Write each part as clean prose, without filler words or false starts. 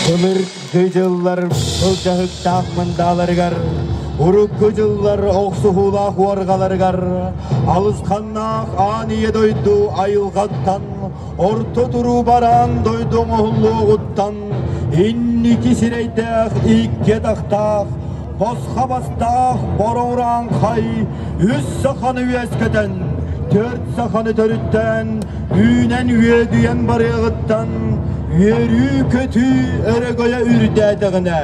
Былыргы дьыллар былдьаһыктаах мындааларыгар, урукку дьыллар охсуһуулаах уорҕаларыгар, алысханнаах аан ийэ дойду айылҕаттан, орто туруу бараан дойду оҥоһуллуоҕуттан инники сирэйдээх икки атахтаах, босхо бастаах бороҥ-урааҥхай үс саханы үөскэтэн, төрт саханы төрүттээн, үүнэн үөдүйэн барыаҕыттан үөрүү-көтүү өрөгөйө үрдээтэҕинэ,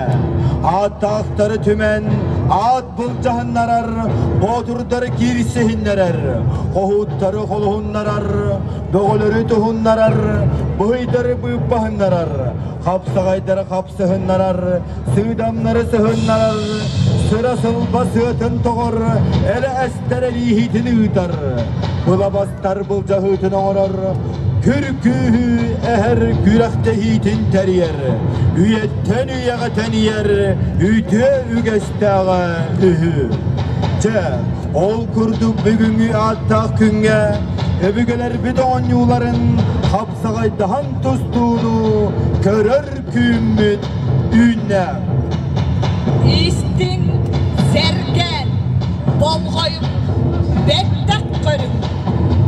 ааттаахтары түмэн, аат былдьаһыннарар, боотурдары киирсиһиннэрэр, хоһууттары холуһуннарар, бөҕөлөрү туһуннарар, быһыйдары быыппаһыннарар, хапсаҕайдары хапсыһыннарар, сыыдамнары сыһыннарар, сыра-сылба сыатын тоҕор, элэ эстэр элииһитин ыытар, былабастар былдьаһыытын оҥорор, күр күүһү эһэр күрэхтэһиитин тэрийэр, үйэттэн үйэҕэ тэнийэр үтүө үгэстээҕэ үһү. Чэ, ол курдук бүгүҥҥү ааттаах күҥҥэ өбүгэлэрбит оонньууларын хапсаҕайдаһан тустууну көрөр күммүт үүннэ. Истиҥ, сэргээн, болҕойуҥ, бэттэх көрүҥ.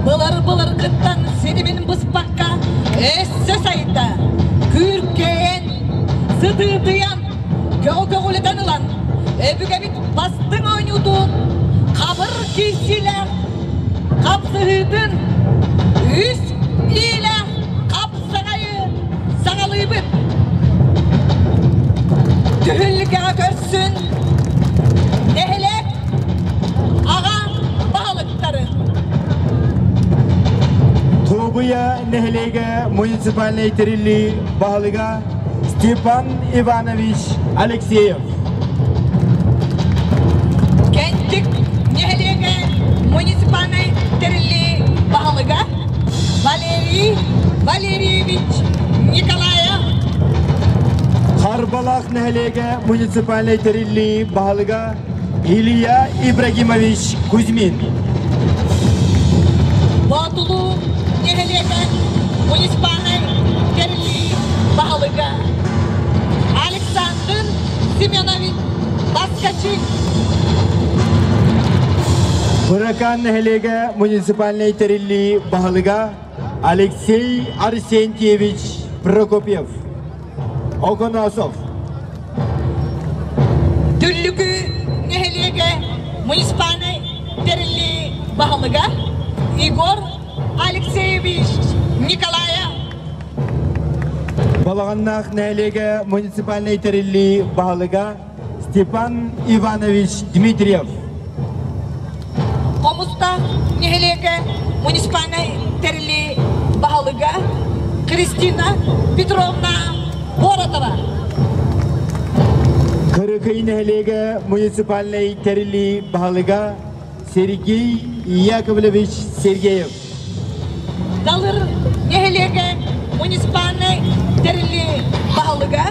Былыр-былыргыттан ситимин быспакка өссө сайда, күүркэйэн, сытыытыйан, көҕү-көҕүлэтэн ылан, өбүгэбит бастыҥ оонньуутун хабыр киирсиилээх хапсыһыытын үс иилээх хапсаҕайы саҕалыыбыт. Түһүлгэҕэ көрсүн нэһилиэк аҕа баһылыктарын. Туобуйа нэһилиэгэ муниципальнай тэриллии баһылыга. Степан Иванович Алексеев. Кэнтик нэһилиэгэ муниципальнай тэриллии баһылыга Валерий Валерьевич Николаев. Харбалаах нэһилиэгэ муниципальнай тэриллии баһылыга Илья Ибрагимович Кузьмин. Боотулуу нэһилиэгэ муниципальнай тэриллии баһылыга Александр Семенович Баскачик. Быракаан нэһилиэгэ муниципальнай тэриллии баһылыга Алексей Арсентьевич Прокопьев. Огоносов. Дүллүкү нэһилиэгэ муниципальнай тэриллии баһылыга Егор Алексеевич Николаев. Балаҕаннаах нэһилиэгэ муниципальнай тэриллии баһылыга Степан Иванович Дмитриев. Хомустаах нэһилиэгэ муниципальнай тэриллии баһылыга Кристина Петровна Боротова. Кырыкый нэһилиэгэ муниципальнай тэриллии баһылыга Сергей Яковлевич Сергеев. Далыр нэһилиэгэ муниципальнай тэриллии баһылыга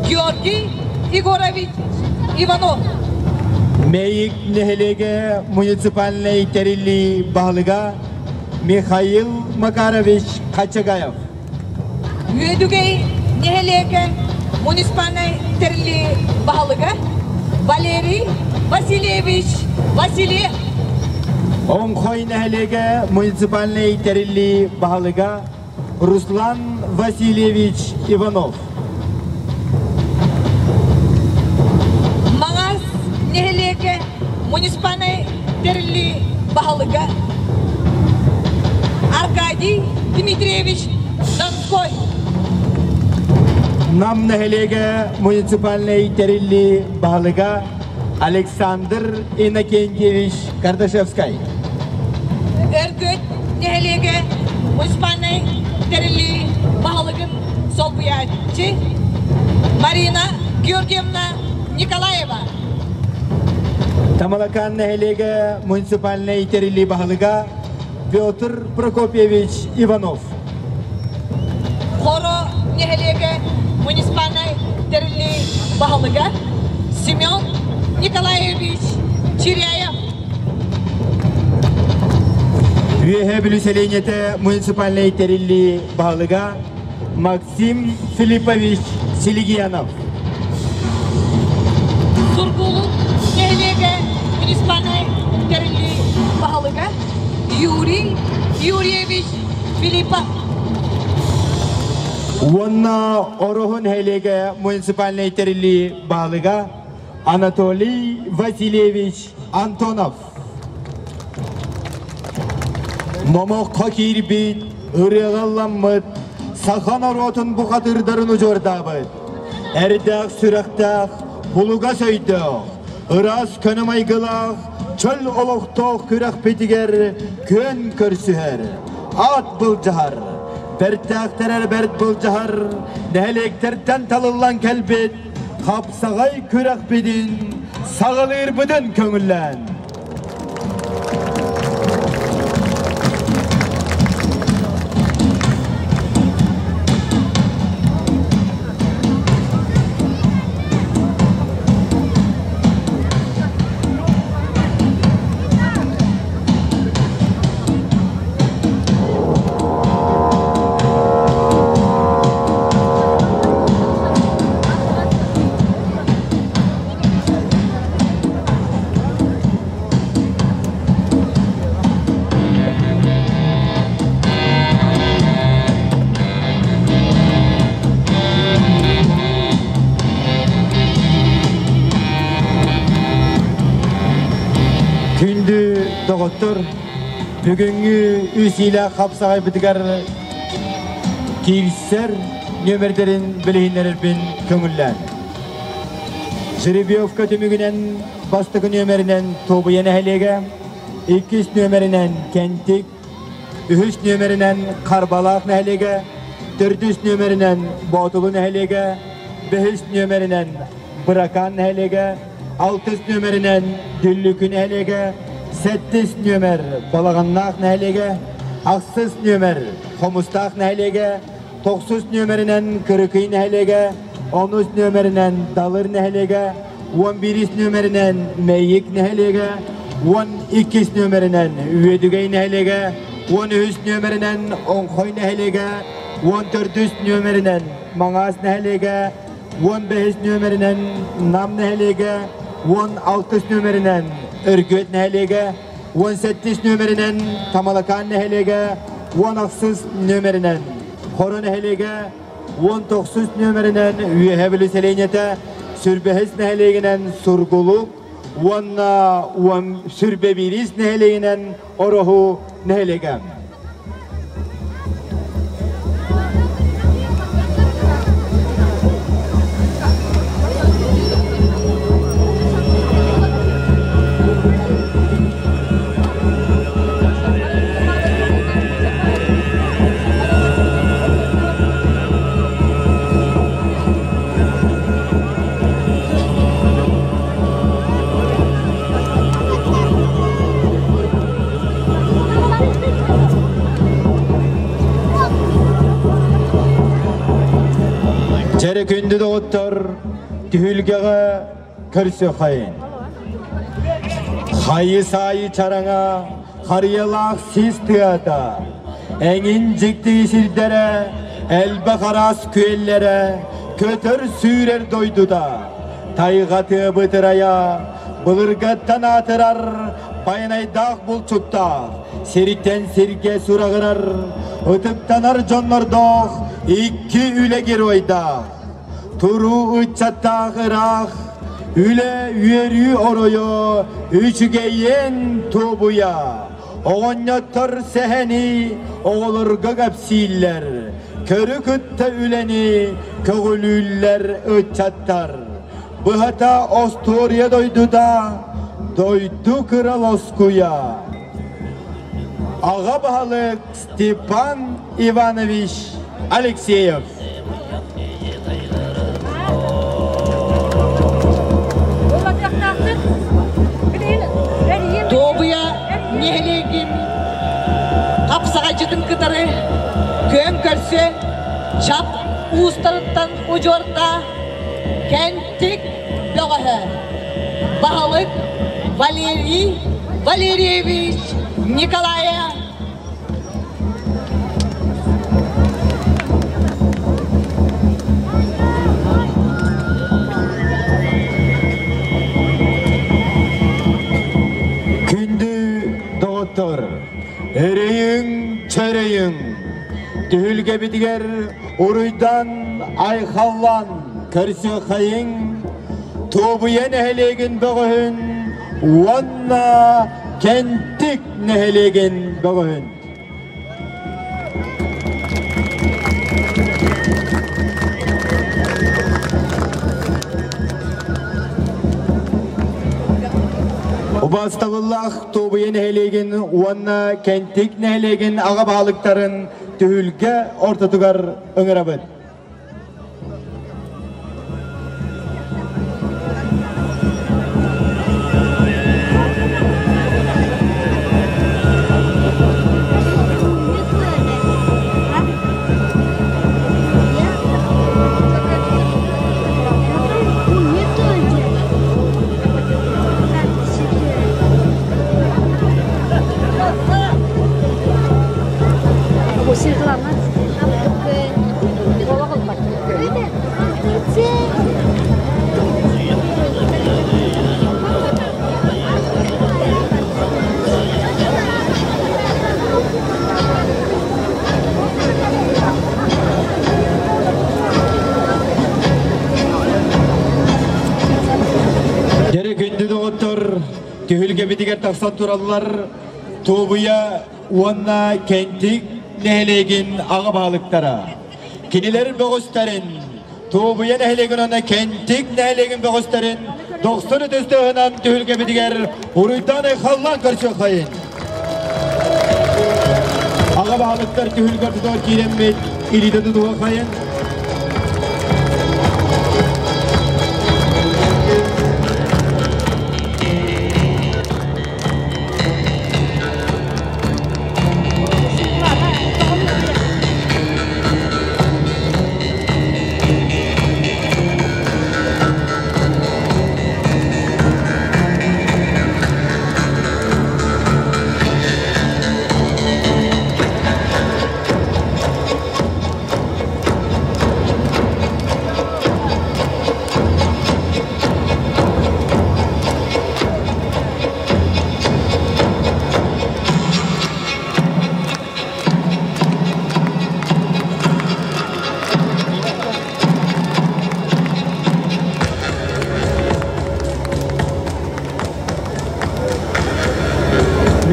Георгий Егорович Иванов. Мэйик нэһилиэгэ муниципальнай тэриллии баһылыга Михаил Макарович Хачагаев. Үөдүгэй нэһилиэгэ муниципальнай тэриллии баһылыга Валерий Васильевич Васильев. Оҥхой нэһилиэгэ муниципальнай тэриллии баһылыга Руслан Васильевич Иванов. Маҥаас нэһилиэгэ муниципальнай тэриллии баһылыга Аркадий Дмитриевич Донской. Нам нэһилиэгэ муниципальнай тэриллии баһылыга Александр Иннокентьевич Кардашевскай. Өргөт нэһилиэгэ муниципальнай тэриллии баһылыгын солбуйааччы Марина Георгиевна Николаева. Тамалакаан нэһилиэгэ муниципальнай тэриллии баһылыга Петр Прокопьевич Иванов. Хоро нэһилиэгэ муниципальнай тэриллии баһылыга Семен Николаевич Чиряев. Үөһээ Бүлүү сэлиэнньэтэ муниципальнай тэриллии баһылыга Максим Филиппович Силигиянов. Сургуулук нэһилиэгэ муниципальнай тэриллии баһылыга Юрий Юрьевич Филиппов. Уонна Ороһу нэһилиэгэ муниципальнай тэриллии баһылыга Анатолий Васильевич Антонов. Номоххо киирбит, ырыаҕа саха норуотун бухатыырдарын удьуордаабыт, эрдээх сүрэхтээх, булугас өйдөөх, ыраас көнө майгылаах, чөл олохтоох күрэхпитигэр күөн көрсүһэр, аат былдьаһар, бэртээхтэр бэрт былдьаһар, нэһилиэктэртэн талыллан кэлбит хапсаҕай күрэхпитин саҕалыырбытын көҥүллээн. Күндү доҕоттор, бүгүҥҥү үс иилээх хапсаҕайбытыгар киирсэр нүөмэрдэрин билиһиннэрэрбин көҥүллээн. Жеребьевка түмүгүнэн бастакы нүөмэринэн Туобуйа нэһилиэгэ, иккис нүөмэринэн Кэнтик, үһүс нүөмэринэн Харбалаах нэһилиэгэ, төрдүс нүөмэринэн Боотулу нэһилиэгэ, Бэһис нүөмэринэн Быракаан нэһилиэгэ, алтыс нүөмэринэн Дүллүкү нэһилиэгэ, сэттис нүөмэр Балаҕаннаах нэһилиэгэ, ахсыс нүөмэр Хомустаах нэһилиэгэ, тохсус нүөмэринэн Кырыкый нэһилиэгэ, онус нүөмэринэн Далыр нэһилиэгэ, уон биирис нүөмэринэн Мэйик нэһилиэгэ, уон иккис нүөмэринэн Үөдүгэй нэһилиэгэ, уон үһүс нүөмэринэн Оҥхой нэһилиэгэ, уон төрдүс нүөмэринэн Маҥаас нэһилиэгэ, уон бэһис нүөмэринэн Нам нэһилиэгэ, уон алтыс нүөмэринэн Өргүөт нэһилиэгэ, уон сэттис нүөмэринэн Тамалакаан нэһилиэгэ, уон ахсыс нүөмэринэн Хоро нэһилиэгэ, уон тохсус нүөмэринэн Үөһээ Бүлүү сэлиэнньэтэ, Сүрбэһис нэһилиэгинэн Сургулук уонна уон Сүрбэбиирис нэһилиэгинэн Ороһу нэһилиэгэ. Дьэрэ күндү доҕоттор, түһүлгэҕэ көрсүөххэйин. Хайы-саайы чараҥа, харыйалаах сис тыата, эҥин дьикти сирдэрэ, элбэх араас күөллэрэ, көтөр-сүүрэр дойдута, тайҕа тыабыт ырайа, былыргаттан аатырар байанайдаах булчуттаах, сиртэн сиргэ сураҕырар, ытыктанар дьоннордоох икки үлэ геройдаах, туруу ыччаттаах ыраах, үлэ үөрүү оройо, үчүгэйин туобуйа, оҕонньоттор сэһэни оҕолорго кэпсииллэр, көрү кытта үлэни көҕүлүүллэр ыччаттар. Быһата остуоруйа дойдута, дойду кыра лоскуйа. Аҕа баһылык Степан Иванович Алексеев. Туобуйа нэһилиэгин хапсаҕайдьытын кытары күөн көрсө чап уустарыттан удьуорда Кэнтик бөҕөһө баһылык Валерий Валерьевич Николаев. Күндү доҕоттор, өрөйүҥ, чөрөйүҥ, түһүлгэбитигэр уруйдан, айхаллан көрсүөххэйиҥ, Туобуйа нэһилиэгин бөҕөһүн уонна Кэнтик нэһилиэгин бөҕөһүн. Убаастабыллаах Туобуйа нэһилиэгин уонна Кэнтик нэһилиэгин аҕа баһылыктарын түһүлгэ ортотугар ыҥырабыт. Дьэрэ күндү доҕоттор, түһүлгэбитигэр тахсан тураллар Туобуйа уонна Кэнтик нэһилиэгин аҕа баһылыктара. Кинилэр бөҕүстэрин, Туобуйа нэһилиэгин уонна Кэнтик нэһилиэгин бөҕүстэрин дохсун ытыс тыаһынан түһүлгэбитигэр уруйдаан айхаллаан көрсүөххэйин. Аҕа баһылыктар түһүлгэ ортотугар киирэммит илиитэ тутуһуоххайын.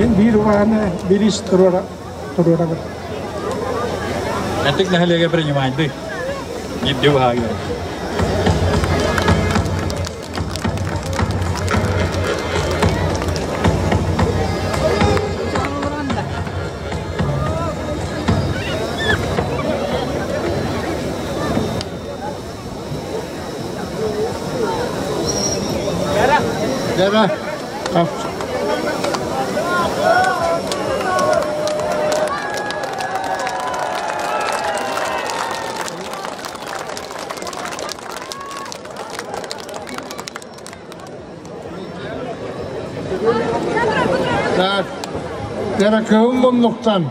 Мин биир убаһаны бириис туруора туруорабын. Кэнтик нэһилиэгэ принимайды. Биирдии убаһаҕа. Дьэ, Так, Кыһыл муннуктан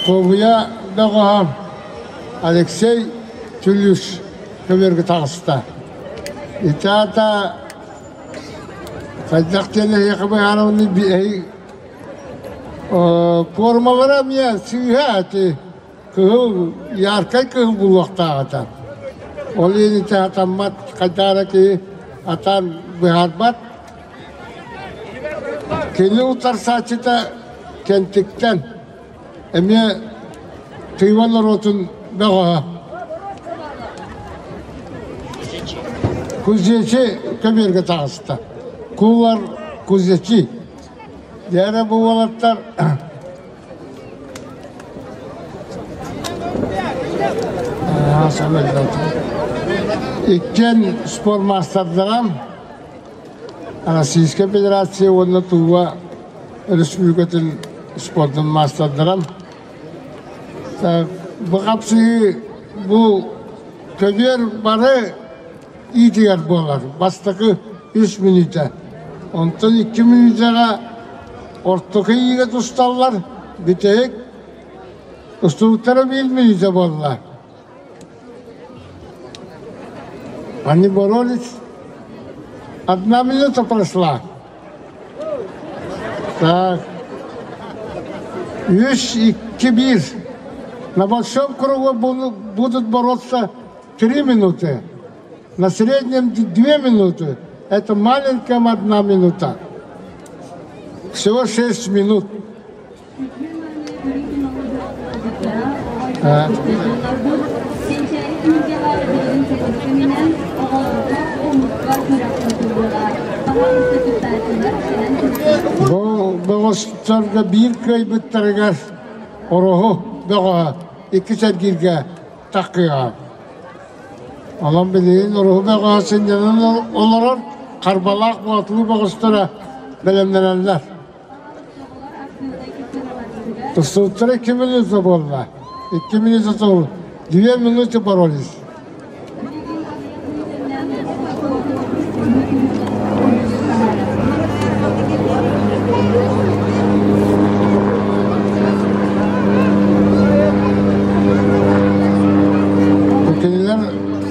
Туобуйа бөҕөһө Алексей Түлүс көбүөргэ таҕыста. Ити аата хайдах диэн эһиэхэ быһаарабыный формалара эмиэ сыыһа ити кыһыл яркай кыһыл булуохтаах этэ. Ол иһин ити хатаммат хайдах эрэ киһи атаан быһаарбат. Кини утарсааччыта Кэнтиктэн эмиэ Тыйва норуотун бөҕөһө. Кузнечи көбүөргэ таҕыста. Кулар Кузнечи. Дьэ бу уолаттар Иккиэн спорт маастардара Российскай Федерация уонна Тува Республикатын спордун маастардара. Бу хапсыһыы бу көбүөр бары иитигэр буолар. Бастакы үс мүнүүтэ. Онтон икки мүнүүтэҕэ ортоку иигэ тусталлар. Бүтэһик устубуттара биир мүнүүтэ буолла. Они боролись. Одна минута прошла. Так. Үс, икки, биир. На большом кругу будут бороться 3 минуты. На среднем 2 минуты. Это маленькая одна минута. Всего 6 минут. А. Бу бөҕөстөргө биир кыайбыттарыгар Ороһу бөҕөһө икки сэргииргэ таккыаҕа. Онон билигин Ороһу бөҕөһө сынньанан олорор Харбалаах Боотулуу бөҕөстөрө бэлэмнэнэллэр. Тустууттара 2 минута буолла. 2 минута 2 минуты боролись. Кинилэр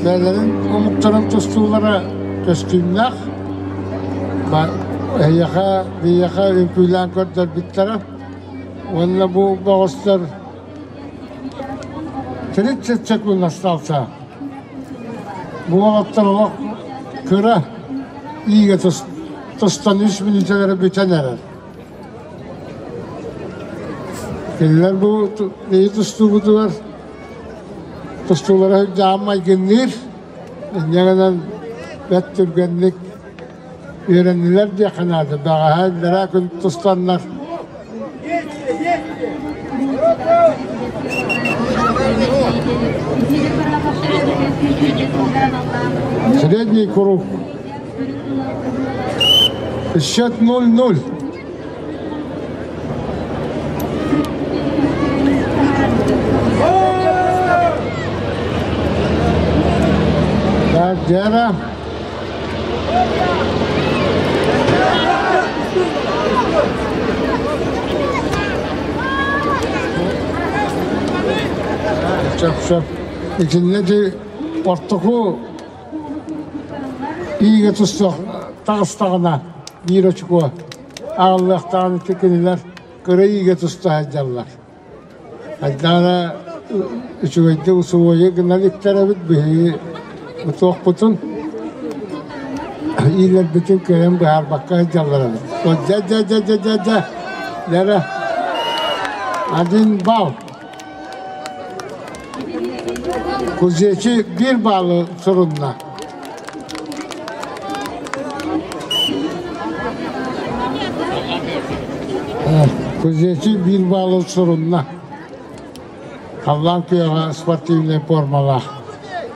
бэйэлэрин омуктарын тустуулара көстүүмнээх. Эһиэхэ, биһиэхэ үҥкүүлээн көрдөрбүттэрэ. Уонна бу бөҕөстөр 30 секунд остался. Бу уолаттар олох кыра иигэ тустан үс мүнүүтэлэрэ бүтэн эрэр. Кинилэр бу биһи тустуубутугар тустуулара сылдьаан майгынныыр. Инньэ гынан бэрт түргэнник үөрэннилэр диэххэ наада. Бэҕэһээ иллэрээ күн тустаннар Средний круг. Счет 0-0. Так, Гера. Сөп-сөп. Итиннэ ди ортоку иигэ тустуох таҕыстаҕына биир очукуо аҕаллыахтааҕын ити кинилэр кыра иигэ туста сылдьаллар. Айдаана үчүгэйдик усулуобуйа гынан иктэрэбит биһиги утуохпутун иилэрбитин кыайан быһаарбакка сылдьаллар эбит. Дьэ дьэ дьэ дьэ дьэ дьэ. Дьэрэ. Один балл. Кузечи биир баллы сурунна. Кузечи биир баллы сурунна. Халлаан күөҕэ спортивнай формалаах.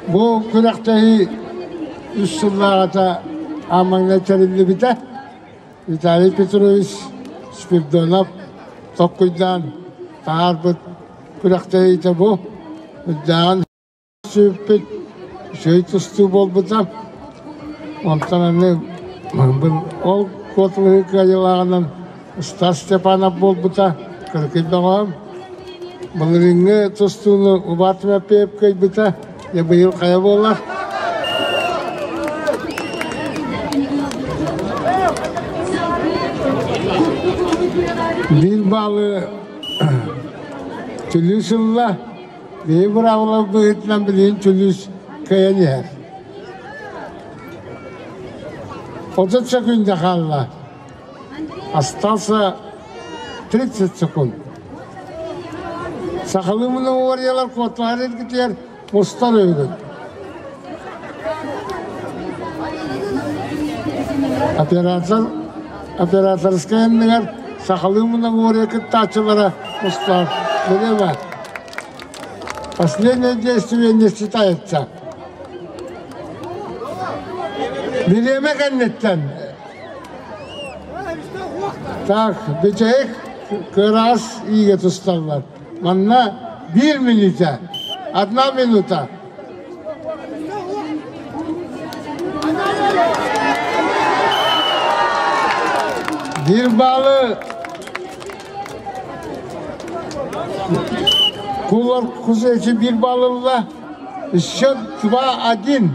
Бу күрэхтэһии үс сыллааҕыта аан тэриллибитэ. Виталий Петрович Спирдонов толкуйдаан таһаарбыт күрэхтэһиитэ бу. Үрдээҕин сүппүт үчүгэй тустуу буолбута. Онтон аны ол куоталаһыы кыайыылааҕынан Стас Степанов буолбута, кыракый бөҕөм. Былырыыҥҥы тустууну Убаат Тимофеев кыайбыта, дьэ быйыл хайа буолар? Биир баалы түлүү сылла, биһи быраабыла быһыытынан билигин түлүүс кыайан иһэр. 30 секунда хаалла. Остался 30 секунд. Сахалыы мунугуориялар куотлаһар эргитигэр мустар өйгүн. Оператор операторскай иннигэр сахалыы мунугуория кыттааччылара мустар. Билеме. Последнее действие не считается. Билиэмэ кэнниттэн Так, бүтэһик кыраас иигэ тусталлар. Манна биир мүнүүтэ, одна минута. Биир баалы Кулар Кузечи биир балл ылла. Счет 2-1.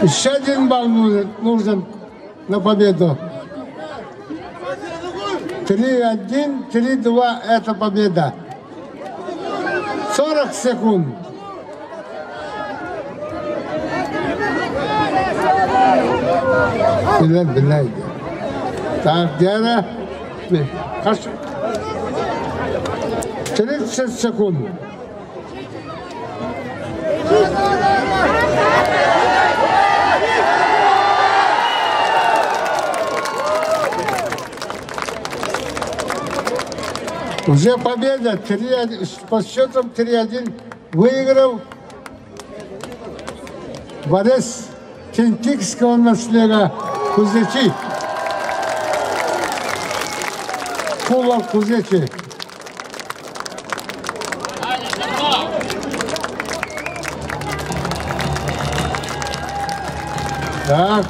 Еще один балл нужен на победу. 3-1, 3-2 – это победа. 40 секунд. Билэр, билэр. Так, Диана, 30 секунд. Уже победа 3, по счетам 3-1 выиграл Борис Кентикского наслега Кузечи. Кулар Кузечи. Так,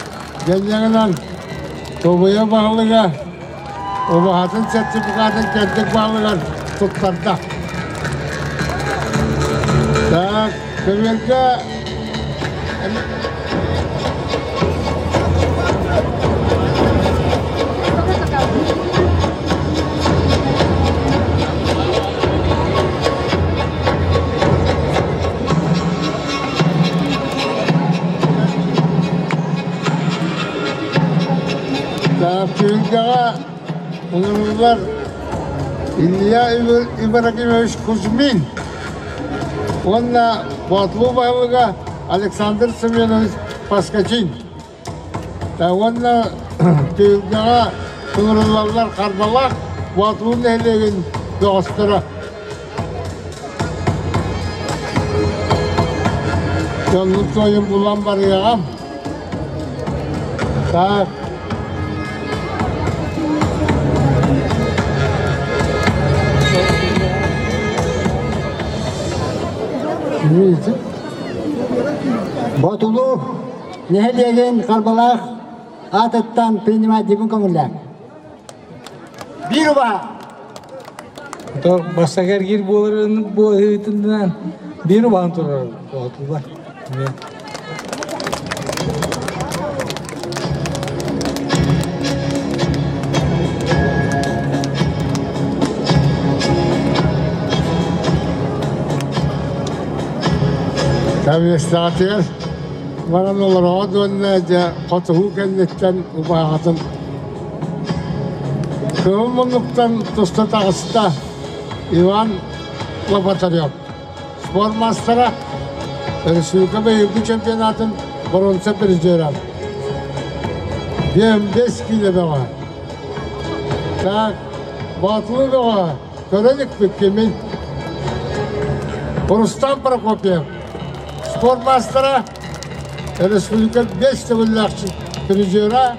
дьэнньэҕинэн Тобуйа баһылыга убаһатын сертификатын кэлбит баһылыгар туттарда. Так, көбүөргэ Түһүлгэҕэ ыҥырыллар Илья Ибрагимович Кузьмин уонна Боотулуу баһылыга Александр Семенович Поскачин. Уонна түһүлгэҕэ ыҥырыллаллар Харбалаах Боотулуу нэһилиэгин бөҕөстөрө. Дьоннут тойун булан барыаҕым. Так. Ботулу нэһилиэгин Харбалаах аатыттан принимать көҥүллээх. Биир убаһа. Бастакы эргиир буоларын буолуутунан биир убаһан турар боотулар. Кабинеттаатыгар Баран олороҕут уонна дьэ хотугу кэнниттэн убааҕытын Кыһыл муннуктан туста таҕыста Иван Лопатарев. Спорт маастара, республика быйылгы чемпионатын боруонса призера. 25 киилэ бөҕө. Так, Боотулу бөҕө көрө иликпит кимий? Рустам Прокопьев, спорт маастара, республика 5 төгүллээх призера,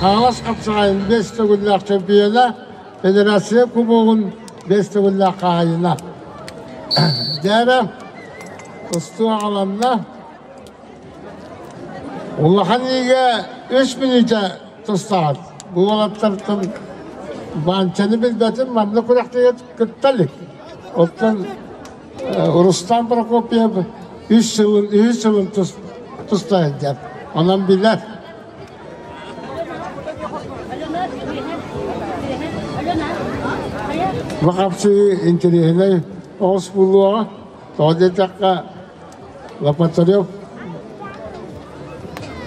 Хаҥалас хапсаҕайын 5 төгүллээх чемпиона, Федерация Кубогун 5 төгүллээх хаһаайына. Дьээрэ, устуу аҕаланна. Улахан иигэ үс мүнүүтэ тустаҕыт. Бу уолаттартан Баанчаны билбэтим, манна күрэхтэһиигэ кытта илик. Оттон Рустам Прокопьев үс сылын, үһүс сылын туста сылдьар. Онон билэр. Бу хапсыы интэриэһинэй оҕус буолуоҕа. Тоҕо диэтэххэ, Лопатарев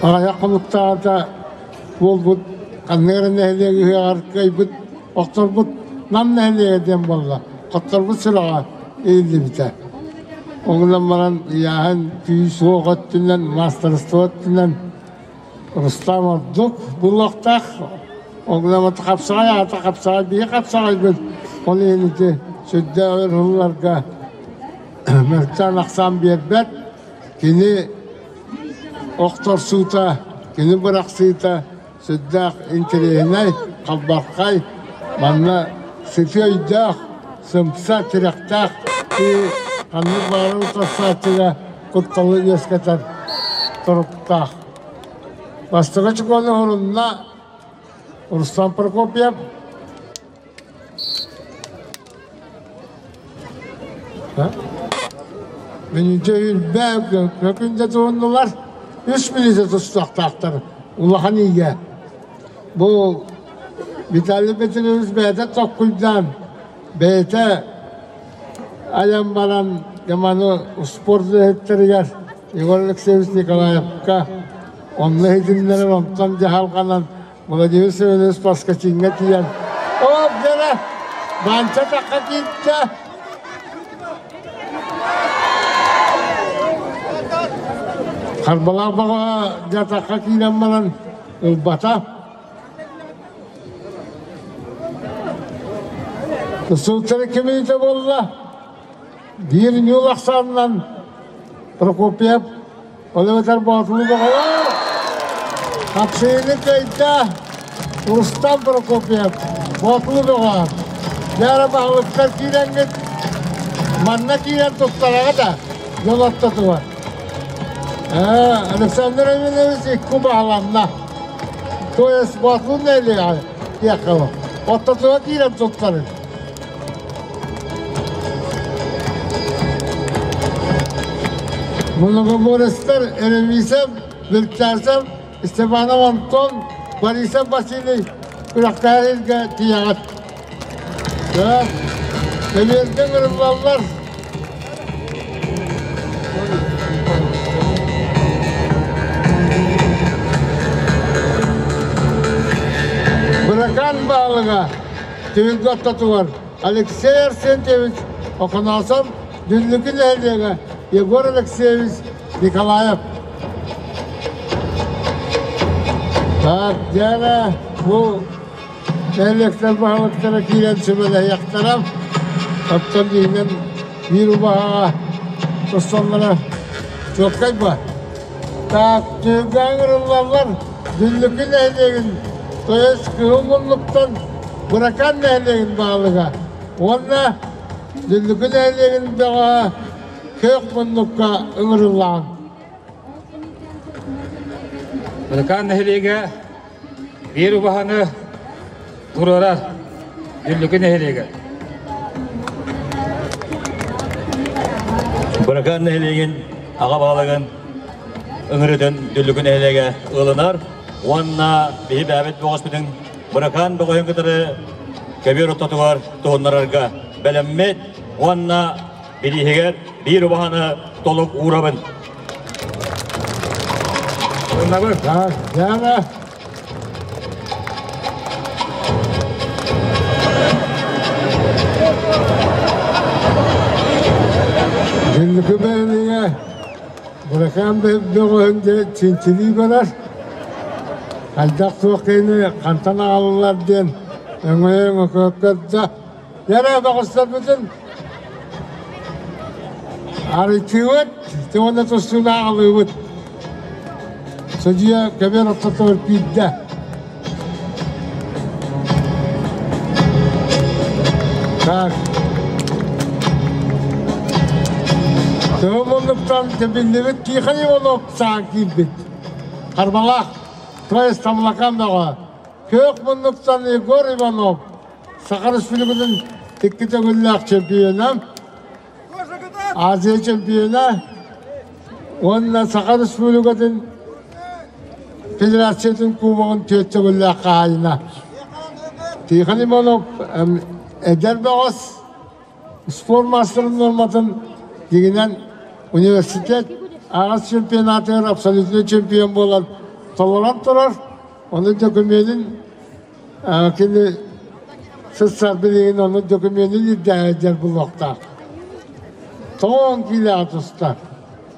аҕыйах хонуктааҕыта буолбут ханнык эрэ нэһилиэк ыһыаҕар кыайбыт охторбут Нам нэһилиэгэ диэн буолла. Хотторбут сүрэҕэ иһиллибитэ. Ол гынан баран ыйааһын күүс-уох өттүнэн, маастарыстыба өттүнэн Рустам ордук булуохтаах. Ол гынан хапсаҕай аата хапсаҕай, биһи хапсаҕайбыт. Ол иһин ити сүрдээх өр сылларга мөлтөөн ахсаан биэрбэт. Кини охторсуута, кини бырахсыыта сүрдээх интэриэһинэй, халбархай, манна сытыы өйдөөх, сымса, тирэхтээх ханнык баҕарар утарсааччыга кутталы үөскэтэр туруктаах. Бастакы чукуону уһурунна Руслан Прокопьев. Мүнүүтэ үрбэ көкүндэ туһуннулар, үс мүнүүтэ тустуохтаахтар улахан иигэ. Бу Виталий Петрович бэйэтэ толкуйдаан, бэйэтэ айан баран маны спорт үлэһиттэригэр Егор Алексеевич Николаевка онно иһитиннэрэн онтон дьаһалҕанан Владимир Семенович Поскачиҥҥа тиийэн «Оо, дьэрэ, Баанча тахха киирдэ!» Харбалаах баҕа дьатахха киирэн баран ылбата. Сылтары кимиитэ буолла? Биир ньуул ахсаанынан Прокопьев ол эбэтэр Боотулу бөҕөлөр хапсыыны кыайда Рустам Прокопьев Боотулу бөҕө дьэ баһылыктар киирэҥҥит манна киирэн туттараҕыт да дьон ортотугар Александр Иванович икки баһыланна то есть Боотулу нэһилиэгэ диэххэ ортотугар киирэн туттарыҥ Многоборецтар Еремисов, Вильчасов, Степанов Антон, Борисов Василий күрэхтэһэргэ тиийэҕит. Көбүөргэ ыҥырыллаллар. Быракаан баалыга Түһүлгэ ортотугар Алексей Арсентьевич Охоносов, Дүллүкү нэһилиэгэ Егор Алексеевич Николаев. Так, дьэ бу нэһилиэктэр баһылыктара киирэн сүбэлэһиэхтэрэ. Оттон иһинэн биир убаһаҕа тусталлара чуолкай ба. Так, түһүлгэ ыҥырыллаллар Дүллүкү нэһилиэгин, то есть Кыһыл Муннуктан Быракаан нэһилиэгин баһылыга уонна Дүллүкү нэһилиэгин бөҕөһө Күөх Муннукка ыҥырыллаҕын. Быракаан нэһилиэгэ биир убаһаны туруорар Дүллүкү нэһилиэгэ. Быракаан нэһилиэгин аҕа баһылыгын ыҥырыытын Дүллүкү нэһилиэгэ ылынар уонна биһи бэйэбит бөҕөспүтүн Быракаан бөҕөһүн кытары көбүөр ортотугар туһуннарарга бэлэммит уонна бирииһигэр биир убаһаны толук уурабын. Ылынабын. Так, Диана. Дьүллүкү бэйэлигэ Быракаан бөҕөһүн дьэ чинчилии барар. Хайдах туох киһини хантан аҕаллылар диэн өҥөйө-өҥөкө көрдө. Эрэ бөҕөстөрбүтүн арыйтыыбыт, уонна тустууну аҕалыыбыт. Судьуйа көбүөр ортотугар киирдэ. Так. Тыһы муннуктан тэбиллибит Тихон Иванов саан киирбит. Харбалаах, то есть Тамлакан бөҕө. Күөх муннуктан Егор Иванов, Саха Республикатын икки төгүллээх чемпиона, Азия чемпиона уонна Саха Республикатын Федерациятын Кубогын түөрт төгүллээх хаһаайына. Тихон Иванов эдэр бөҕөс спорт маастарын нуорматын дьиҥинэн университет аҕыс чемпионатыгар абсолютнай чемпион буолан толорон турар. Ону докумуонун кини сыссар билигин ону докумуонун ирдээһин булуохтаах. Тоҕон киилэҕэ туста.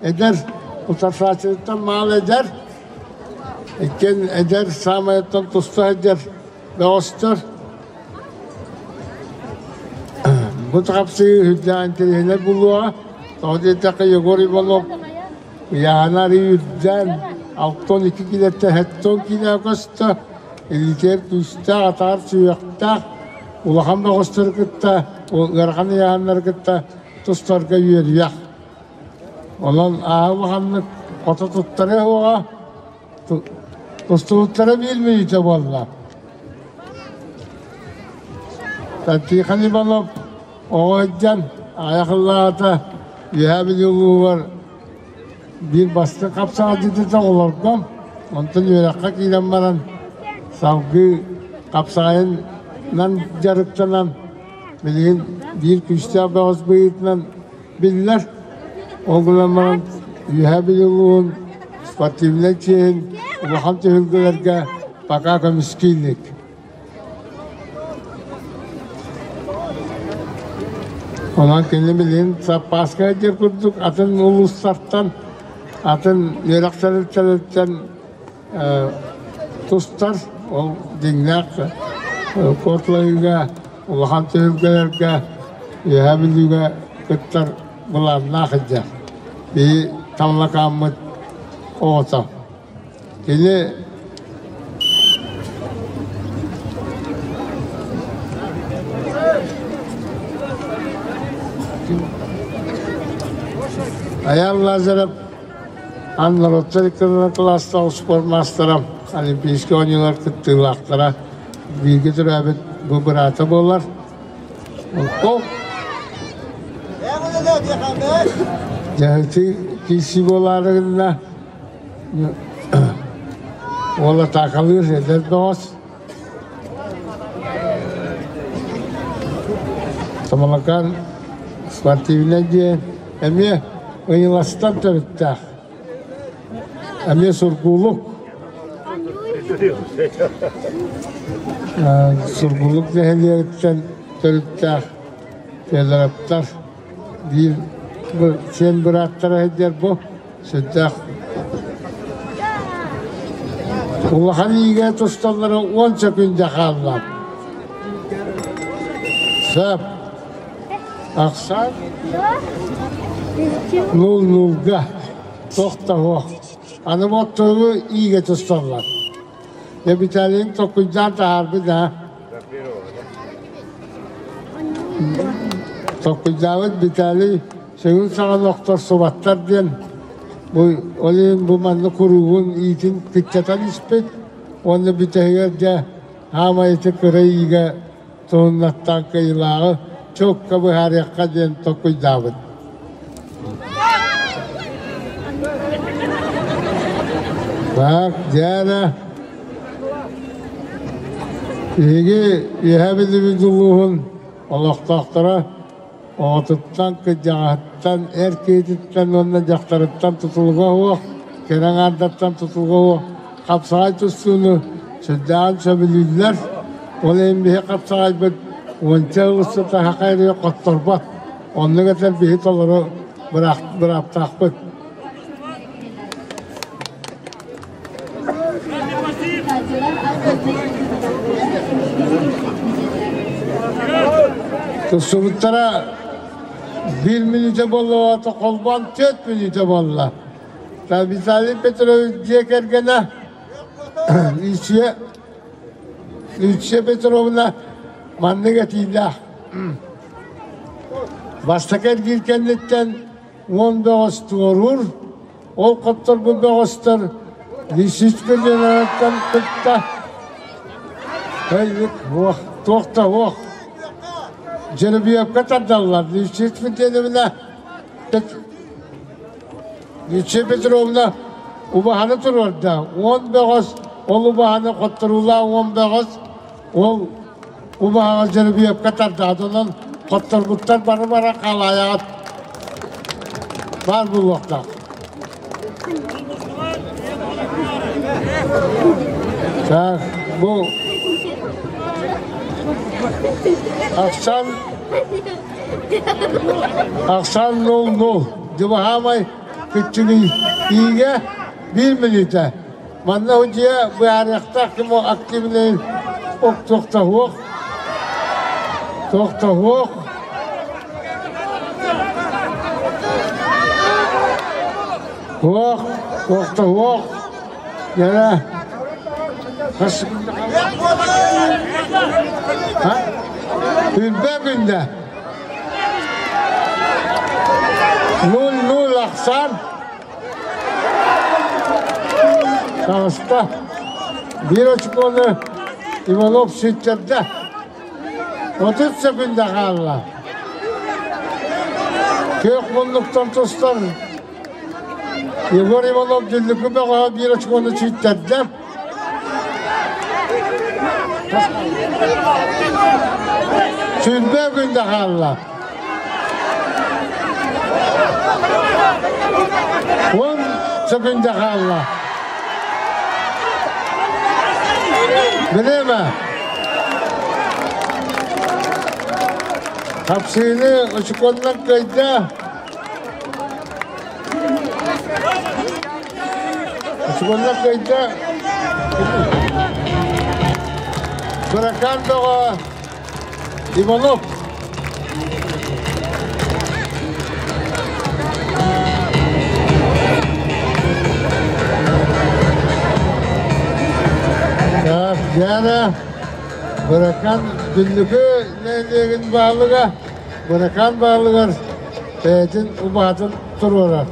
Эдэр утарсааччытыттан маал эдэр, иккиэн эдэр саамайыттан туста сылдьар бөҕөстөр. Бу хапсыы үрдээн интэриэһинэй булуоҕа. Тоҕо диэтэххэ Егор Иванов Ыйаана арыы үрдээн, 62 киилэттэн 70 киилэҕэ көстө, илиитигэр күүстээх, атаҕар сүһүөхтээх, улахан бөҕөстөрү кытта, ыарахан ыйааһыннары кытта тустарга үөрүйэх. Онон аа улаханнык хото туттарыа суоҕа, тустубуттара биир мүнүүтэ буолла. Тихон Иванов оҕо сылдьан аҕыйах ыллаата Үөһээ Бүлүү улууһугар биир бастыҥ хапсаҕайдьыт оҕолорго, онтон үөрэххэ киирэн баран салгыы хапсаҕайынан дьарыктанан билигин биир күүстээх бөҕөс быһыытынан биллэр. Ол гынан баран Үөһээ Бүлүү улууһун спортивнай чиэһин улахан түһүлгэлэргэ пока көмүскүү илик. Онон кини билигин саппааска сылдьар курдук атын улуустартан, атын үөрэх тэрилтэлэриттэн тустар. Ол дьиҥнээх Котлайга, улахан түһүлгэлэргэ, Үөһээ Бүлүүгэ кыттар былааннаах сылдьар. Биһи Таллакааммыт оҕото. Кини Айаал Лазарев Анна Роттерикова кылаастаах спорт маастара, Олимпийскай оонньуулар кыттыылаахтара, бииргэ төрөөбүт бу быраата буолар. Ол Дьаһалты киирсии буолаары гынна Уол атаакалыыр эдэр бөҕөс. Тамалакаан спортивнай диэн эмиэ ыйыластан төрүттээх. Эмиэ сургуулук. Сургуулук нэһилиэгиттэн төрүттээх Федоровтар биир сиэн бырааттара сылдьар бу. Сүрдээх улахан иигэ тусталлара 10 сөкүүндэ хаалла. Сөп. Ахсаан нул-нулга тохтоһуох. Аны боттору иигэ тусталлар. Дьэ Виталийын толкуйдаан таһаарбыт аа. Толкуйдаабыт Виталий сөҥүн саҕана охторсубаттар диэн бу ол иһин бу манна куруугун иитин кыччатан испит уонна бүтэһигэр дьэ хаамай ити кыра иигэ туһуннаттаан кыайыылааҕы чуокка быһаарыахха диэн толкуйдаабыт. Так, Диана, биһиги Үөһээ Бүлүүбүт улууһун олохтоохторо оҕотуттан, кырдьаҕаһыттан, эр киһититтэн уонна дьахтарыттан тутулуга суох. Кэрэ аҥаардартан тутулуга хапсаҕай тустууну сүрдээҕин сөбүлүүллэр. Ол иһин биһи хапсаҕайбыт уонча ылысыта хахайрыга хотторбот. Оннук этэр биһи толору бырааптаахпыт. Тустубуттара биир мүнүүтэ буолла, холбоон түөрт мүнүүтэ буолла. Виталий Петрович дьиэ кэргэнэ Люция, Люция Петровна маннык этиилээх. Бастакы эргиир кэнниттэн уон бөҕөс туоруур, ол хотторбут бөҕөстөр Лисичка диэн кытта туох да суох Жеребьевка тардаллар. Лисичка диэнибинэ Люция Петровна убаһаны туруорда. Уон бөҕөс, ол убаһаны хотторуулаах уон бөҕөс, ол убаһаҕа Жеребьевка тардаат. Онон хотторбуттар бары-бары халаайаҕыт баар буолуохтаах. Так, бу Ахсан Ахсан 0-0. Дьыбаһаамай кыччыгый иигэ биир мүнүүтэ. Манна дьиэ быһаарыахтаах ким активнай туохтаһуох туохтаһуох Туох, туохтаһуох, дьэ хас Күнбэ күндэ. Нул-нул ахсан. Таҕыста. Биир очкону Иванов сүттэрдэ. 30 секунда хаалла. Күөх муннуктан тустар Егор Иванов Дүллүкү бөҕөһө биир очкону сүттэрдэ. Сүүрбэ күндэ хаалла. Он секунда хаалла. Билиэмэ. Хапсыыны очконнан кыайда. Очконнан кыайда. Быракаан бөҕө Иванов. Так, Диана, Быракан Дүллүкү нэһилиэгин баһылыга Быракан баһылыгар бэйэтин убаһатын туруорар.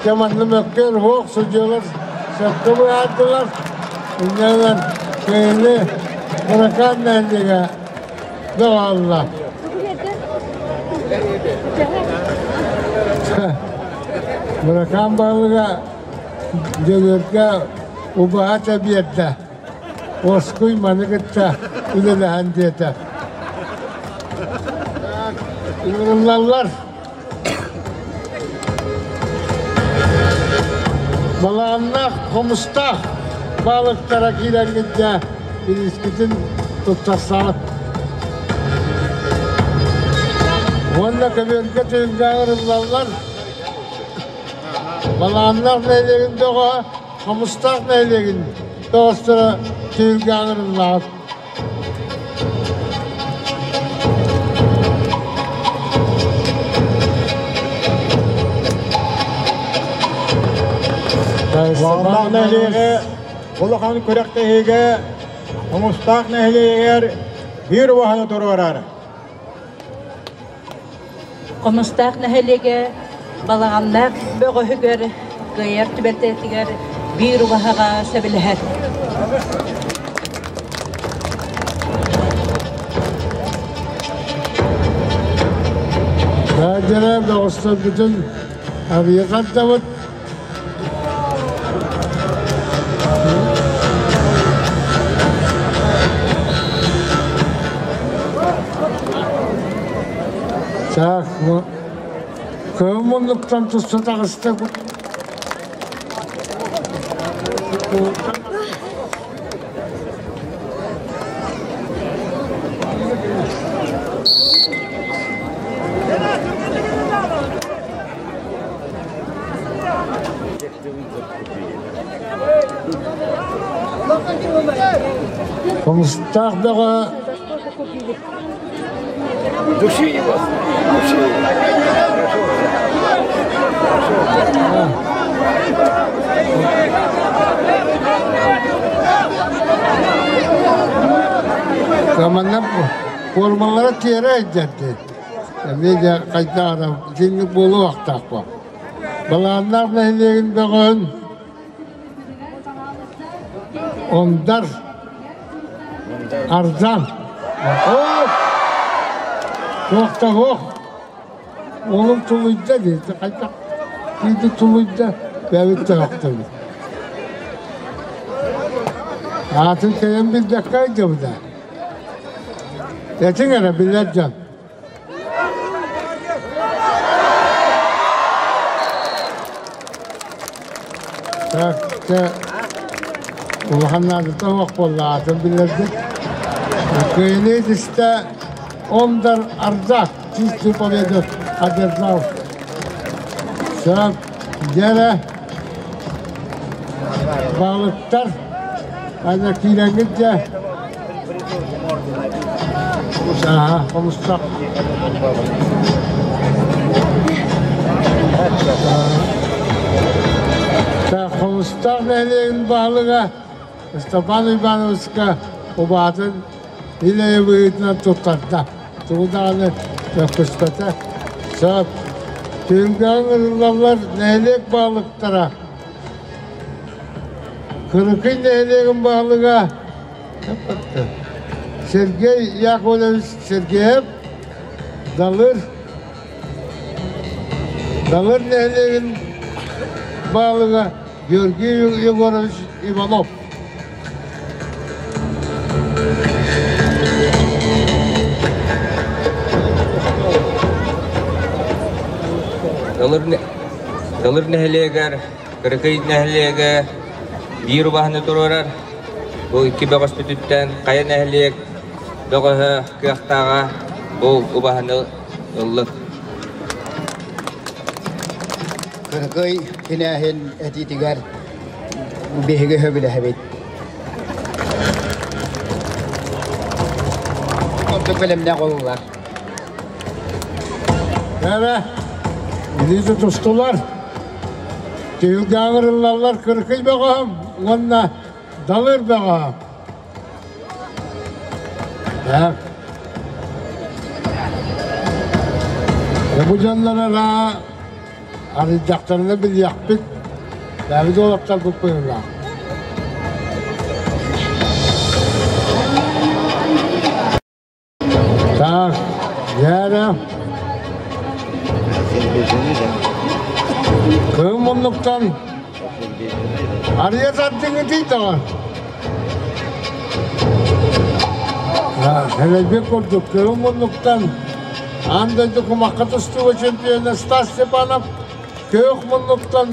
Кэманны мөккөр хуох судьялар сөпкө быһаардылар. Инньэнэн кыайыны Быракаан нэһилиэгэ бөҕө Быракаан баһылыга Дьөгүөркэ убаһа биэрдэ. Уоскуй маны кытта үлэлэһэн диэтэ. Ыҥырыллаллар. Балаҕаннаах, хомустаах баалыктара киирэн дьэ илиискитин туттарсаҕыт. Уонна көбүөргэ түһүлгэ ыҥырыллаллар. Балаҕаннаах нэһилиэгин бөҕө Хомустаах нэһилиэгин бөҕөстөрө түһүлгэ ыҥырыллаҕыт. Балаҕаннаах нэһилиэгэ улахан күрэхтэһиигэ Хомустаах нэһилиэгэр биир убаһаны туруорар. Хомустаах нэһилиэгэ Балаҕаннаах бөҕөһүгэр кыайар түбэлтэтигэр биир убаһаҕа сөбүлэһэр. Наадьара бөҕөстөрбүтүн арыйа тардабыт. Так, кыһыл муннуктан туста таҕыста. Хомустаах бөҕө Души его! Души! Манна формалара тиэрэ илдьэрди. Эмиэ дьэ хайдах эрэ итинник буолуохтаах Балааннаах нэһилиэгин бөҕөһүн Ондар Арзан Туох да суох уолум тулуйда диэти хайдах киирди тулуйда бэйэбит төһөхтөбүт Аатын кэлэн билбэккэ ыйдыбыта. Этиҥ эрэ билэр дьон. Так, улахан наадата суох буолла аатын билэрбит. Кыайыныы түстэ Ондар Ардак чистую победу одержал. Сөп, дьэрэ балыктар ана киирэҥҥит дьэ Ааһа, хомустах. Хомустаах нэһилиэгин баһылыга Степан Ивановичка убаатын ил-эйэ быһыытынан туттарда. Тугу даҕаны мөккүспэтэ. Сөп. Түһүлгэҕэ ыҥырыллаллар нэһилиэк баһылыктара. Кырыкый нэһилиэгин баһылыга Сергей Яковлевич Сергеев Далыр Далыр нэһилиэгин баһылыга Георгий Егорович Иванов. Далыр нэһилиэгэр Кырыкый нэһилиэгэ биир убаһаны туруорар. Бу икки бөҕөспүтүттэн хайа нэһилиэк бөҕөһө кыахтааҕа бу убаһаны ыллык. Кырыкый кинээһин этиитигэр биһиги сөбүлэһэбит. Ордук бэлэмнээх олулар. Эрэ, илиити тустулар. Түһүлгэ ыҥырыллаллар Кыркый бөҕөһүм уонна Далыр бөҕөһө. Так. Бу дьоннор арыйдахтарына билиэхпит. Бэйэбит уолаттарбыт быһыылаах. Так, Вера. Кыым муннуктан арыйа тардыҥытый даҕа. Хэлэйбит курдук кыым муннуктан аан дойду кумахха тустууга чемпиона Стас Степанов күөх муннуктан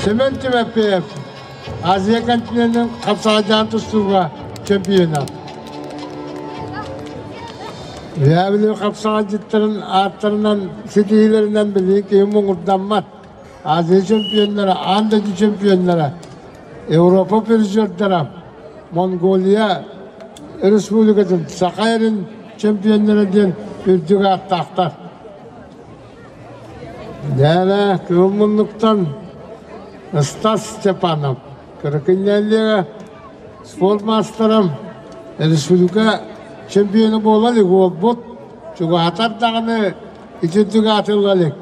Семен Тимофеев Азия континенин хапсаҕайдаан тустууга чемпиона. Үһээ хапсаҕайдьыттарын ааттарынан ситиһиилэринэн билигин киһи муҥурдаммат. Азия чемпионнара, аан дойду чемпионнара, Европа призердара, Монголия Республикатын, Саха эрин чемпионнара диэн үрдүк ааттаахтар. Дээлэ кыыл муннуктан Стас Степанов, Кыракый спорт маастара, республика чемпиона буола илик уолбут, чугаһатар даҕаны ити үрдүк аатылла илик.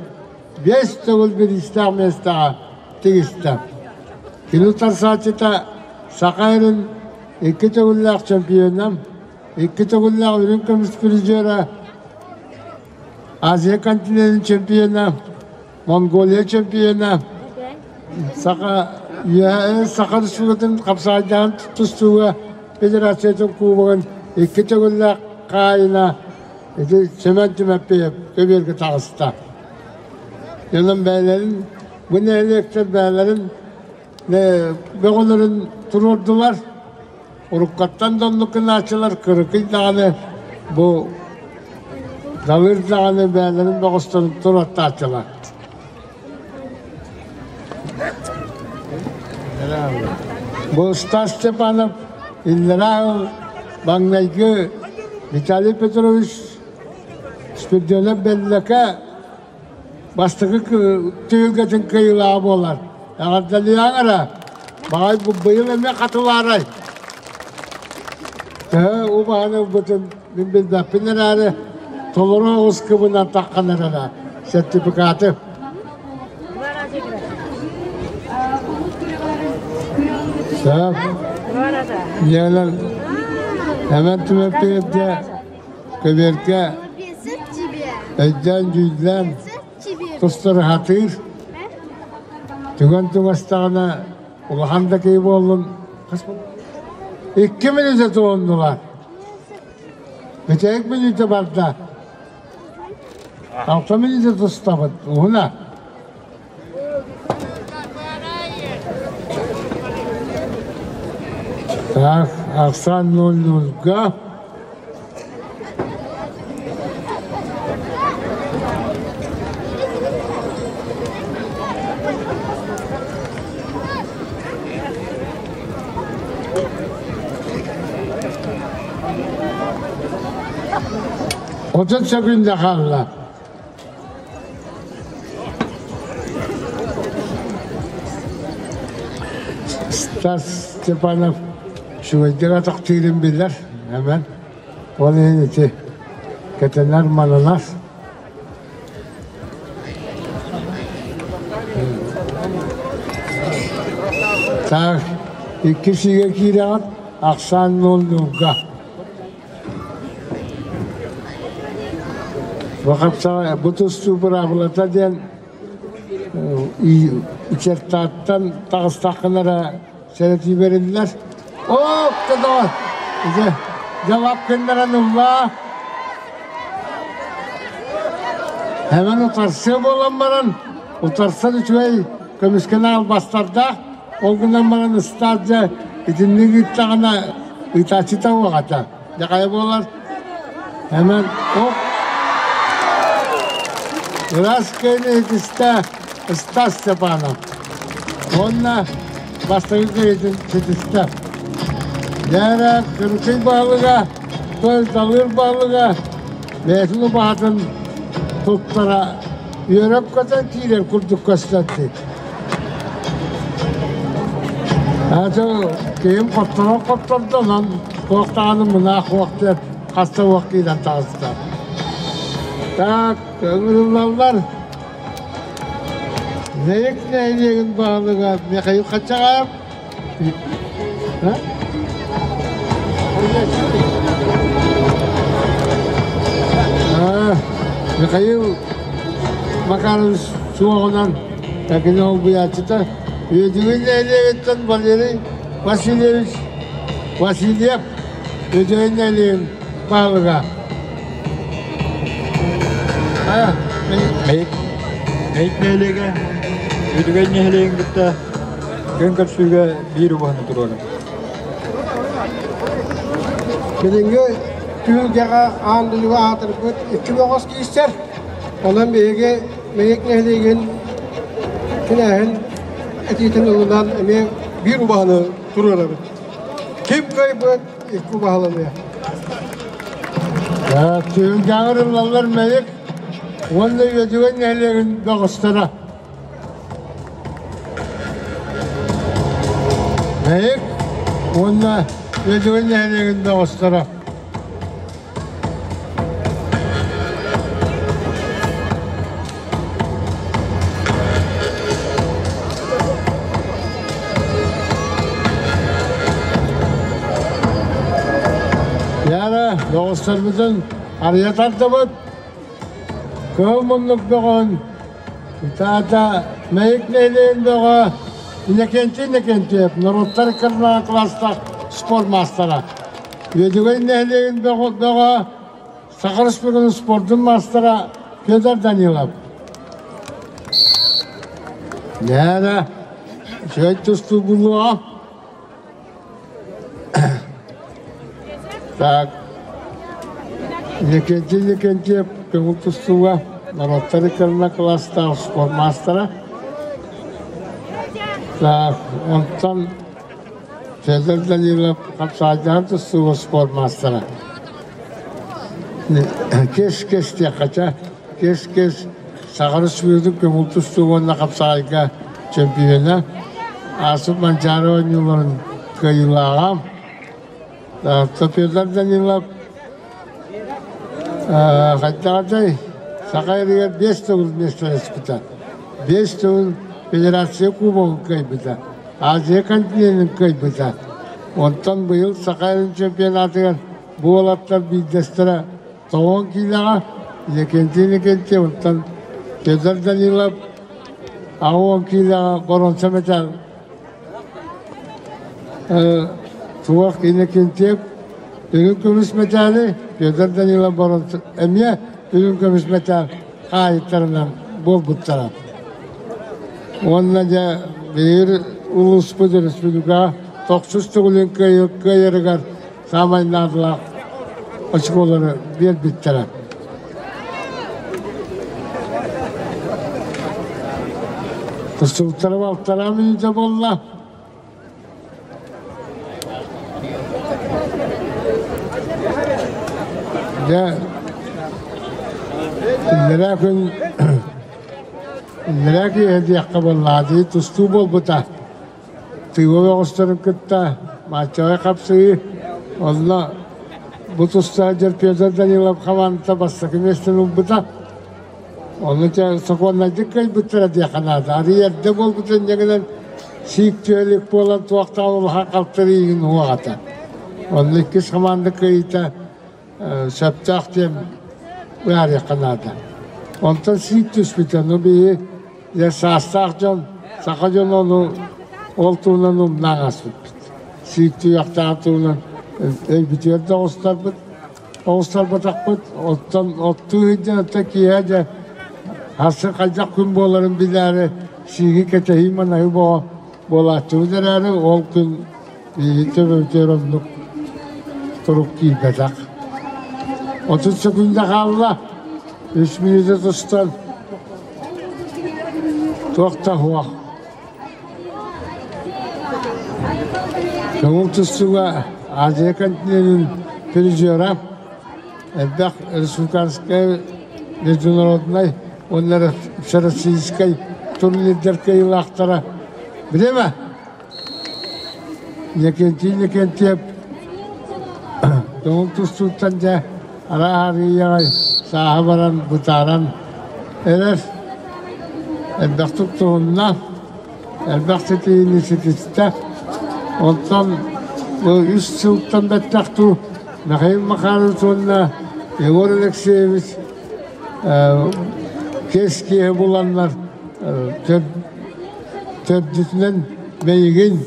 Биэс төгүл бириистээх миэстэҕэ тигистэ. Кини утарсааччыта Саха сирин икки төгүллээх чемпиона, икки төгүллээх үрүҥ көмүс призера Азия континенын чемпиона, Монголия чемпиона, Саха Саха Республикатын хапсаайдаан тустууга федерациятын кубогын икки төгүллээх хаайына. Ити Семен Тимофеев көбүөргэ таҕыста. Дьонум бэйэлэрин, бу нэһилиэктэр бэйэлэрин бөҕөлөрүн туруордулар. Уруккаттан да оннук гынааччылар кыракый даҕаны бу Далыр даҕаны бэйэлэрин бөҕөстөрүн туруортааччылар. Бу Стас Степанов иллэрээ маҥнайгы Виталий Петрович Спирдионов Бэллэкэ бастакы түһүлгэтин кыайыылааҕа буолар. Эҕэрдэлиэҕиҥ эрэ. Баҕай бу быйыл эмиэ хатылаарай. Төһө убаһаны ылбытын мин билбэппин эрээри, толору оҕус кыбынан таххан эрэрэ сертификаты. Сөп. Ийэлэр Эмэн түмэппиэдэ көбүөргэ өйдөөн-дьүүллээн тустары сатыыр. Түгэн туҥастаҕына улахан да киһи буоллун 2 мүнүүтэ туһуннулар. Бүтэһик мүнүүтэ барда. 6 мүнүүтэ тустабыт. Уһуна. Так, ахсаан 0-0-га. 30 секунда хаалла. Стас Степанов үчүгэйдик атахтыырын билэр hemen. Ол иһин ити кэтэнэр мананар. Так, икки сигэ киирэҕит, ахсаан ноль-нульга. Бу хапсаҕай бу тустуу быраабылата диэн ичертааттан таҕыстаххына эрэ сэрэтии бэриллэр. Оо, кыдоо! Дьэ, дьалап гыннаран ыллаа. Hemen утарсыы буолан баран, утарсан үчүгэй көмүскэнэ албастардаах, ол гынан баран ыстаат дьэ итинник ыыттаҕына ыытааччыта уоҕата. Дьэ хайа буолар? Hemen оп Ыраас кыайыыны ситистэ Стас Степанов. Уонна бастакы кыайыытын ситистэ. Дьээрэ Кырыкый баһылыга, той Далыр баһылыга бэйэтин убаһатын туттара үөрэн-көтөн киирэр курдук көстөттү. Аты киһим хотторон хоттордо, онон туох даҕаны мунаах уох диэн хаста уох киирэн таҕыста. Так, ыҥырыллаллар. Нэйик нэһилиэгин баһылыга Михаил Хачагаев. Михаил Макарович суоҕунан кини олбуйааччыта Үөдүгүн нэһилиэгиттэн Валерий Васильевич Васильев Үөдүгүн нэһилиэгин баһылыга. Мэйик Мэйик нэһилиэгэ Үөдүгэй нэһилиэгин кытта күөн көрсүүгэ биир убаһаны туруорар. Билиҥҥи түһүлгэҕэ аан дойдуга аатырбыт икки бөҕөс киирсэр. Онон биһиги Мэйик нэһилиэгин кинээһин этиитин ылынан эмиэ биир убаһаны туруорабыт. Ким кыайбыт икки убаһаланыа. Түһүлгэҕэ ыллаллар Мэйик уонна Үөдүгэн нэһилиэгин бөҕөстөрө. Мэйик уонна Үөдүгэн нэһилиэгин бөҕөстөрө. Яра, доҕотторбутун арыйа тардыбыт. Кыһыл муннук бөҕөн, таата Мэйик нэһилиэгин бөҕө Иннокентий Иннокентьев, норуоттар ыккардыларын кылаастаах спорт маастара. Үөдүгэй нэһилиэгин бөҕө Саха Республикатын спордун маастара Федор Данилов. Нээрэ, үчүгэй тустуу булуоҕа. Так, Иннокентий Иннокентьев көҥүл тустууга норуоттар иккардына кылаастаах спорт маастара. Так, онтон Федор Данилов хапсаайдаан тустууга спорт маастара. Кэс-кэс диэххэ кэс-кэс Саха Республикатын көҥүл тустуу уонна хапсаҕайга чемпиона, ааспыт Манчаары оонньууларын кыайыылааҕа Федор Данилов хайдаҕый Саха сиригэр биэс төгүл миэстэлэспитэ. Биэс төгүл Федерация Кубогын кыайбыта, Азия континенын кыайбыта. Онтон быйыл Саха сирин чемпионатыгар бу уолаттар биирдэстэрэ Тоҕон киилэҕэ Иннокентий Иннокентьев, онтон Федор Данилов 80 киилэҕэ боруонса мэтээл Туох Иннокентьев үрүҥ көмүс мэтээли, Федор Данилов боруонса эмиэ үрүҥ көмүс мэтээл хаайыттарынан буолбуттара. Уонна дьэ биир улууспут республикаҕа тохсус төгүлүн кыайарыгар саамай наадалаах очколары биэрбиттэрэ. Тустууктара балтараа мүнүүтэ буолла. Дьэ, иллэрээ күн иллэрээ киэһэ диэххэ буоллаҕа дии тустуу буолбута. Тыыла оҕустарын кытта матчаҕа хапсыһыы. Онно бу тустаах дьон Петр Данилов хамаандата бастакы миэстэни ылбыта. Ону дьэ сокуоннайдык кыайбыттара диэххэ наада. Арыый эрдэ буолбутун инньэ сиик түөлүк буолан туохтаах улахан халтарыыгын уоҕата. Онно иккис хамаанда кыайыыта сөптөөх диэн быһаарыахха наада. Онтон сиик түспүтэ, ну биһи дьэ саастаах дьон, саха дьоно ону ол туһунан умнаан ааспыппыт. Сиик түһүөхтээх туһунан өйбүтүгэр да оҕустарбыт, оҕустарбатахпыт. Оттон оттуу сылдьан оттон киэһэ дьэ харсы хайдах күн буоларын билээри сииги кэтэһии-манаһыы бөҕө буолааччыбыт эрээри ол күн биһиги төбөбүтүгэр оннук турук киирбэтэх. 30 секунда хаалла. Үс мүнүүтэ тустан туох да суох. Көҥүл тустууга Азия континенын призера, элбэх республиканскай, международнай уонна всероссийскай турнирдар кыайыылаахтара. Время! Иннокентий Иннокентьев көҥүл тустууттан дьэ арааһа сааһа баран бытааран эрэр элбэхтик туһунна, элбэх ситиһиини ситистэ. Онтон бу үс сылтан бэттэх дуу Михаил Михайлович уонна Егор Алексеевич кэс киэһэ буланнар төрдүтүнэн мейигин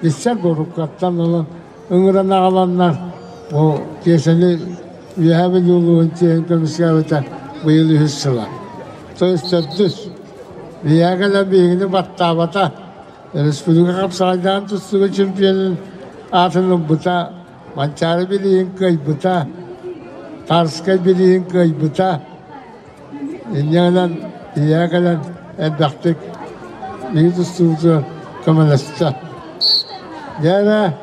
иссэр боруккаттан ылан ыҥыран аҕаланнар бу Киэсэни Үөһээ Бүлүү улууһун чиэһин көмүскээбитэ быйыл үһүс сыла. То есть төрдүс. Биһиэхэ кэлэн биһигини баттаабата. Республика хапсаҕайдаан тустууга чемпионун аатын ылбыта, Манчаары билиһин кыайбыта, Тарскай билиһин кыайбыта. Инньэ гынан ийээ кэлэн элбэхтик биһи тустуубутугар көмөлөстө. Дьэ эрэ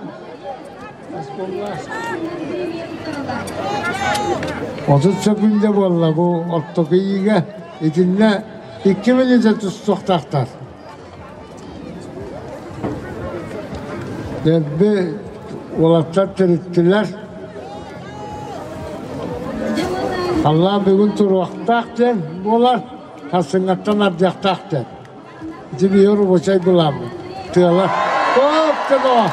30 сөкүүндэ буолла бу ортоку иигэ итиннэ 2 мүнүүтэ тустуохтаахтар. Дэлби уолаттар тириттилэр. Халлаан бүгүн туруохтаах диэн буолар, сарсыҥҥаттан ардыахтаах диэн. Ити биһи рабочай былааммыт. Тыала. Оп, тыла!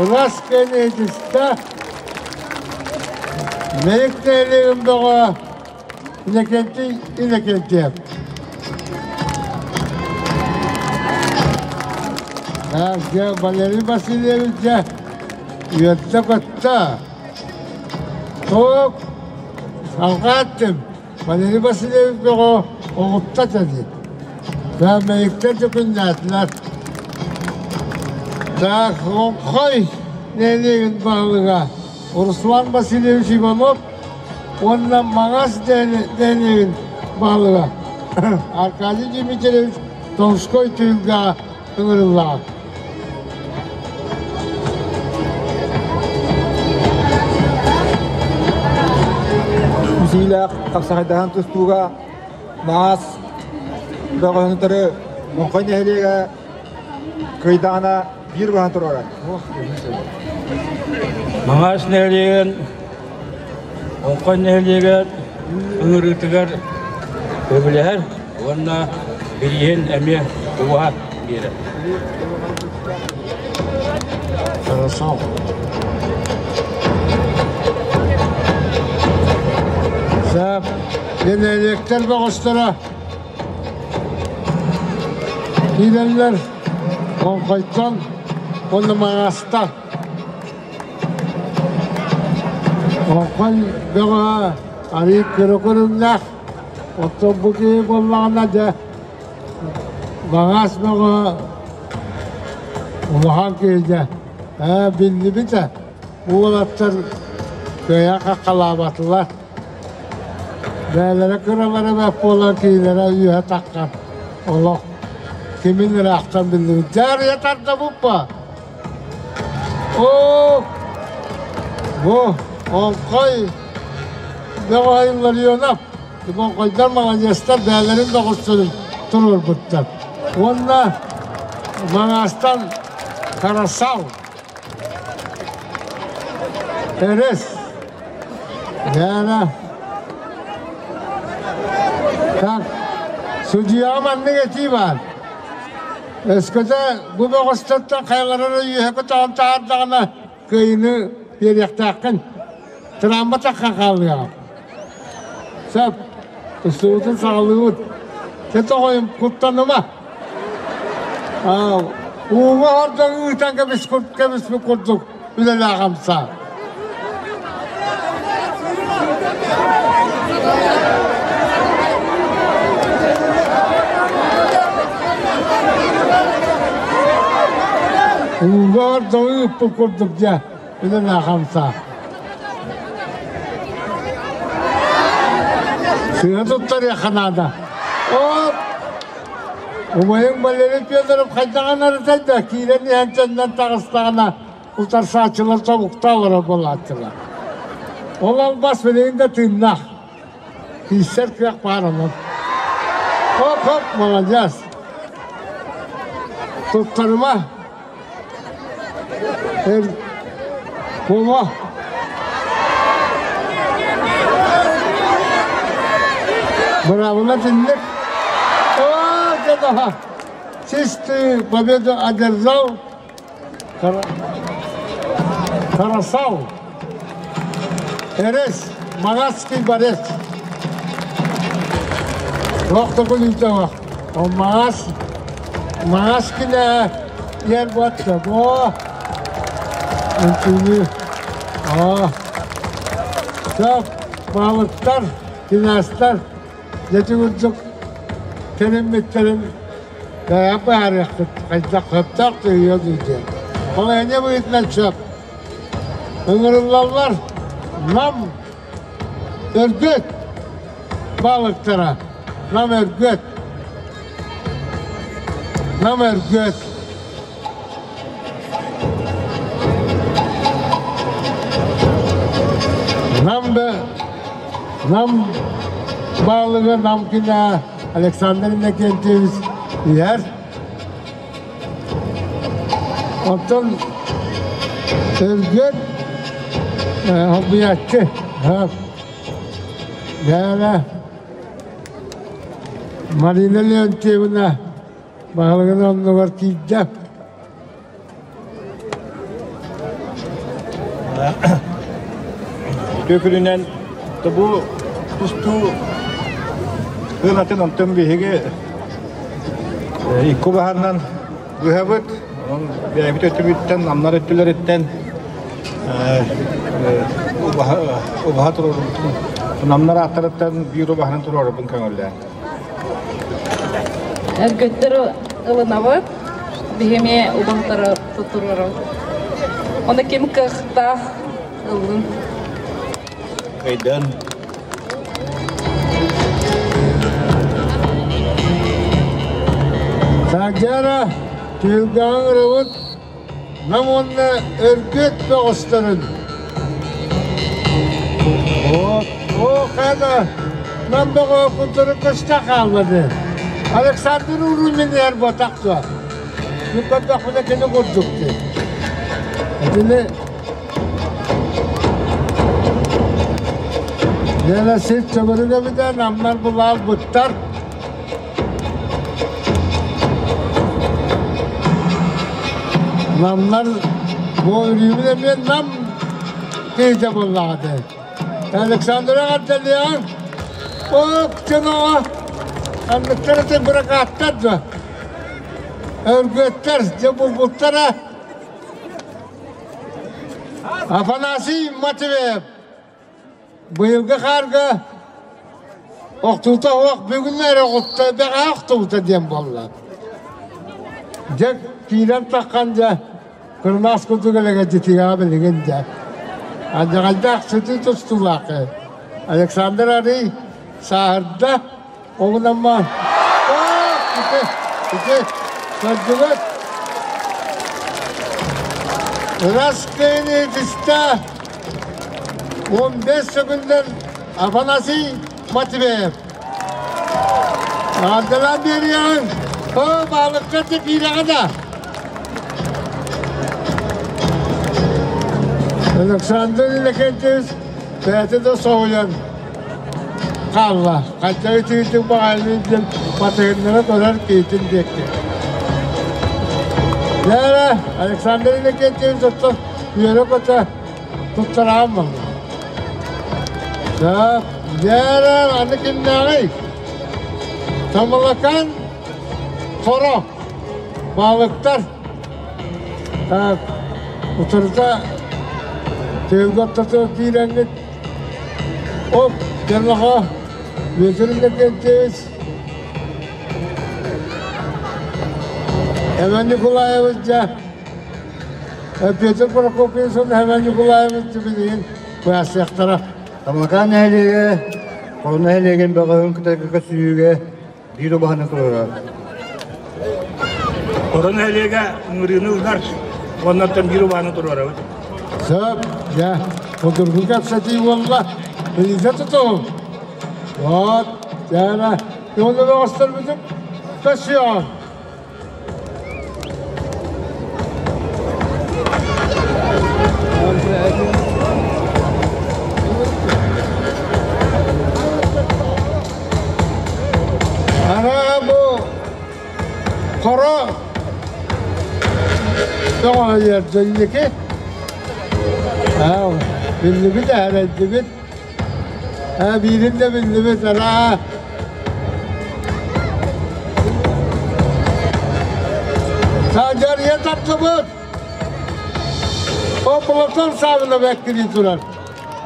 Ырас кэнитистэ. Мэйик бөҕө Иннокентий Иннокентьев. Дьэ, Валерий Васильевич дьэ, үөрдэ-көттө. Тоок алҕааттым. Валерий Васильевич бөҕө оҕутта тэди. Бээмэйиктэр дьүкүннээтилэр. Так, Оҥхой нэһилиэгин баһылыга Руслан Васильевич Иванов уонна Маҥаас нэһилиэгин баһылыга Аркадий Дмитриевич Томской түһүлгэҕэ ыҥырыллаҕа. Үсиилээх хапсаҕайдаһан тустууга Маас бөҕөһүн Муҥха нэһилиэгэ кыйдаҕына биир баһан туруорар. Маҥаас нэһилиэгин Оҥхой нэһилиэгэр ыҥырыытыгар сөбүлэһэр уонна бирииһин эмиэ убаһа биэрэр. Хорошо. Сөп. Нэһилиэктэр бөҕөстөрө киирэллэр Оҥхойтон уонна Маҥаастан. Оҥхой бөҕө арыый кыра көрүҥнээх, оттон бу киһи буоллаҕына дьэ Маҥаас бөҕө улахан киһи дьэ ээ биллибитэ уолаттар кыайа хаххалаабатылар. Бэйэлэрэ кыралара бэрт буолан киһилэрэ үөһэ таххан олох кимин ыраахтан биллибит. Дьаарыйа тардабыппа. Оо, бу Оҥхой Бөҕөй Ларионов Оҥхойдор маладьыастар бэйэлэрин бөҕөстөрүн туруорбуттар. Уонна Маҥаастан Карасал Эрес Яна Так, судьуйаҕа маннык этии баар. Өскөтө бу бөҕөстөртөн хайалара үөһэ көтөҕөн таһаардаҕына кыайыыны биэриэхтээххин. Тыраамба таххан хаалыаҕа. Сөп. Тустуубутун саҕалыыбыт. Чэ тоҕойум куттаныма. Ууга ордон ыытан кэбиспит курдук үлэлээх хамсаа. Ууга ордон ыыппыт курдук дьэ үлэлээх хамсаа. Сыыһа туттарыахха наада. Оп! Убайыҥ Валерий Федоров хайдах анарытай да киирэн иһэн төннөн таҕыстаҕына утарсааччылар тобукта олорор буолааччылар. Ол албас билигин да тыыннаах. Киирсэр кыах баар онон. Хоп-хоп, молодец. Туттарыма. Эр буолуо. Быраабыла итинник. О, дедоха! Чистую победу одержал Карасал. Эрес, Маратский борец. Туох да күлүүтэ Ол Маас, Маас кинэ ер буотта. О, Үнтүнү. О. Сөп, балыктар, кинээстэр, дьэти курдук тэриммиттэрин Бэйэ быһаарыахпыт хайдах сөптөөх түһүө дуу диэн. Ол энньэ быһыытынан сөп. Ыҥырыллаллар Нам Өргөт балыктара. Нам Өргөт. Нам Өргөт. Нам да Нам балыгы Нам кинэ Александр Иннокентьевич иһэр. Оттон Өргөн холбуйааччы Бэйэлэ Марина Леонтьевна баһылыгын оннугар тиийдэ. Үтүө күнүнэн бу тустуу ылатын онтон биһиги икки баһарынан быһабыт. Онон бэйэбит өттүбүттэн, намнар өттүлэриттэн. Убаһа туруорбутун намнар ааттарыттан биир убаһаны туруорбун көҥүллээн. Өргөттөр ылынабыт, биһиги убаһтары туруорабыт. Оны ким кыахтаах ыллын. Кайдан. Саджара түһүлгэҕэ ырабыт Нам уонна Өргүөт бөҕөстөрүн. О, хана нам бөҕө курдары көстө хааллады. Александр Урумин эр ботах дуо? Нүккөрдөхпүнэ кини курдук дии. Итини Лена сир чөмөрүк эбитэ, намнар булаалбыттар. Намнар бу үрүүбүн эмиэ нам киһитэ буоллаҕа дии. Александра Ардалиан, оп дьоноҕо анныктар ити быракааттар дуо? Өргүөттэр дьэ булбуттара. Афанасий Матвеев Быйылгы хаарга охтуута суох бүгүн эрэ оҕутта бэҕэһээ охтубута диэн буолла. Дьэ киирэн таххан дьэ кырынаас курдук элэгэлдьитигэҕэ билигин дьэ. Алдьархайдаах сытыы тустуулаах Александр Арий сааһырда оҕунамма ити ити көрдүгүт Ырас кыйыны түстэ 15 секундер Афанасий Матвеев. Ардылан бериэн, о балыкка киирэҕэ да. Александр Иннокентьевич бэйэтэ да соһуйан хаалла. Ханча үтүгүтүк баҕайылыы диэн батыһыннара көрөр киһитин диэки. Дьэ, Александр Иннокентьевич оттон үөрэ-көтө туттараан буолла. Так, дьэ, аны кимнээҕий? Тамалакан хоро, балыктар. Так, утарыта тыылга ортотугар киирэҥҥит Оп, дьонноҕо Бүөтүр Иннокентьевич, Иван Николаевич дьэ, Петр Прокопьевич уонна Иван Николаевич билигин быһаарсыахтара. Тамалакаан нэһилиэгэ Хоро нэһилиэгин бөҕөһүн кытары көрсүһүүгэ биир убаһаны туруорар. Хоро нэһилиэгэ ыҥырыыны ылар, уоннаттан биир убаһаны туруорабыт. Сөп, дьэ, судургу кэпсэтии буолла. Илиитэ тутуһуҥ. Вот, дьэ, уонна бөҕөстөрбүтүн көрсүөҕүҥ. Ана бу хоро тоҕо дьэллики биллибит эрэйдибит биирин да биллибит араа Саадьарыйа тардыбыт. О Платон Савинов эккирии турар.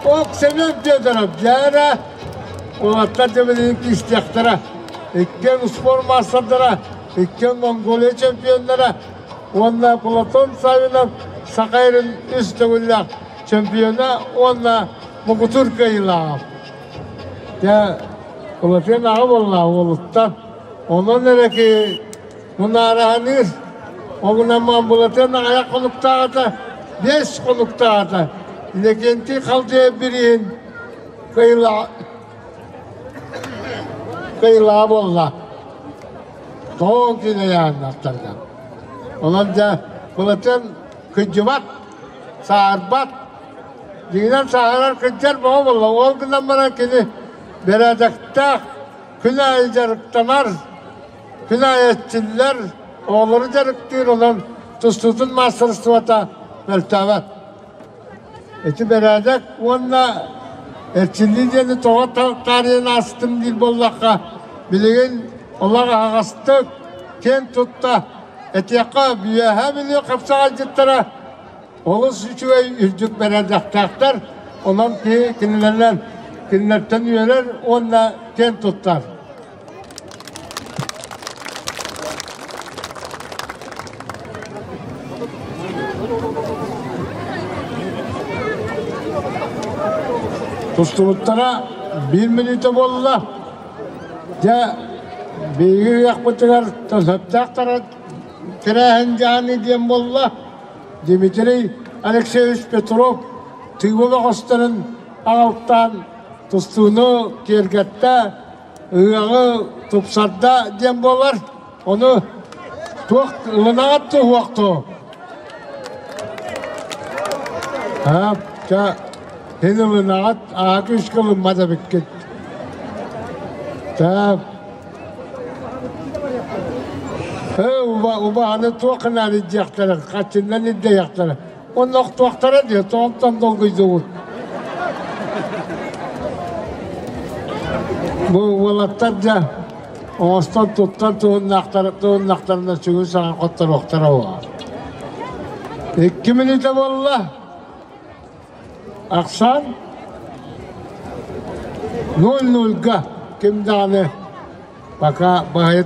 О Семен Федоров дьээрэ уолаттар дьэбилин кистиэхтэрэ. Иккиэн спорт маастардара, иккиэн Монголия чемпионнара уонна Платон Савинов Саха сирин үс төгүллээх чемпиона уонна муҥутуур кыайыылааҕа. Дьэ, Платон аҕа буолла уолуттан. Онон эрэ ки мунаараһаныыр. Оҕунан Былатыан аҕыйах хонуктааҕыта, биэс хонуктааҕыта Иннокентий Халдеев бирииһин кыайыылааҕа буолла. Тоҕо киинэйээннэхтэргэ. Онон дьэ Былатыан кыдьыбат, саарбат, дьиҥинэн сааһырар кырдьар бөҕө буолла. Ол гынан баран кини бэрээдэктээх, күн аайы дьарыктанар, күн аайы эрчиллэр, оҕолору дьарыктыыр, онон тустуутун маастарыстыбата мөлтөөбөт. Ити бэрээдэк уонна эрчиллии диэни тоҕо таарыйан аастым диир буоллахха, билигин олох аһаҕастык, киэн тутта этиэххэ, Үөһээ Бүлүү хапсаҕайдьыттара. Олус үчүгэй үрдүк бэрээдэктээхтэр, онон киһи кинилэринэн кинилэртэн үөрэр уонна киэн туттар. Тустубуттара биир мүнүүтэ буолла. Дьэ, биһиги ыһыахпытыгар сөптөөх тэрээһин дьаһаныы диэн буолла. Дмитрий Алексеевич Петров тыыба бөҕөстөрүн аҕалтаан тустууну киэргэттэ, ыһыаҕы тупсарда диэн буолар. Ону туох ылынаҕыт туһуох дуо? Чэ, һин ылынаҕыт, аһа күүскэ ылыммат эбиккит. Так. Убаһаны туох гынаары илдьиэхтэрэ, хаччыннан илдьиэхтэрэ. Онно охтуохтара диye, тоҕоттон долгуйдубут. Бу уолаттар дьэ оҥостон туттан туһуннахтарына сүгүн саҥа хотторуохтара буолар. Икки мүнүүтэ буолла. Ахсаан 0-0-га ким даҕаны пока баһыйа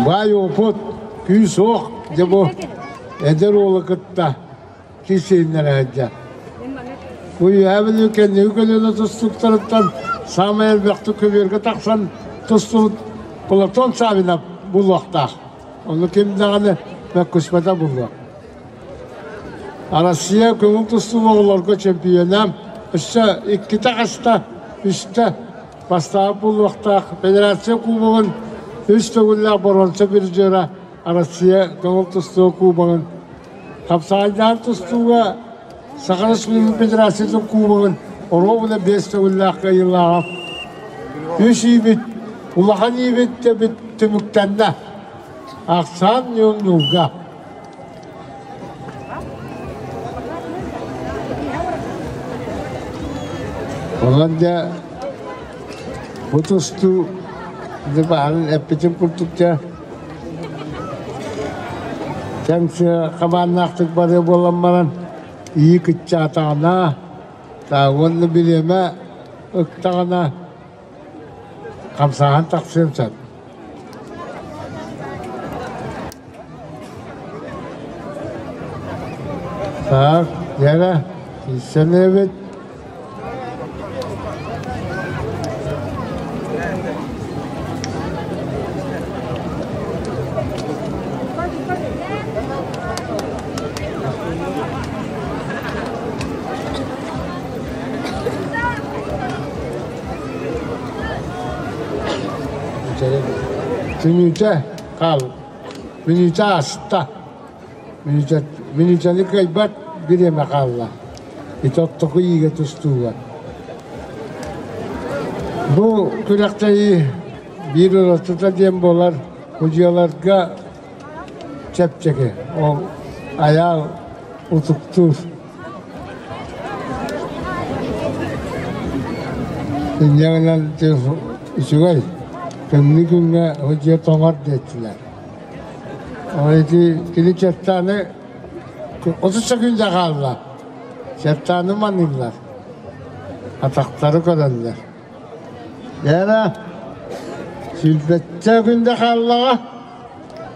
Баай опыт, күүс суох, дьэ бу эдэр уолу кытта кисииннэрэ сылдьар. Бу Үөһээ Бүлүү кэнники көлүөнэ тустууктарыттан саамай элбэхтик көбүөргэ тахсан тустубут Платон Савинов булуохтаах. Ону ким даҕаны мөккүспэтэ булуо. Россия көҥүл тустуу оҕолорго чемпиона өссө иккитэ хаста, үстэ бастаабыт буолуохтаах. Федерация Кубогын үс төгүллээх боруонса призера Россия көҥүл тустуу Кубогын хапсаҕайдаан тустууга Саха Республикатын Федерациятын Кубогын оруобуна биэс төгүллээх кыайыылааҕа. Үс иибит, улахан иибит түмүктэннэ. Ахсаан ньуул-ньуулга. Онон дьэ бу тустуу дьэ баарын эппитим курдук дьэ кэм хабааннаахтык барыа буолан баран ии кыччаатаҕына уонна бириэмэ ыктаҕына хамсааһын тахсыан сөп. Так, Лера, киирсэн эбит. Мүнүүтэ хаал. Мүнүүтэ ааста. Мүнүүтэни кыайбат бириэмэ хаалла. Ити оттоку иигэ тустууга. Бу күрэхтэһии биир уратыта диэн буолар судьуйаларга чэпчэки. Ол айаал утуктуур. Инньэ гынан үчүгэй, тымныы күҥҥэ дьиэ тоҥор диэччилэр. Ол ити кини чертаны 30 секунда хаалла. Чертаны маныыллар. Атахтары көрөллөр. Лера, сүүрбэччэ күндэ хааллаҕа,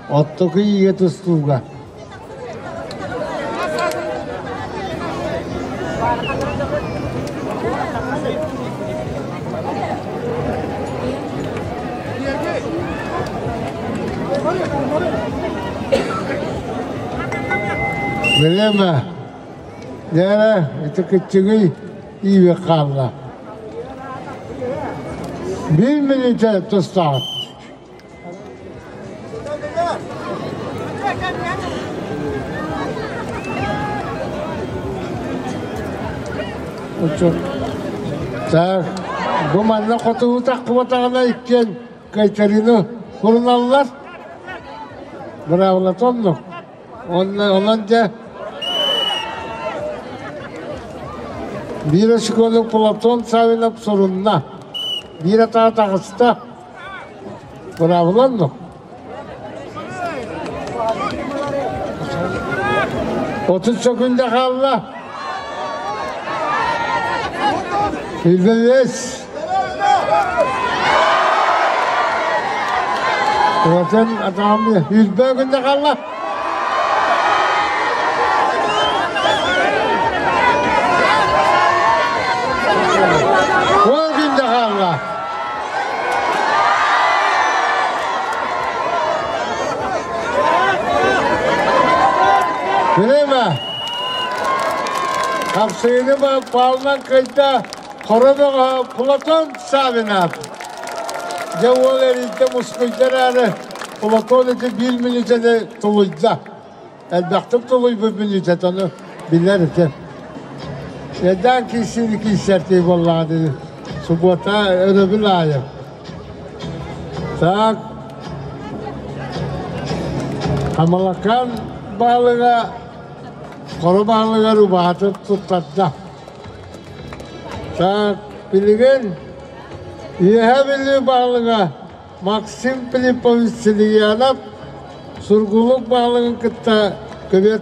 оттоку иигэ тустууга. Билиэмэ, Лера, ити кыччыгый иигэ хаалла. Биир мүнүүтэ тустаҕыт. Так, бу манна хотугу таххыбатаҕына иккиэн кайтарыыны хуруналлар. Быраабылата оннук. Онон дьэ биир оскуола Платон Савинов сурунна. Биир атаҕа таҕыста. Быраабылан 30 sekunda хаалла. Илбэс. Туотан атаҕым илбэ күндэ хаалла. Ол күндэ хаалла. Время. Хапсыыны палынан кыйда хоро бөҕө Платон Савинов. Дьэ уол эрийдэ мускуйдар аары Платон ити биир мүнүүтэни тулуйда. Элбэхтик тулуйбут мүнүүтэ ону билэр этим. Эдээн киирсиини киирсэртии буоллаҕа дии. Субуота өрөбүл аайы. Так. Хамалакан баалыга хоро баалыгар убаһатын туттарда. Так, билигин Үөһээ Бүлүү баалыга Максим Филиппович Силигиянов Сургуулук баһылыгын кытта көбүөр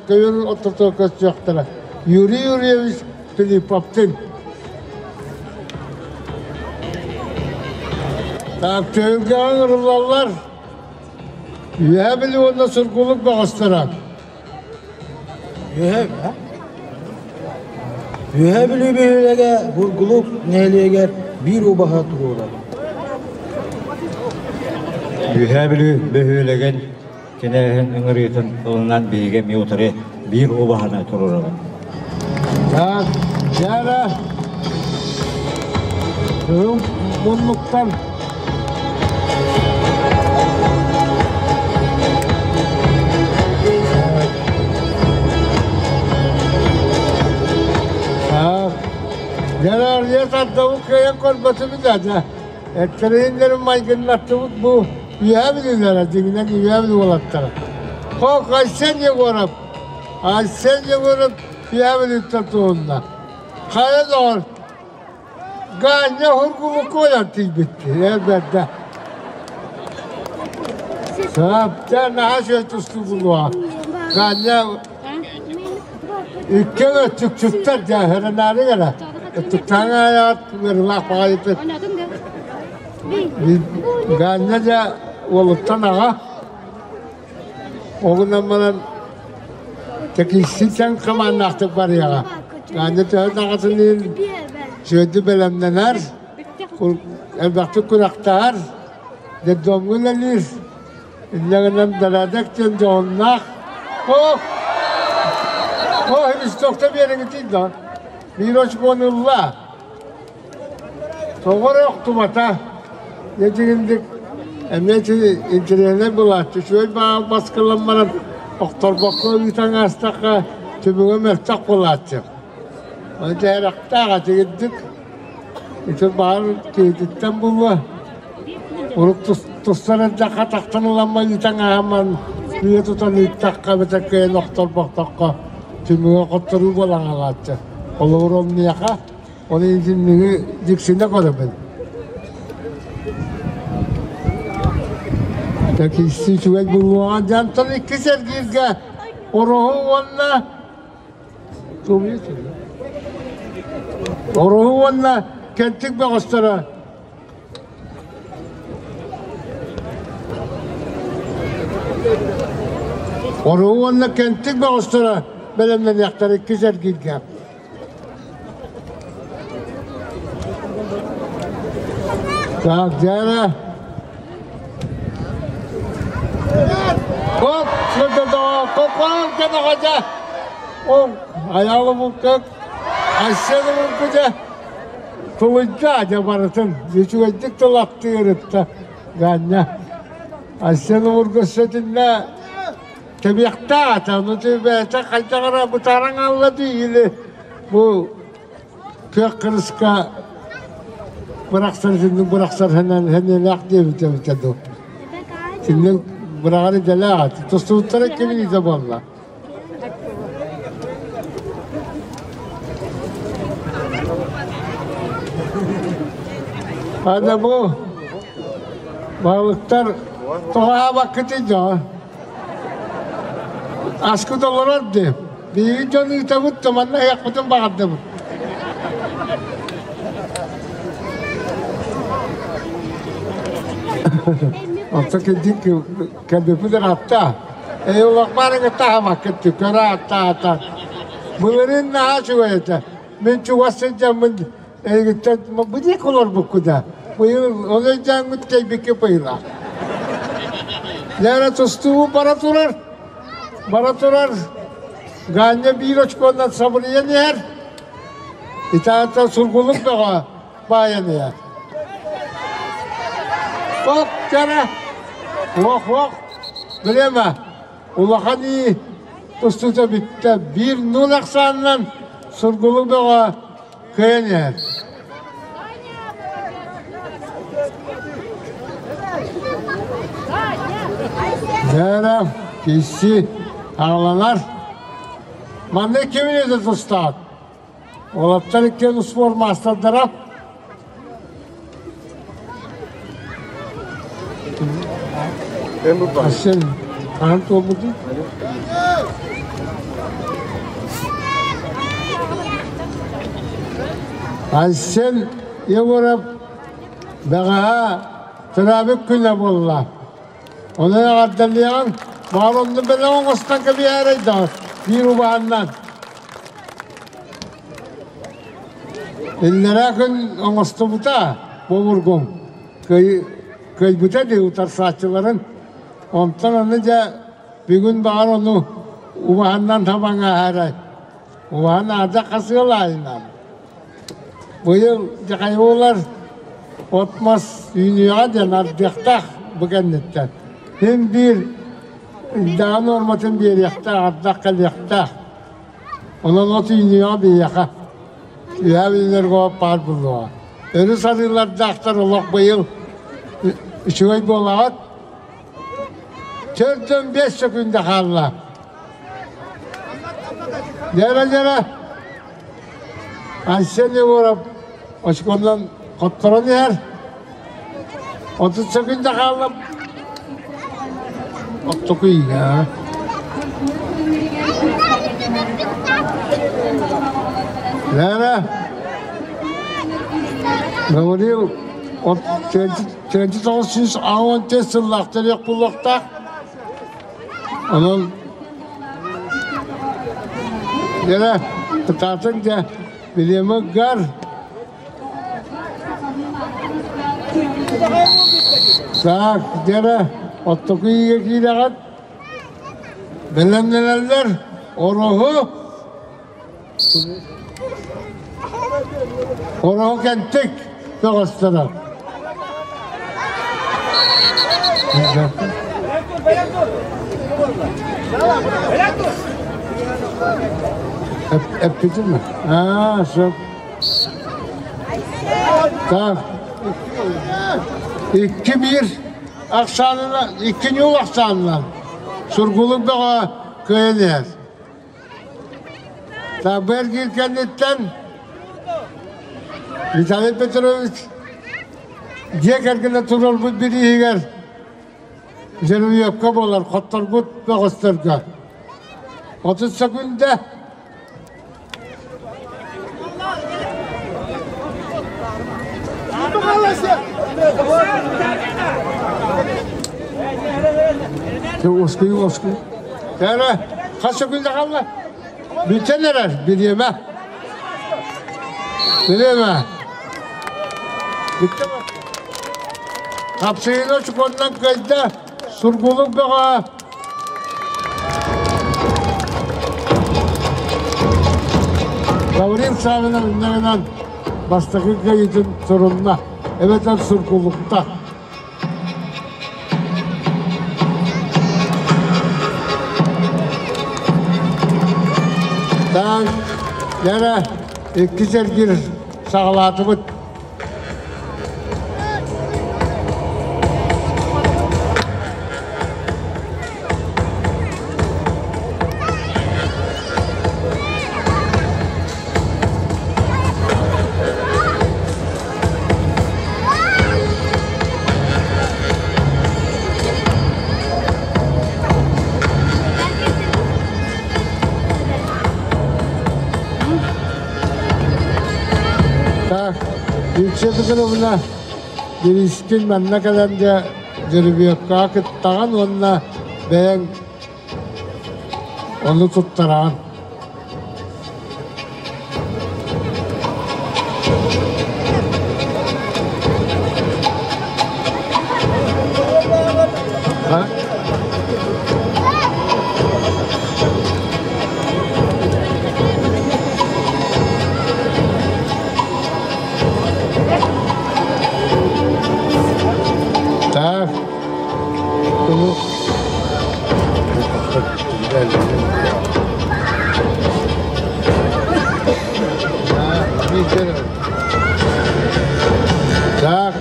көбүөр ортотугар көрсүөхтэрэ. Юрий Юрьевич Филипповтын. Так, түһүлгэҕэ ыҥырыллаллар. Үөһээ Бүлүү уонна Сургуулук бөҕөстөрө. Үөһээ Үөһээ Бүлүү бөһүөлэгэ Бургулук нэһилиэгэр биир убаһа туруорар. Үөһээ Бүлүү бөһүөлэгин кинээһин ыҥырыытын ылынан биһиги эмиэ утары биир убаһаны туруорабыт. Так, дьэ Кыһыл муннуктан Дьэ, тардабыт кыайан көрбөтүбүт да, Эттэрииннэрин майгыннаттыбыт бу үөһэ билилэрэ, дьиҥинэн үөһэ били уолаттара. Хок Айсен Егоров, Айсен Егоров үөһэ билиттэн туһунна. Хайа доҕор, Ганя Хургулукуойан тиийбит, эр бэрдэ. Саапта наһаа үчүгэй тустуу булуоҕа. Ганя Икки өттүкчүттэр дьээһэринээри гына. Өттүктээҥ аайаат ыарыылаах баҕайытык. Гаанньа дьэ уолуттан аҕа. Ол гынан баран тэкисситэн хамааннаахтык барыаҕа. Гаанньа төһө даҕатын иһин сүөдү бэлэмнэнэр, элбэхтик күрэхтэһэр, детдомҥа үлэлиир. Инньэ гынан бэрээдэк диэн дьоһуннаах. О! О, листокта биэриҥитий да. Биир очкону ылла. Тоҕо эрэ охтубата. Дьэ дьиҥиндик эмиэ ити интэриэһинэй булааччы. Үчүгэй баҕа баскылан баран охторбокко ыытан аастахха түмүгэ мөлтөх буолааччы. Ону дьээрэхтээх этигирдик ити баар киһититтэн булуо. Урут тустар эрдэххэ тахсан ыламман ыытан ааһамман үйэ тутан ыыттахха эбэтэр кыайан охторботоххо түмүгэ хотторуу буолан хаалааччы. Холобур ол миэхэ ол итинниги дьиксинэ көрөбүн. Тэкисси үчүгэй булуоҕа дьантан иккис эргииргэ Ороһу уонна Ороһу уонна Кэнтик бөҕөстөрө Оруо уонна Кэнтик бөҕөстөрө бэлэмнэниэхтэрэ иккис эргииргэ. Так, дьэ Хоп, Айаалыбыкка Айсен Тулуйда дьэ барытын үчүгэйдик тылаттыырытта Ганя. Айсен Уурга сөтүннэ тэбиэхтээх ону бэйэтэ хайдах эрэ бытааран хаалла дии или бу күөх кырыска бырахсар итинник бырахсар хэнэлээх диэбитэ эбитэ дуу. Итинник быраҕар идэлээх тустубуттара ким буолла. Аны бу Балыктар тоҕо аһаабаккытый дьоҕо? Аскыт олорор дии. Биһиги дьон ыытабыт да манна ыһыахпытын баҕардыбыт. Онто кэлдик кэлбиппит ыраатта. Эй олох баарыгытта аһаабаккыт көрө аатта Былырыын наһаа үчүгэй этэ. Мин чугас сылдьаммын эйигиттэн бу диэки олорбукку да быйыл ол өйдөөҥҥүт тэйбиккэ быйылаах. Лера тустуу бара турар, бара турар. Ганя биир очконнан сабырыйан иһэр. Итаата сургулук бөҕө баайан иһэр. Ок, кэрэ. Ох, ох. Билиэмэ, улахан ии тустуута бүттэ. Биир нул ахсаанынан сургулук бөҕө кыайан иһэр. Дьээрэ, кисси аҕаланар. Манна ким үлэтэ тустаат? Уолаттар иккиэн успуор маастардара. Арсен, хаһан туолбутуй? Айсен Егоров бэҕэһээ төрөөбүт күнэ буолла. Ону эҕэрдэлиэҕиҥ, баҕар онно бэлэх оҥостон кэбиһээрэй да биир убаһаннан. Иллэрээ күн оҥостубута бобургум кыайбыта дии утарсааччыларын. Онтон аны дьэ бүгүн баҕар ону убаһаннан табаҥааһарай. Убаһан аада хасыал аайынан. Быйыл дьахайуулар от-мас үүнүөҕэ диэн ардыахтаах бу кэнниттэн. Син биир ыйдааҕы нуорматын биэриэхтээх, ардах кэлиэхтээх. Онон от үүнүөҕэ биһиэхэ. Үөһээ Бүлүүлэргэ баар буолуоҕа. Өрүс арыылардаахтар олох быйыл үчүгэй буолаҕыт. 45 сөкүүндэ хаалла. Дьэрэ-дьэрэ Айсен Егоров очконнан хотторон иһэр. 30 сөкүүндэ хаалла. Оттоку иигэ. Лера, Гаврил 1994 сыллаах төрүөх буолуохтаах. Онон Лера, кытаатыҥ дьэ, билиэмэ гар. Так, дьэрэ, оттоку иигэ киирэҕит. Бэлэмнэнэллэр, ороһу. Ороһу кэнтик көҕөстөрө. Эппитим ми? Аа, сөп. Так. 2-1 ахсаанынан, 2 ньуул ахсаанынан Сургулук бөҕө кыайан иһэр. Так, бу эргиир кэнниттэн Виталий Петрович дьиэ кэргэнэ туруорбут бирииһигэр Жеребьевка буолар хотторбут бөҕөстөргө 30 секунда Оскуй, оскуй. Кэрэ, хас секунда қалла? Бүтен эрэр, бириэмэ. Бириэмэ. Бүттэ Хапсыйыны чуконнан кыайда, сургулук бөҕө Гаврил Савинов иннинэн бастакы кыайыытын сурунна, эбэтэр сургулукта. Так, дьэрэ, иккис эргиир саҕалаатыбыт. Евдокия Петровна бириискин манна кэлэн дьэ жеребьевкаҕа кыттаҕын уонна бэйэҥ ону туттараҕын. Так. Так.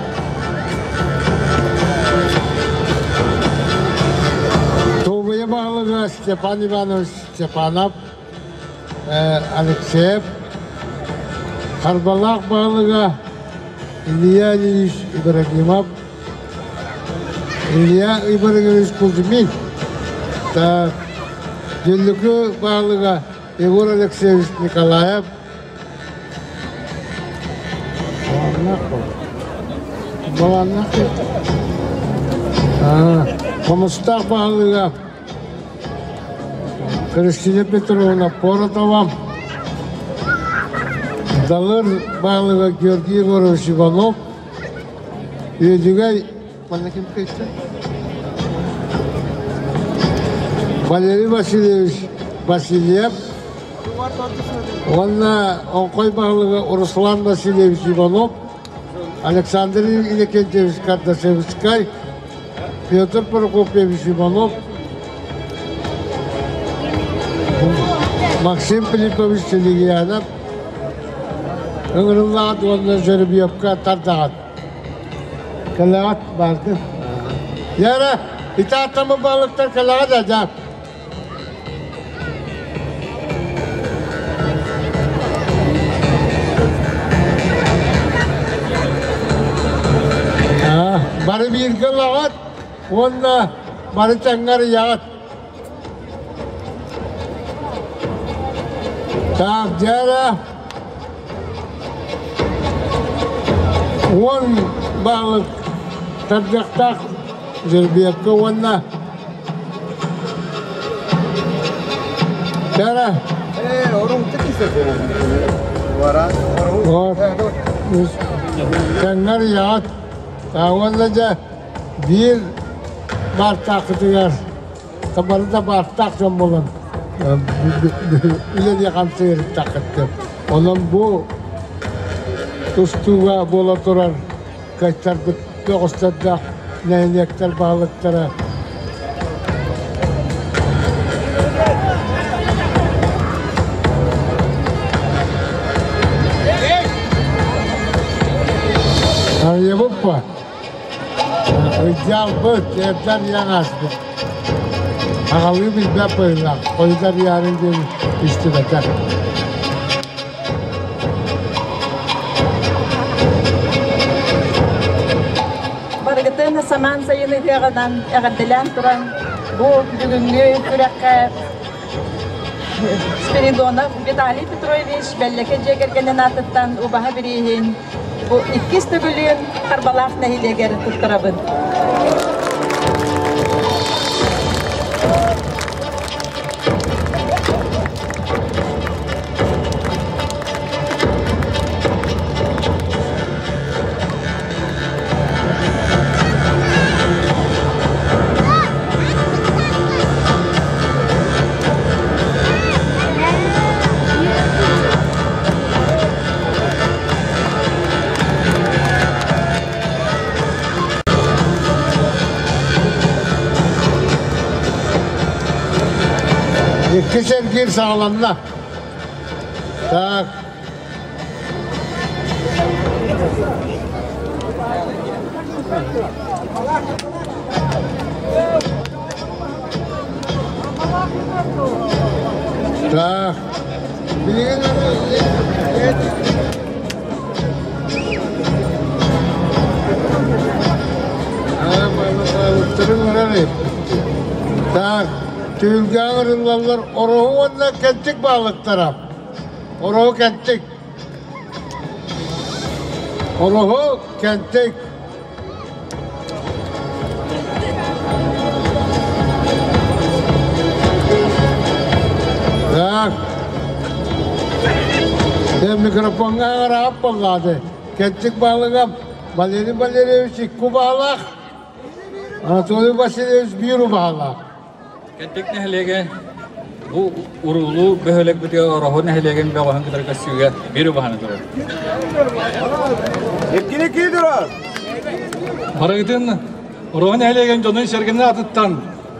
Туобуйа баһылыга Степан Иванович Степанов, Алексеев, Харбалаах баһылыга Илья Ильич Ибрагимов, Илья Ибрагимович Кузьмин, так, Дүллүкү баһылыга Егор Алексеевич Николаев, Хомустаах баһылыга Христина Петровна Поротова, Далыр баһылыга Георгий Егорович Иванов, Үөдүгэй манна ким кыйса? Валерий Васильевич Васильев уонна Оҥхой баһылыга Руслан Васильевич Иванов, Александр Иннокентьевич Кардашевскай, Петр Прокопьевич Иванов, Максим Филиппович Селигиянов ыҥырыллаҕыт уонна жеребьевка тардаҕыт. Кэлэҕит барды. Яра, итаатамы балыктар кэлэҕит адьа. Бары бииргэ ылаҕыт уонна бары тэҥҥэ арыйаҕыт. Так, дьэ 10 балык тардыахтаах жеребьевка уонна Дьэ Тэҥҥэр ыйаҕыт уонна дьэ биир баартааххытыгар бары да баартаах дьон буолан үлэлии хамсыы ыһыктаххыт. Онон бу тустууга буола турар кыайтарбыт көҕүстэрдээх нэһилиэктэр баһылыктара Арыйабыппа. Ыйдьаалбыт, эрдэр ян ааспыт. Аҕалыы билбэт быһыылаах, хойутар яарын диэн истибэтэх. Барыгытын самаан сайын ыһыаҕынан эҕэрдэлээн туран, бу бүгүҥҥү күрэххэ Спиридонов Виталий Петрович Бэллэкэ дьиэ кэргэнин аатыттан убаһа бирииһин бу иккис төгүлүн Харбалаах нэһилиэгэр туттарабын. Иккис эргиир саҕаланна. Так. Так. Билигин Так, түһүлгэ ыҥырыллаллар Ороһу уонна Кэнтик баалыктара. Ороһу Кэнтик. Ороһу Кэнтик. Так. Дэ микрофоҥҥа аҕыраап буоллаады. Кэнтик баалыга Валерий Валерьевич икки убаалаах, Анатолий Васильевич биир убаалаах. Кэнтик нэһилиэгэ бу уруулуу бөһүөлэкпитигэр Ороһу нэһилиэгин бөҕөһүн кытары көрсүүгэ биир убаһаны турар. Иккини кии турар. Барыгытын Ороһу нэһилиэгин дьонун сэргэнин атыттан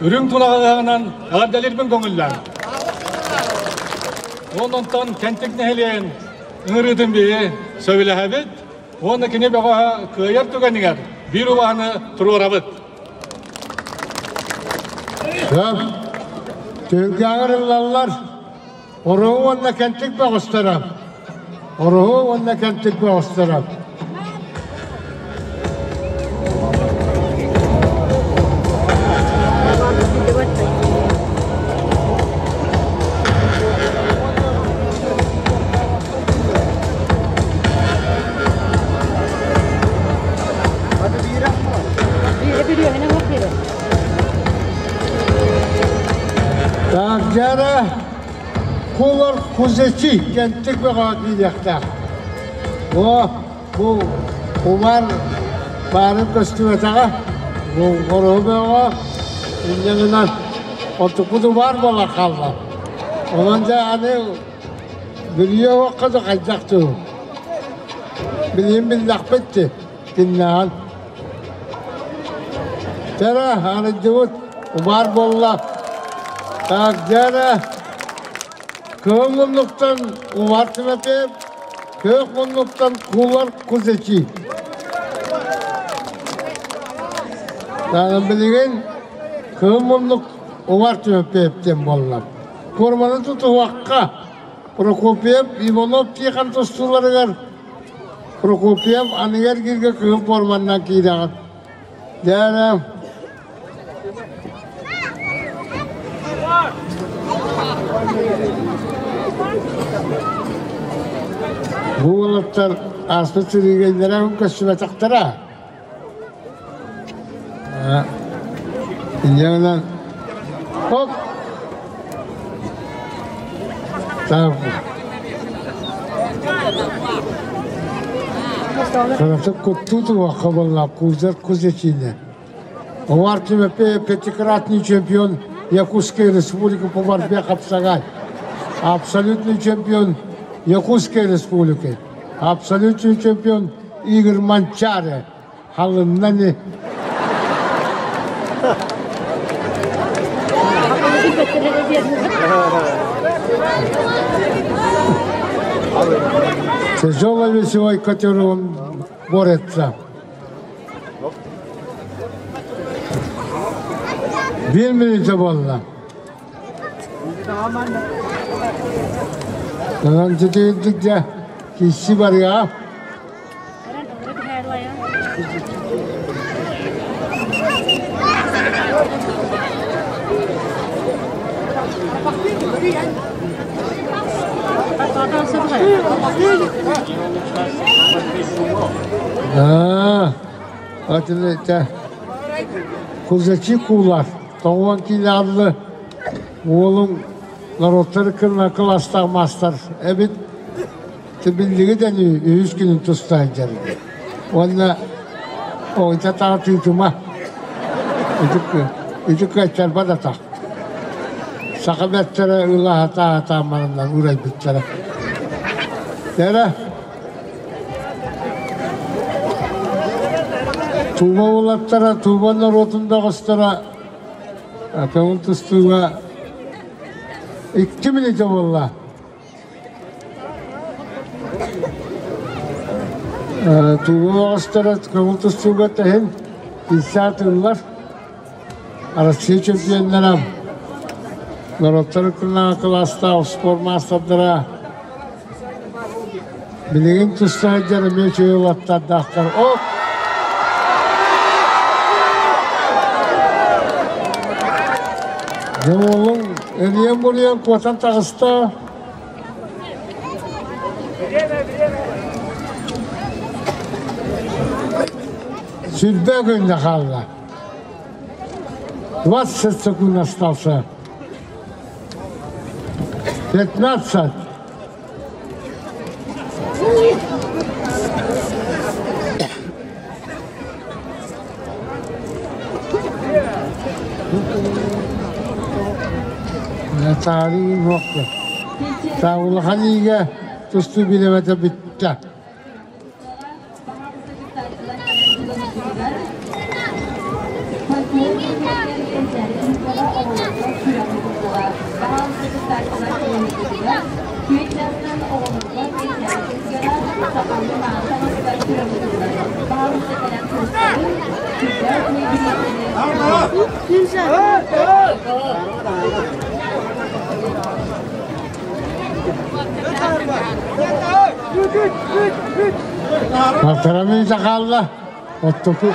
үрүҥ тунаҕынан эҕэрдэлиирбин көҥүллээн. Онтон Кэнтик нэһилиэгин ыҥырыытын биһи сөбүлэһэбит уонна кини бөҕөһө кыайар түгэнигэр биир убаһаны туруорабыт. Сөп. Түһүлгэҕэр ыллаллар. Ороһу уонна Кэнтик бөҕөстөрө. Ороһу уонна Кэнтик бөҕөстөрө. Так, дьара кулар кузачи кэнтик бөҕө киириэхтээх. О, бу умар баарын көстүбэтэҕэ. Бу хоруһу бөҕө инньэ гынан отуккут убаар буолан хаалла. Онон дьэ аны Билиэ уохха да хайдах дуу? Билигин биллэхпит дии, киннээҕин. Дьэрэ, арыйдыбыт, убаар буолла. Так, дьэрэ, кыһыл муннуктан убаар Тимофеев, күөх муннуктан куулар Кузачи. Билигин кыһыл муннук убаар Тимофеев диэн буолла. Куорманы тутуһуохха Прокопьев Иванов Тихон тустууларыгар Прокопьев аныгы эргииргэ кыһыл форманнан киирэҕин. Дьэ Бу уолаттар ааспыт сырыыга көстүбэтэхтэрэ. Инньэ гынан хоп Кыратык куттуу туруохха буолла кузер кузечине. Овар Тимофеев пятикратный чемпион Якутской республики по борьбе хапсагай. Абсолютный чемпион Якутской республики. Абсолютный чемпион Игорь Манчаре халыннан Тяжелой весовой которой он борется. Биир минута буолла. Онон дьэ дьэ киси барыа. Аа, атын Кузачи куулар, тоҕуон киилэ уолуҥ норуоттар кылына кылаастаах маастар эбит. Тибиллиги дэн үһүс күнүн туста сылдьар. Уонна ойта таатыытыма. Ити кыайтарбат атах. Саха бэртэрэ ылаһата манынан урайбыттара. Эрэ Туба уолаттара, Туба норуотун бөҕөстөрө көҥүл тустууга икки мүнүүтэ буолла. Туба бөҕөстөрө көҥүл тустууга тэһин икки тыллар Россия чемпионнара, норуоттар кылаастаах спорт маастардара билигин туста сылдьар эмиэ үчүгэй уолаттардаахтар. Оп! Дьэ уолуҥ эрийэн-буруйан куотан таҕыста. Сүрбэ күннэ хаалла. 20 секунд остался. 15. Таарыы буолла. Улахан иигэ тустуу билэбэтэ бүттэ. Полтора хаалла. Оттоку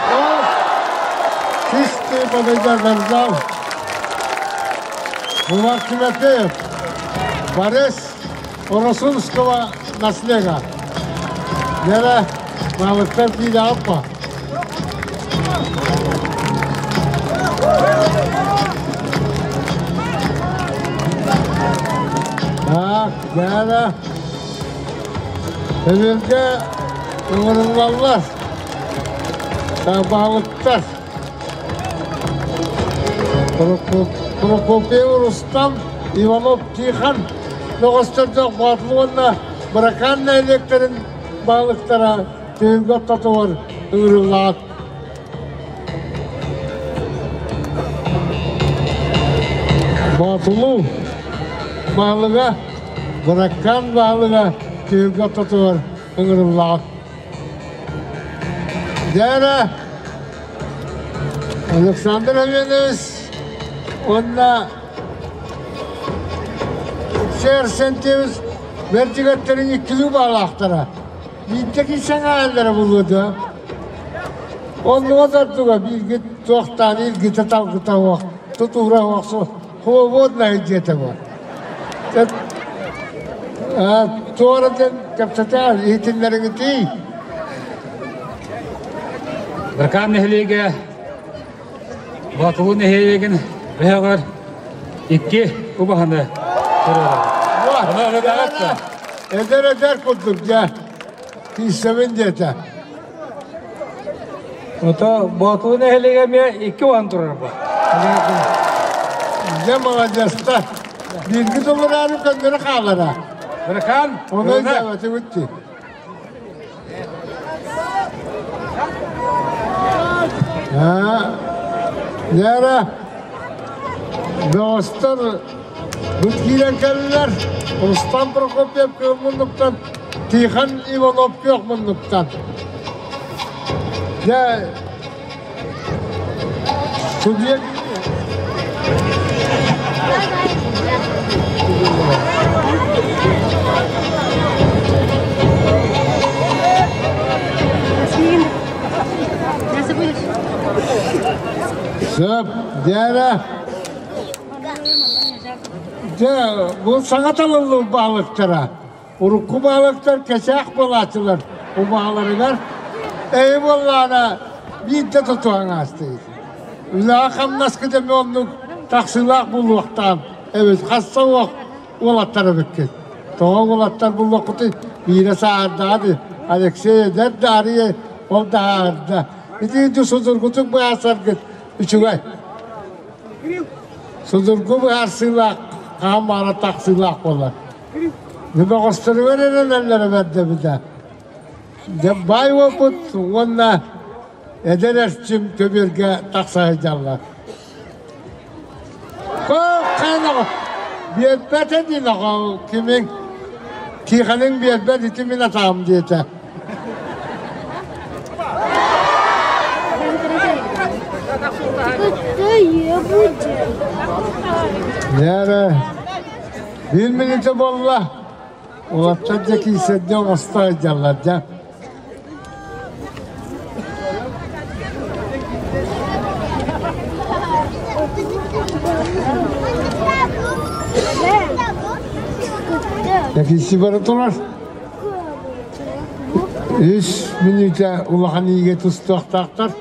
Чистый подойдя вокзал. Булат Тимофеев. Борис Оросунского наслега. Нера Малыктар тиде аппа. Так, Нера. Эбирге ыҥырыллаллар. Табаһыттар. Прокопьев Рустам, Иванов Тихон бөҕөстөрдөөх Боотулу уонна Быракаан нэһилиэктэрин баһылыктара түһүлгэ ортотугар ыҥырыллаат. Боотулу баһылыга Быракаан баһылыга түһүлгэ ортотугар ыҥырыллаҕыт. Дьэ Александр Иванович уонна Сэр Сентевич бэрдигэттерин иккилүү баалаахтара. Биирдэки саҥааллара булуо да. Оннуга дордуга бииргит туохтаан илгитэ талгыта уох тутуура уохсу Холодная диэтэ бу. Туоратын кэпсэтээр иһитиннэриҥитий. Быракаан нэһилиэгэ Боотулуу нэһилиэгин бөһөҕөр икки убаһаны туруорар. Эдэр эдэр курдук дьэ тииссэбин диэтэ. Ото Боотулуу нэһилиэгэ эмиэ икки уон турар бу. Дьэ маладьыастар. Биирги тыллараары көннөрү хаалара. Быракаан. Оны өйдөөбөтүбүт дии. Нера бөҕөстөр быт киирэн кэллилэр. Рустам Прокопьев күөх муннуктан, Тихон Иванов күөх муннуктан. Дьэ, судья Сөп, Дьээрэ. Дьэ, бу саҥа талыллыбыт баһылыктара. Урукку баһылыктар кэсээх буолааччылар убаһаларыгар эйи буоллаҕына биирдэ тутуһан аастыгыт. Үлэҕэ хамнаскыт эмиэ оннук тахсыылаах буолуохтаах эбит. Хасса уох уолаттар эбиккит. Тоҕо уолаттар буллаххытый биирэ саардаҕа дии. Алексей эдэр да арыйа ол да аарда. Ити судургутук быһаарсаргыт үчүгэй. Судургу быһаарсыылаах хаан баара тахсыылаах буолар. Бөҕөстөрүгэр эрэнэллэрэ бэрдэ Дьэ баай уопут уонна эдэр эрчим көбүөргэ тахса сылдьаллар. Биэрбэтэ диэн кимиҥ Тииханыҥ биэрбэт ити мин атаҕым диэтэ. Нээрэ Биир мүнүүтэ буолла. Улаттар дьэ киирсэрдии оҥосто сылдьаллар дьэ. Киирсии бара турар. Үс мүнүүтэ улахан иигэ тустуохтаахтар.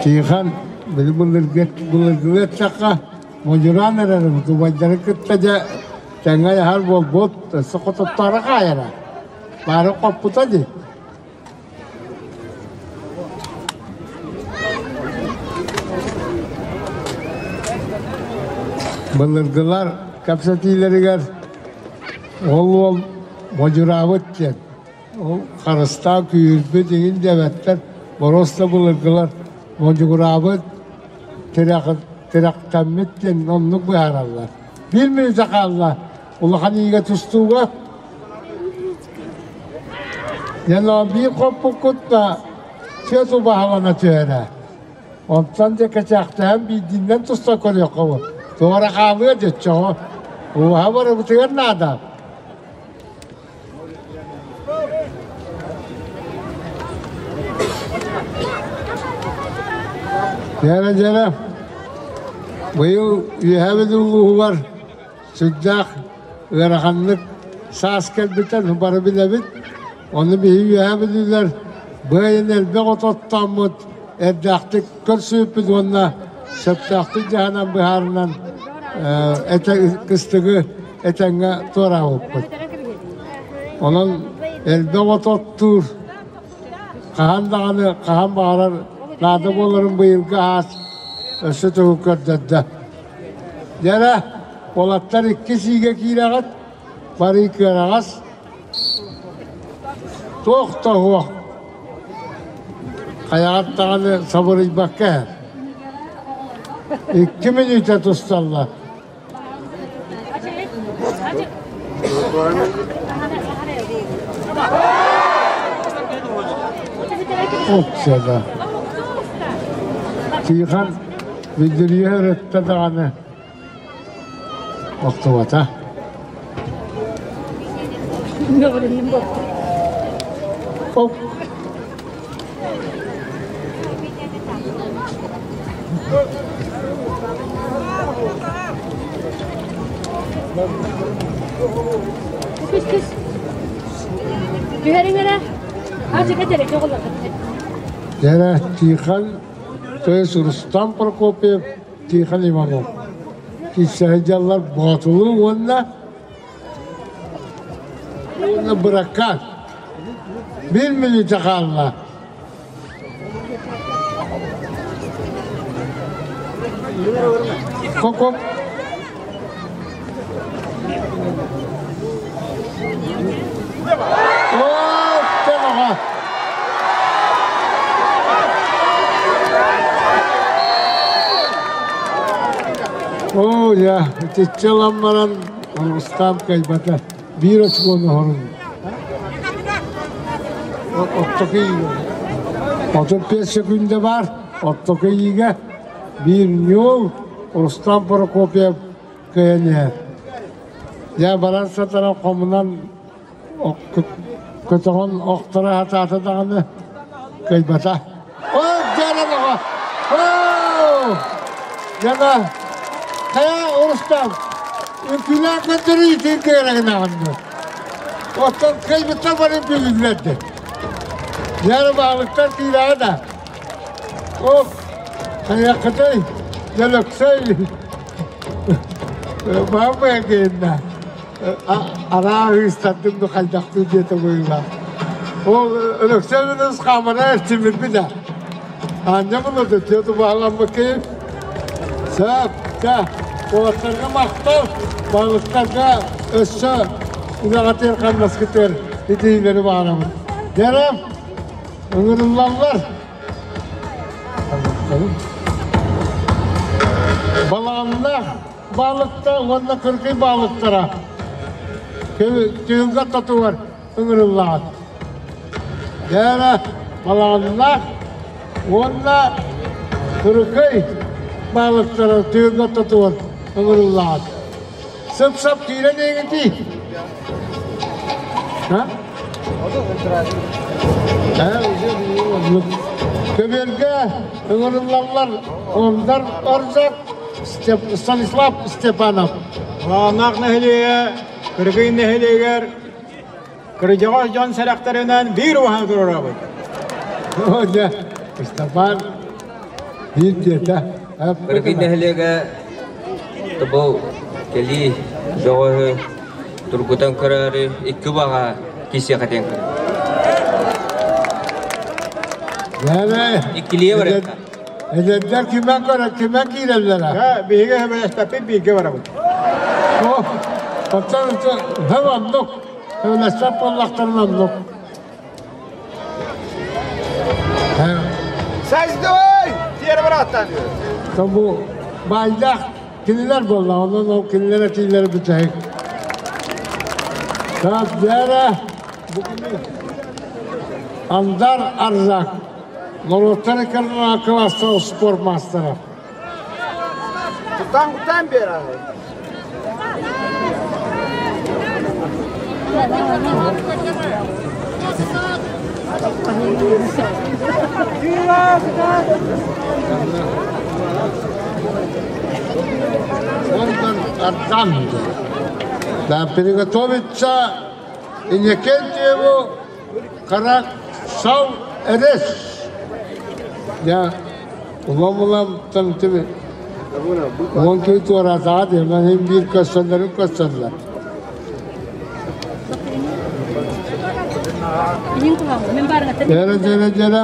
Тихон били былыргы былыргылыы эттэххэ модьураан эрэр убайдары кытта дьэ тэҥҥэ аһар буолбут өссө хотуттаары хаайара баары хоппута дии. Былыргылар кэпсэтиилэригэр ол уол модьураабыт диэн Ол харыстаан күүһүрбүт иһин диэбэттэр, боруоста былыргылар модьугураабыт, тирэхтэммит диэн оннук быһаараллар. Биир мүнүүтэ хаалла улахан иигэ тустууга. Дьэ, биир хоппуккут да сүөт убаһалана түһэрэ. Онтон дьэ кэчээхтэһэн биирдиинэн туста көрүөххэ бу. Туора хаалыа дьоччоҕо. Убаһа барыбытыгар наада. Дьэрэ дьэрэ быйыл Үөһээ Бүлүү улууһугар сүрдээх ыараханнык саас кэлбитэ бары билэбит. Ону биһиги Үөһээ Бүлүүлэр быайын элбэх от оттооммут эрдээхтик көрсүбүппүт уонна сөптөөхтүк дьаһанан быһаарынан этэ кыстыгы этэҥҥэ туораабыппыт. Онон элбэх от оттуур, хаһан даҕаны хаһан баҕарар наада буоларын быйылгы аас өссө төгүл көрдөрдө. Дьэрэ, уолаттар икки сиигэ киирэҕит, барыы кыараҕас, туох да суох хайаҕар даҕаны сабырыйбакка иһэр. Икки мүнүүтэ тусталлар. Опцияда. Тихон бүлдүрүйэ өрөттө даҕаны охтубата. Оп. Түс түс. Түһэриҥ эрэ. Ачыка дэрэ Дэрэ Тихон, то есть Рустам Прокопьев, Тихон Иванов. Киссэһэ Боотулу уонна уонна Быракаан. Биир мүнүүтэ хаалла. Коко. О, темаға. О, я, итиччэ баран Рустам кайбата. Биир очкону хорун. Оттоку 35 секунда бар. Оттоку иигэ биир ньуол Рустам Прокопьев кыайан иһэр. Дьэ баран сатаран хомунан көтөҕөн охторо сатаата даҕаны кыайбата. О, дьэ оҕо! О! Дьэ хайа Рустам, үҥкүүлээх көрдөрүү итин кыайарагынаҕын Оттон кыайбыттар бары үҥкүүлүүллэр Дьэ баалыктар киирэҕэ да. Ох, хайыаххытай, Дьөлөксөй, бааммайа киһиннэ. Араа ыыстардым ду хайдахтыы диэтэ быһыылаах. Ол Өлөксөй Өлөс хаамара эрчимирбит а. Аанньа булута тиэту бааламмыккын. Сөп, чэ, уолаттарга махтал, балыктарга өссө үлэҕитигэр хамнаскытыгар итиилэри баҕарабын. Дьэрэ, ыҥырыллаллар. Балаҕаннаах балыкта уонна кыргый балыктара түһүлгэ ортотугар ыҥырыллаҕыт. Дьээрэ балаҕаннаах уонна кырыкый балыктара түһүлгэ ортотугар ыҥырыллаҕыт. Сып-сап киирэн иһиҥитий. Көбүөргэ ыҥырыллаллар Ондар Орзак, Станислав Степанов. Лааннаах нэһилиэгэ, Кыргый нэһилиэгэр. Кырдьаҕас дьон сэрэхтэринэн биир убаһаны туруорабыт. Дьэ, Степан биир диэтэ. Кыргый нэһилиэгэ тобул кэлии бөҕөһү тургутан көрөөрү икки убаҕа киисиэхэ диэн Иккилиэ барыахха. Эдэрдэр кимэ көрө, кимэ киирэллэрэ? Биһиги сөбүлэспэппит бииргэ барабыт. Оттон һөм оннук, сөбүлэспэт буоллахтарын оннук. Саздой! Тиэрэ барааттан. Бу баайдаах кинилэр буолла, онон ол кинилэр этиилэрэ бүтэһик. Дьээрэ Андар Арзак, норуоттар иккардынан класса спорт маастара. Кутан кутан бер Онтон Ардан. Да приготовиться Иннокентьеву Карак Сал Эрес. Я улам-улам тантыбы он күй туоратаҕа диэн иһин биир көссөллөрүн көссөллөр. Дьэрэ, дьэрэ, дьэрэ.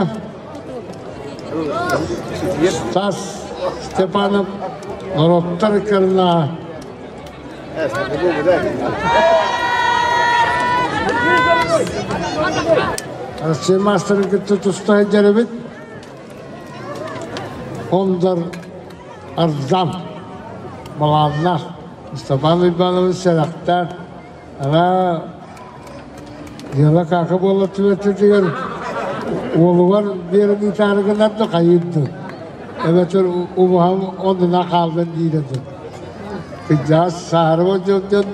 Стас Степанов норуоттар кырна Россия маастарын кытта туста сылдьар эбит. Ондар Арзам балааннаах Степан Иванович сэрэхтээх ана дьыала кака буола түбэтитигэр уолугар биэрэн ыытаары гынар да хайыырды эбэтэр убаһам оннуна хааллын диир этэ кырдьаҕас сааһырыма дьон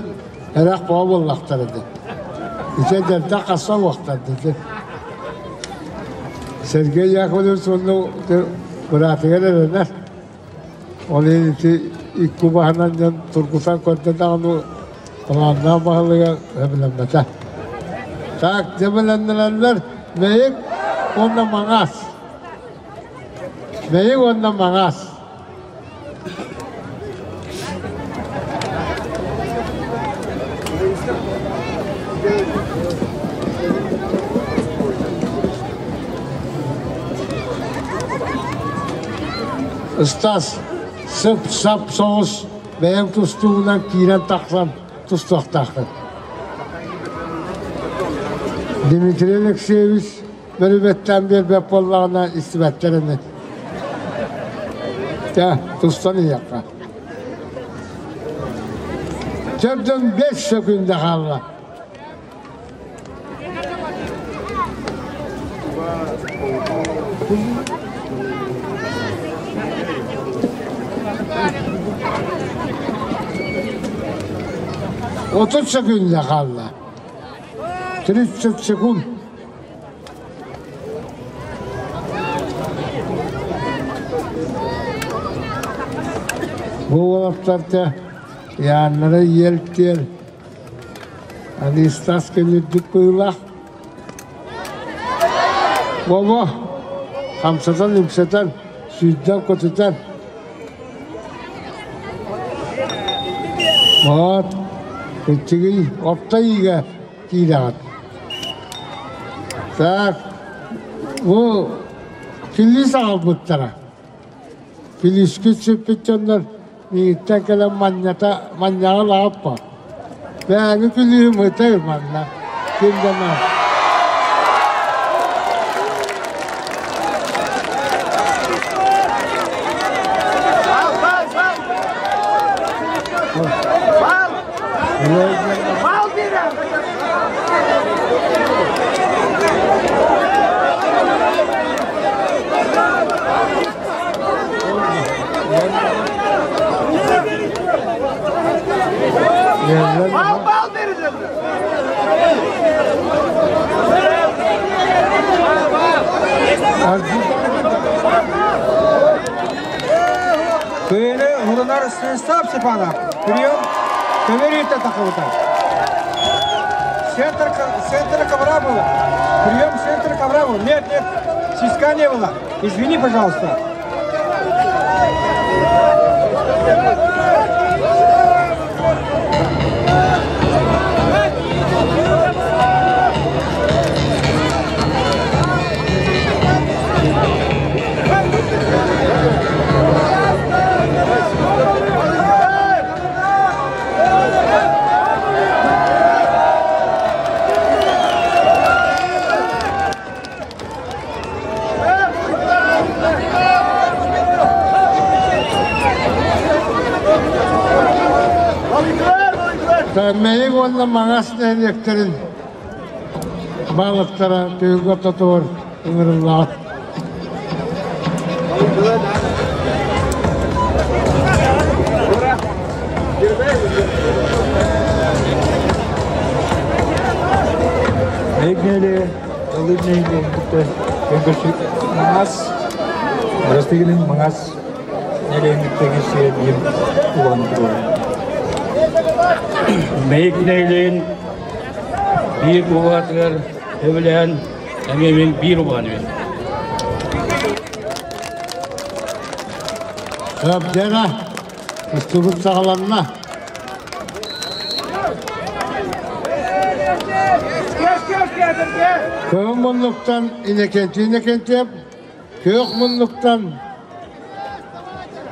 эрэх боо буоллахтар этэ ити эдэрдэ хасса уохтарды ити Сергей Яковлевич уонна быраатыгар эрэнэр. Ол иһин ити икки убаһынан дьон тургутан көрдө даҕаны талааннаах баһылыга сөбүлэммэтэ. Так, дьэбэлэннэрэллэр Мэйик уонна Маҥаас. Мэйик уонна Маҥаас. Стас сып-сап соҕус бэйэҥ тустуугунан киирэн тахсан тустуохтааххын. Дмитрий Алексеевич бөрүбэттээн биэрбэт буоллаҕына истибэттэр ини. Дьэ, тустан иһиэххэ. Төрдөн 5 сөкүндэ хаалла. 30 сөкүндэ хаалла. 30 секунд. Бу уолаттарга яаннара иэл-тиэл Анистас көнүрдүк быылах. Бобо хамсатан имсэтэн, сүүрдэн көтүтэн. Вот, иччигий орто иигэ киирэҕит. Так, бу килиис аҕалбыттара. Килиискит сүппүт дьоннор миигиттэн кэлэн манньата манньаҕа лааппа. Бээги күлүүһүм ытай манна. Ким да Кыайыны Хурунар Станислав Степанов. Прием көмөр тахыбыта. Центр, центр ковра было. Прием центра ковра был. Нет, нет, свистка не было. Извини, пожалуйста. Мэйик уонна Маҥаас нэһилиэктэрин баалыктара түһүлгэ ортотугар ыҥырыллаҕыт. Мэйик нэһилиэгэ Далыр нэһилиэгин кытта көҥкөрсүк Маҥаас бырастыгынан Маҥаас нэһилиэгин кытта киирсигэ биир улахан туруора. Мэйик нэһилиэгин биир уһаатыгар өбүлэһэн эмиэ мин биир убаһаны биэрдим. Сөбдена, устубут саҕаланна. Көҥүл муннуктан Иннокентий Иннокентьев, күөх муннуктан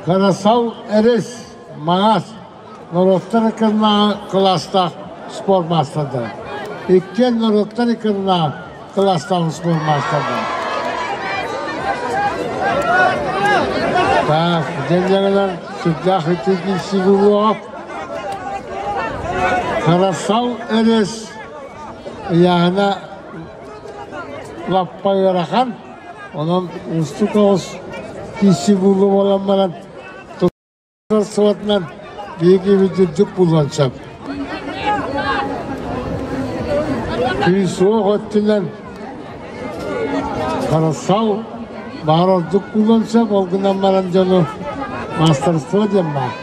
Карасал Эрис Маҥаас норуоттар ыккардынааҕы кылаастаах спорт маастардара. Иккиэн норуоттар ыккардынааҕы кылаастаах спорт маастардара. Так, дьэнньэҕинэн сүрдээх итии киирсии буолуоҕа. Карасал Эрис ыйааһына лаппа ыарахан, онон уустук оҕус киирсии буолуо буолан баран Сылатынан биһиги үрдүк булуон сөп. Күүс-уох өттүнэн харысхал баар ордук булуон сөп, ол гынан баран дьону мастерство диэн баар.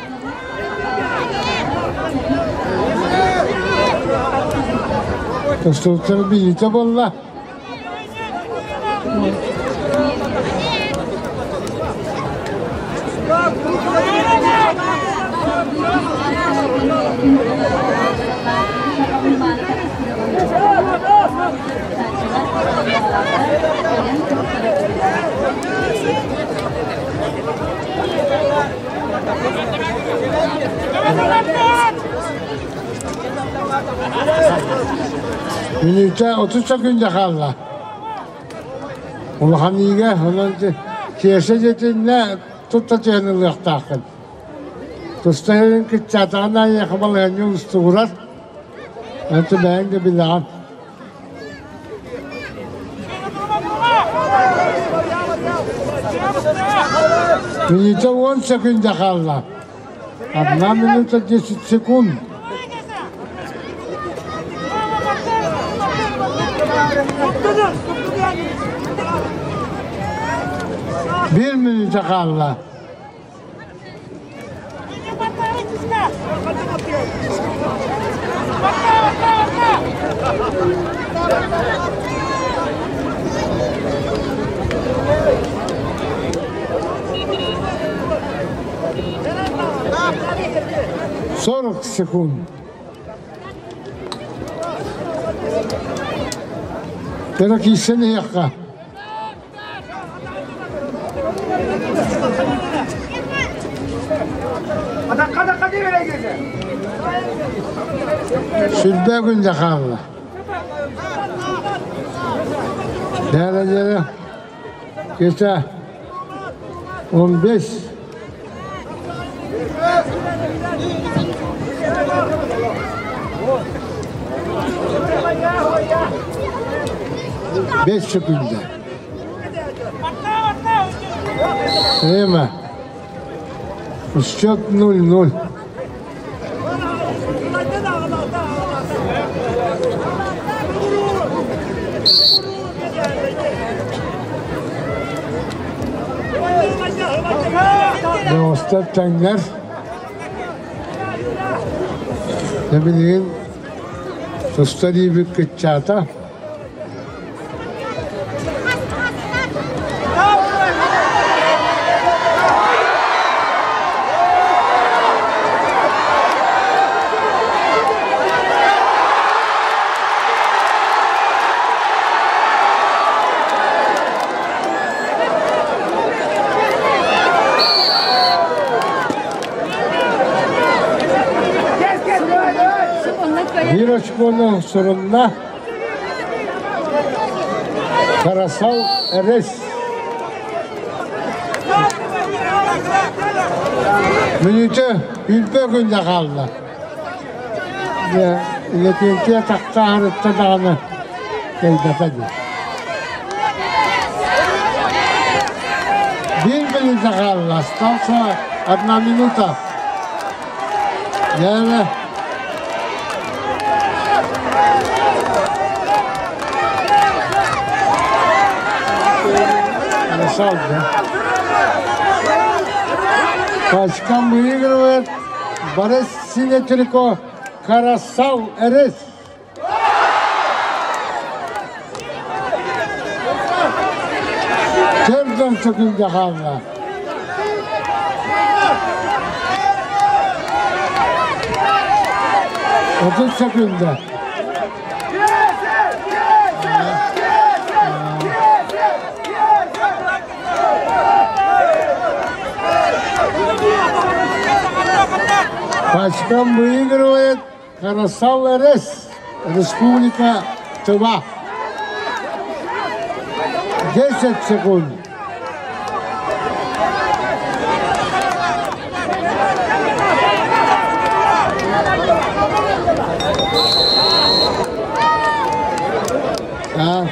Көстүүттэр билиитэ буолла. Мүнүүтэ 30 секунда хаалла. Улахан иигэ, онон киэсэ дьиэтиннэ тутта түһэн ылыахтааххын. Туста иһин кыччаатаҕын аайы балаһыанньа устугурар. Аны бэйэҥ да билэҕин. Мүнүүтэ 10 секунда хаалла. Одна минута 10 секунд. Биир мүнүүтэ хаалла. 40 секунд. Кыра киирсэн иһиэххэ. Сүрбэ күн хаалла. Дәрежелі Кеше 15 5 секунда. Время. Счет 0-0. Доҕостор тэҥнэр. Дьэ билигин Туста диэбит кыччаата. Биир очкону сурунна Карасал Эрес. Мүнүүтэ үлбэ күнде хаалла. Лэтиэнтиэ тахсааһынытта даҕаны кэлбэтэ дии. Биир мүнүүтэ хаалла, остался одна минута. Дьэ, Красав, да? По очкам выигрывает Борис Синетрико Карасал Эрес. Төрдөн сөкүлгэ хаалла. 30 секунда. По очкам выигрывает Карасал РС, Республика Тыва. 10 секунд. А,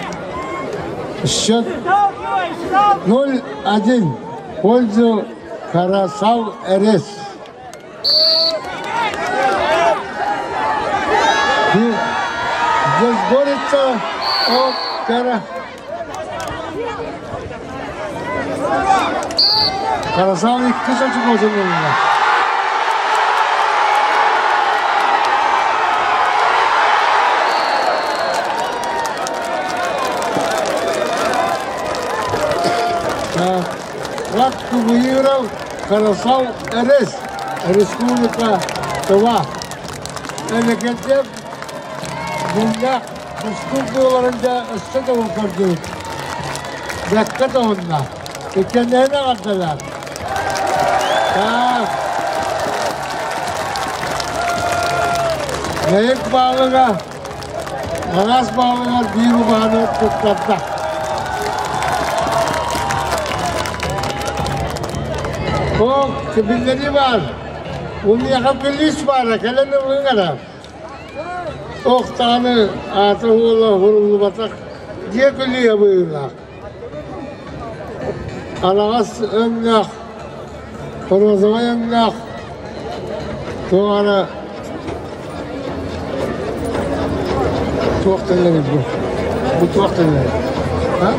счет 0-1 в пользу Карасал РС. Здесь борется о Кара. Карасал иккис очко ылла. Латку выиграл Карасал РС, Республика Тыва. Мемлекетте дьиҥнээх тустуу буоларын дьэ өссө төгүл көрдүбүт. Бэккэ тоһунна. Иккиэннэрин эҕэрдэлээн. Так. Мэйик баалыга, араас баалыгар биир убаһаны туттарда. О, биллэрии баар. У миэхэ билиис баара, кэлэн ылыҥ эрэ. Ох даҕаны аата уола уһуруллубатах дьиэ күлүйэ быһыылаах. Араҕас өҥнөөх, розовай өҥнөөх туох эрэ туох дэнэрий бу? Бу туох дэнэрий? А?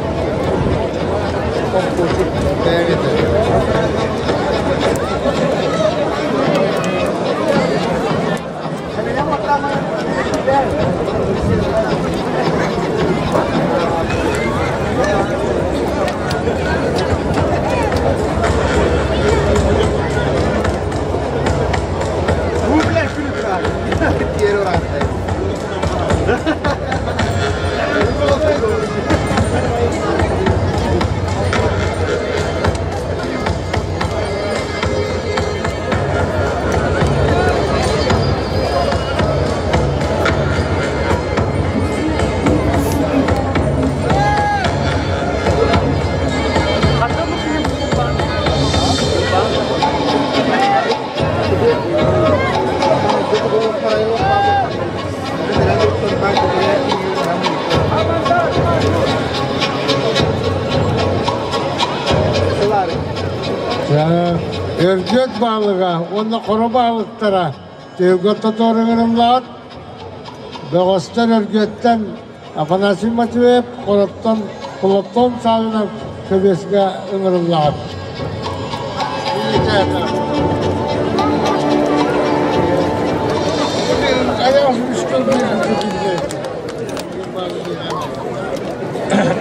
Өргөт баалыга уонна хоро баалыктара түһүлгэ ортотугар Бөҕөстөр Өргөттөн Афанасий Матвеев Хороттон Платон Савинов көбүөскэ ыҥырыллаҕыт.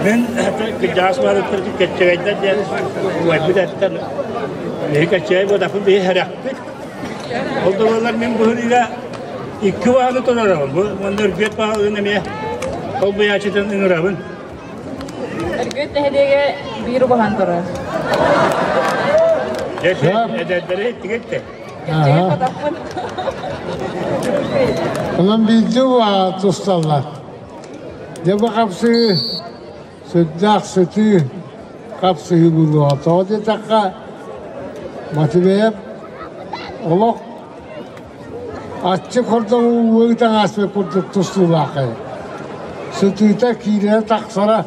Мин кырдьаҕас баарыттан кэччэгэйдэр диэн убайбыт эттэн биһи кэччэгэй буотахпыт биһи сэрэхпит. Ол да буоллар мин быһырыыга икки баалы толоробун. Бу уонна Өргүөт баалыгын эмиэ холбуйааччытын ыҥырабын. Өргүөт нэһилиэгэ биир убаһан турар. Дьэ, эдэрдэри иттигит Кэччэгэй батаппын. Онон биирдэ убаһа тусталлар. Дьэ бу хапсыһыы сүрдээх сытыы хапсыһыы буолуоҕа. Тоҕо диэтэххэ, Матвеев олох аччык хордоҥ ыытан ааспыт курдук тустуулаах киһи. Сытыыта киирэрэ-тахсара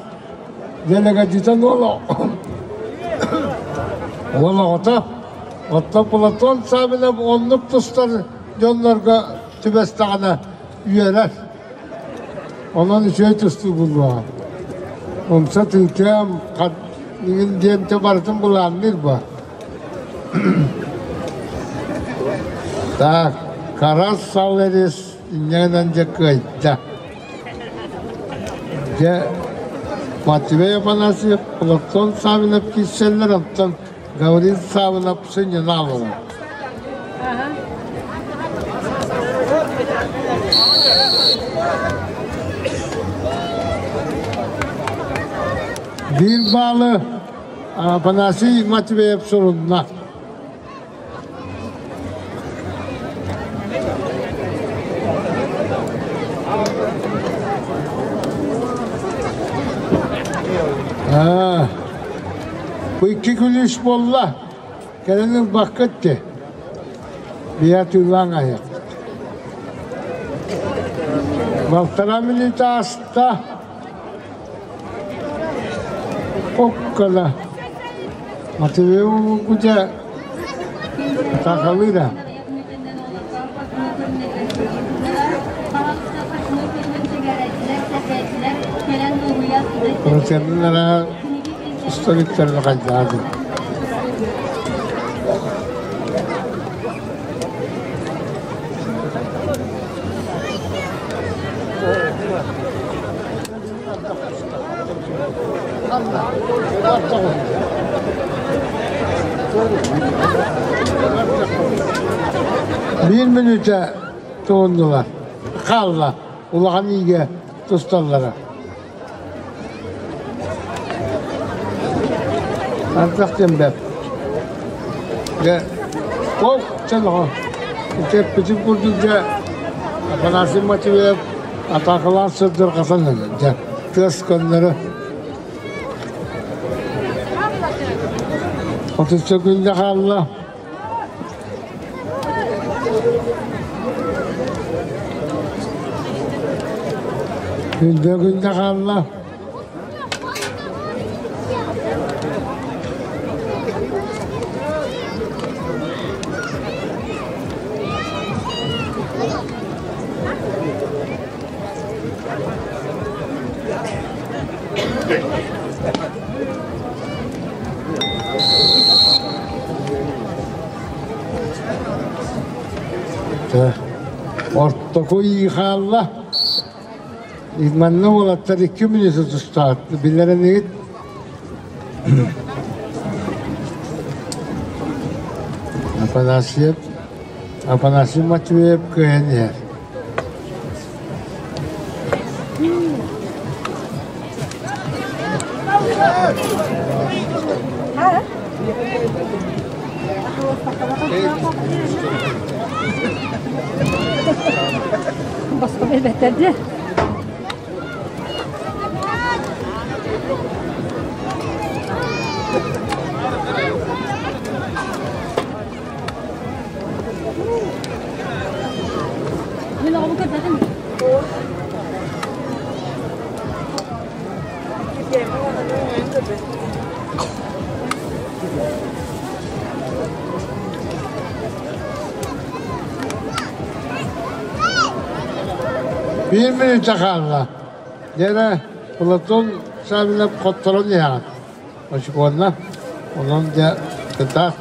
дэлэгэдьитэн уол уол оҕото. Оттон Платон Савинов оннук тустар дьоннорго түбэстэҕинэ үөрэр. Онон үчүгэй тустуу буллаҕа. Умса тыытыам, игин диэн барытын былаанныыр ба. Так, Карас Салерис инньэнэн дьэ кыайда. Дьэ, Матвей Афанасьев, Платон Савинов киирсэллэр, оттон Гаврил Савинов сынньана олорор. Биир баалы Афанасий Матвеев сурунна. Бу икки күлүүс буолла. Кэлэн ылбаккыт дии. Бийэ атыылаан аһыахпыт. Балтараа мүнүүтэ ааста. Оккола. Матвееву Сахалыы да. Процентнара усталиктарына хайдаады. Биир мүнүүтэ туһуннулар, хаалла улахан иигэ тусталлара. Ардах диэн бэрт. Дьэ, ол чэ Эппитин курдук дьэ Афанасий Матвеев атаакалаан сырдырҕатан ылар дьэ тыас көннөрү. Отучча күндэ хаалла. Күндэ күндэ хаалла. Ортоку ии хаалла. Манна уолаттар икки мүнүүтэ тустаат билэринигит Афанасьев Афанасий Матвеев кыайан иһэр. Басқа билбэттэр Мин оҕобун көрбөтүм. Биир мүнүүтэ хаалла. Дьэ Платон Савинов хотторон иһэҕин. Очукуонна. Онон дьэ кытаах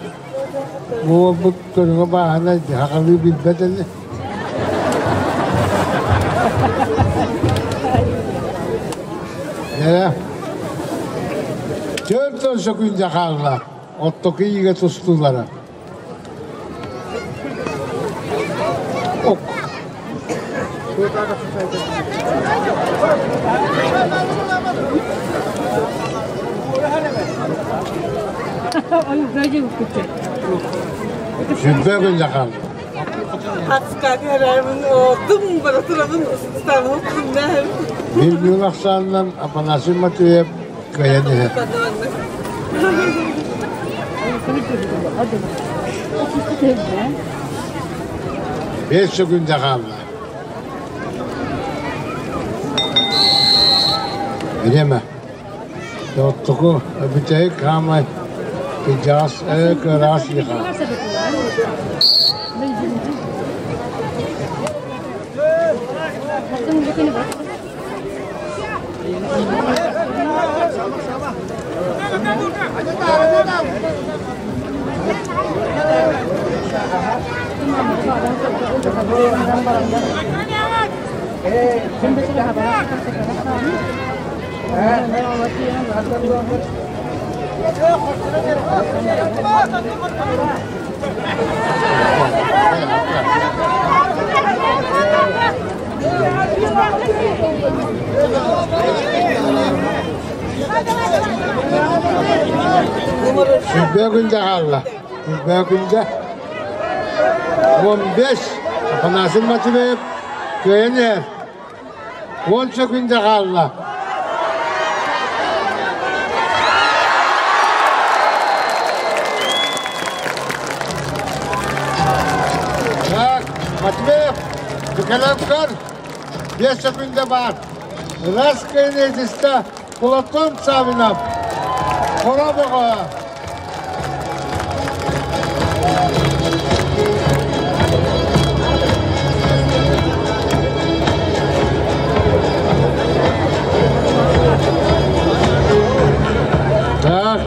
бу уолбут көрүҥэ бааһына сахалыы билбэт ини. Дьэ. Төрт сөкүндэ хаалла. Оттоку иигэ тустуулара. Ок. Сүрбэ күндэ хаалла. Биир күн ахсаанынан Афанасий Матвеев кыайан иһэр. 5 секунда хаалла. Время. Оттоку бүтэһик хаамай кыдьаас кыраас иха. Сүрбэ күндэ хаалла. Сүрбэ күндэ. 15 Афанасий Матвеев кыайан иһэр. 10 секунда хаалла. Так, Матвеев, Николаевкар, 5 секунда бар. Раз кыайнетиста Платон Савинов. Хоробоҕо. Так.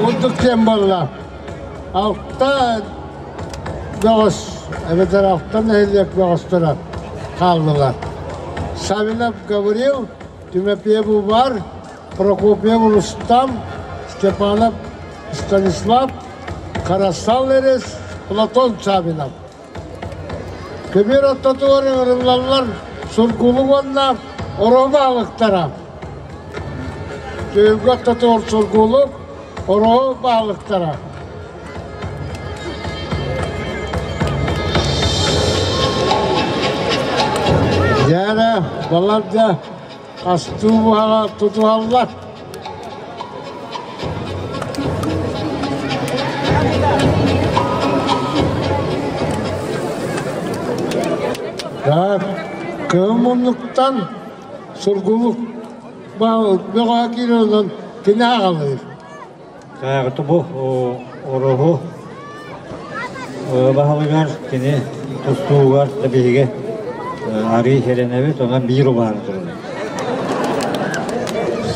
Курдук диэн буолла. Алта бөҕөс, эбэтэр алта нэһилиэк бөҕөстөрө хааллылар. Савинов Гаврил, Тимофеев Увар, Прокопьев Рустам, Степанов Станислав, Карасал Эрес, Платон Савинов. Көбүөр ортотугар ыҥырыллаллар сургулук уонна оро баалыктара. Түһүлгэ ортотугар сургулук, оро баалыктара. Дьээрэ, баларда астыы буһаҕа тутуһаллар. Так, кыһын муннуктан сургулук бөҕө киирэн кини аҕалыыр. Тааҕыты бу ороһу баһылыгар кини тустуугар да биһиги арыы хэрэнэбит, онон биир убаһаны турабыт.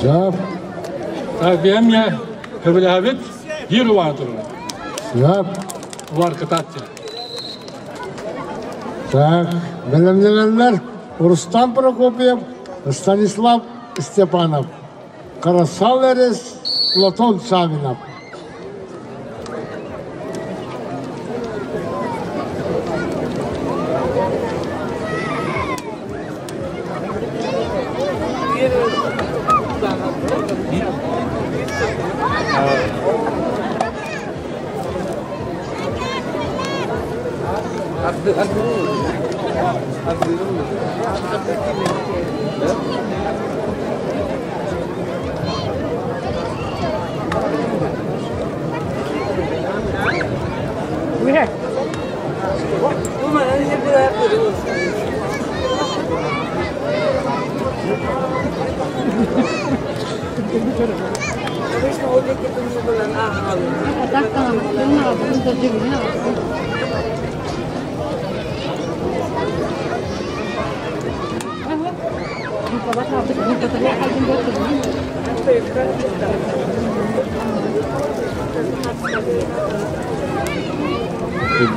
Сөп. Биэмҥэ көбүлэһэбит, биир убаһаны турабыт. Сөп. Улар кытааччы. Так, бэлэмнэнэллэр Рустам Прокопьев, Станислав Степанов. Карасал Эрес, Платон Савинов.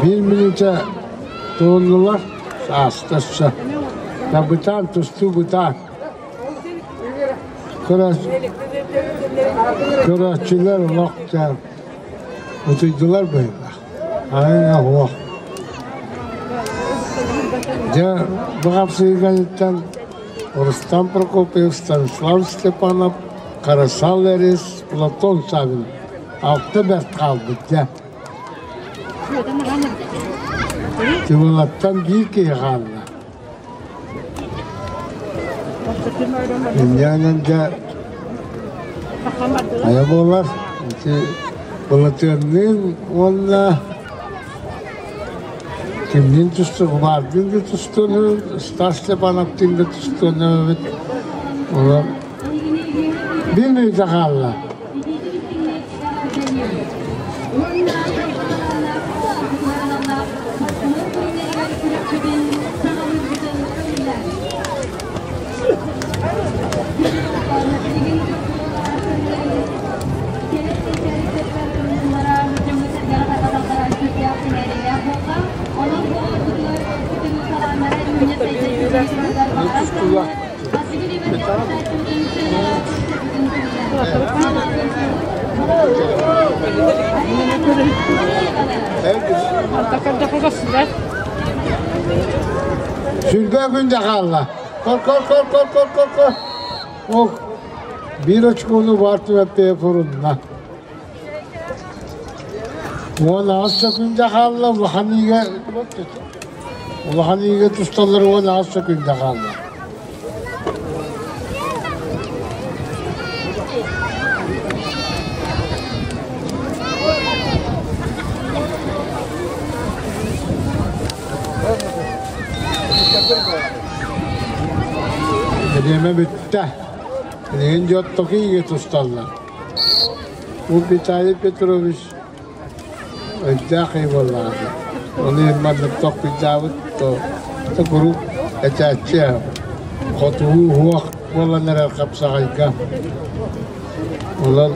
Биир мүнүүтэ туһуннулар, саастасса. Бытаан тустуу бытаан. Көрөөччүлэр олох утуйдулар быһыылаах. Айна суох. Дьэ, бу хапсыһыыгыттан Рустам Прокопьев, Станислав Степанов, Карасал Эрис, Платон Савин алта бэрт хаалбыт дьэ. Тывылаттан биир киһи хаалла. Инньээнэн дьэ хайа буолар ити Былатыанныын уонна кимниин тусту Баардыын да тустуону Стас Степановтыын да тустуону эбит олор биир мүнүүтэ хаалла. Сүргэ күн хаалла. Кор, кор, кор, кор, кор, кор, кор. Ох, биир очкону бар түмэппиэ фурунна. 16 секунда хаалла улахан иигэ улахан иигэ тусталлар 16 секунда хаалла. Бириэмэ бүттэ. Билигин дьоттоку иигэ тусталлар. Бу Виталий Петрович өйдөөх киһи буоллаҕа. Ону иһин маннык толкуйдаабыт то куруук этээччи хотугу уһуох буолан эрэр хапсаҕайга. Онон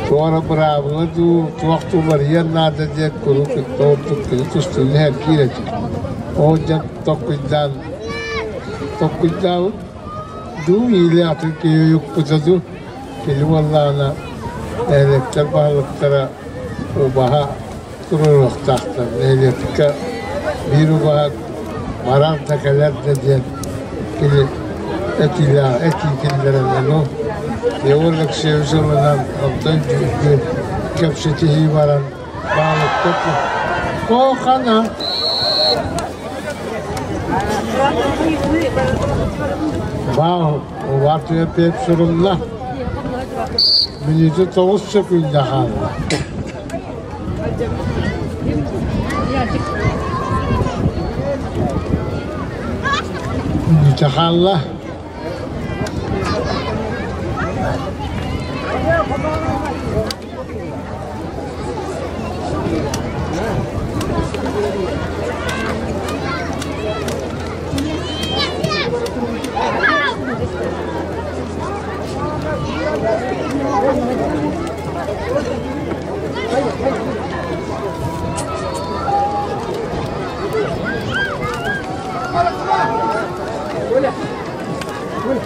туох эрэ быраабыла дуу, туох дуу уларыйыан наада диэн куруук ордук кини тустууну сэргиир этим. Ол дьон толкуйдаан толкуйдаабыт дуу или атын киһи уйукпута дуу кини буоллаҕына нэһилиэктэр баһылыктара убаһа туруоруохтаахтар. Нэһилиэккэ биир убаһа барар да кэлэр да диэн кини этиилээх этии киллэрэн ону Егор Алексеевич ылынан онтон кэпсэтиһии баран баалыкка Кохана Баа убаатыга пиэп сурулла. Мүнүүтэ 9 сөкүүндэ хаалла. Мүнүүтэ хаалла.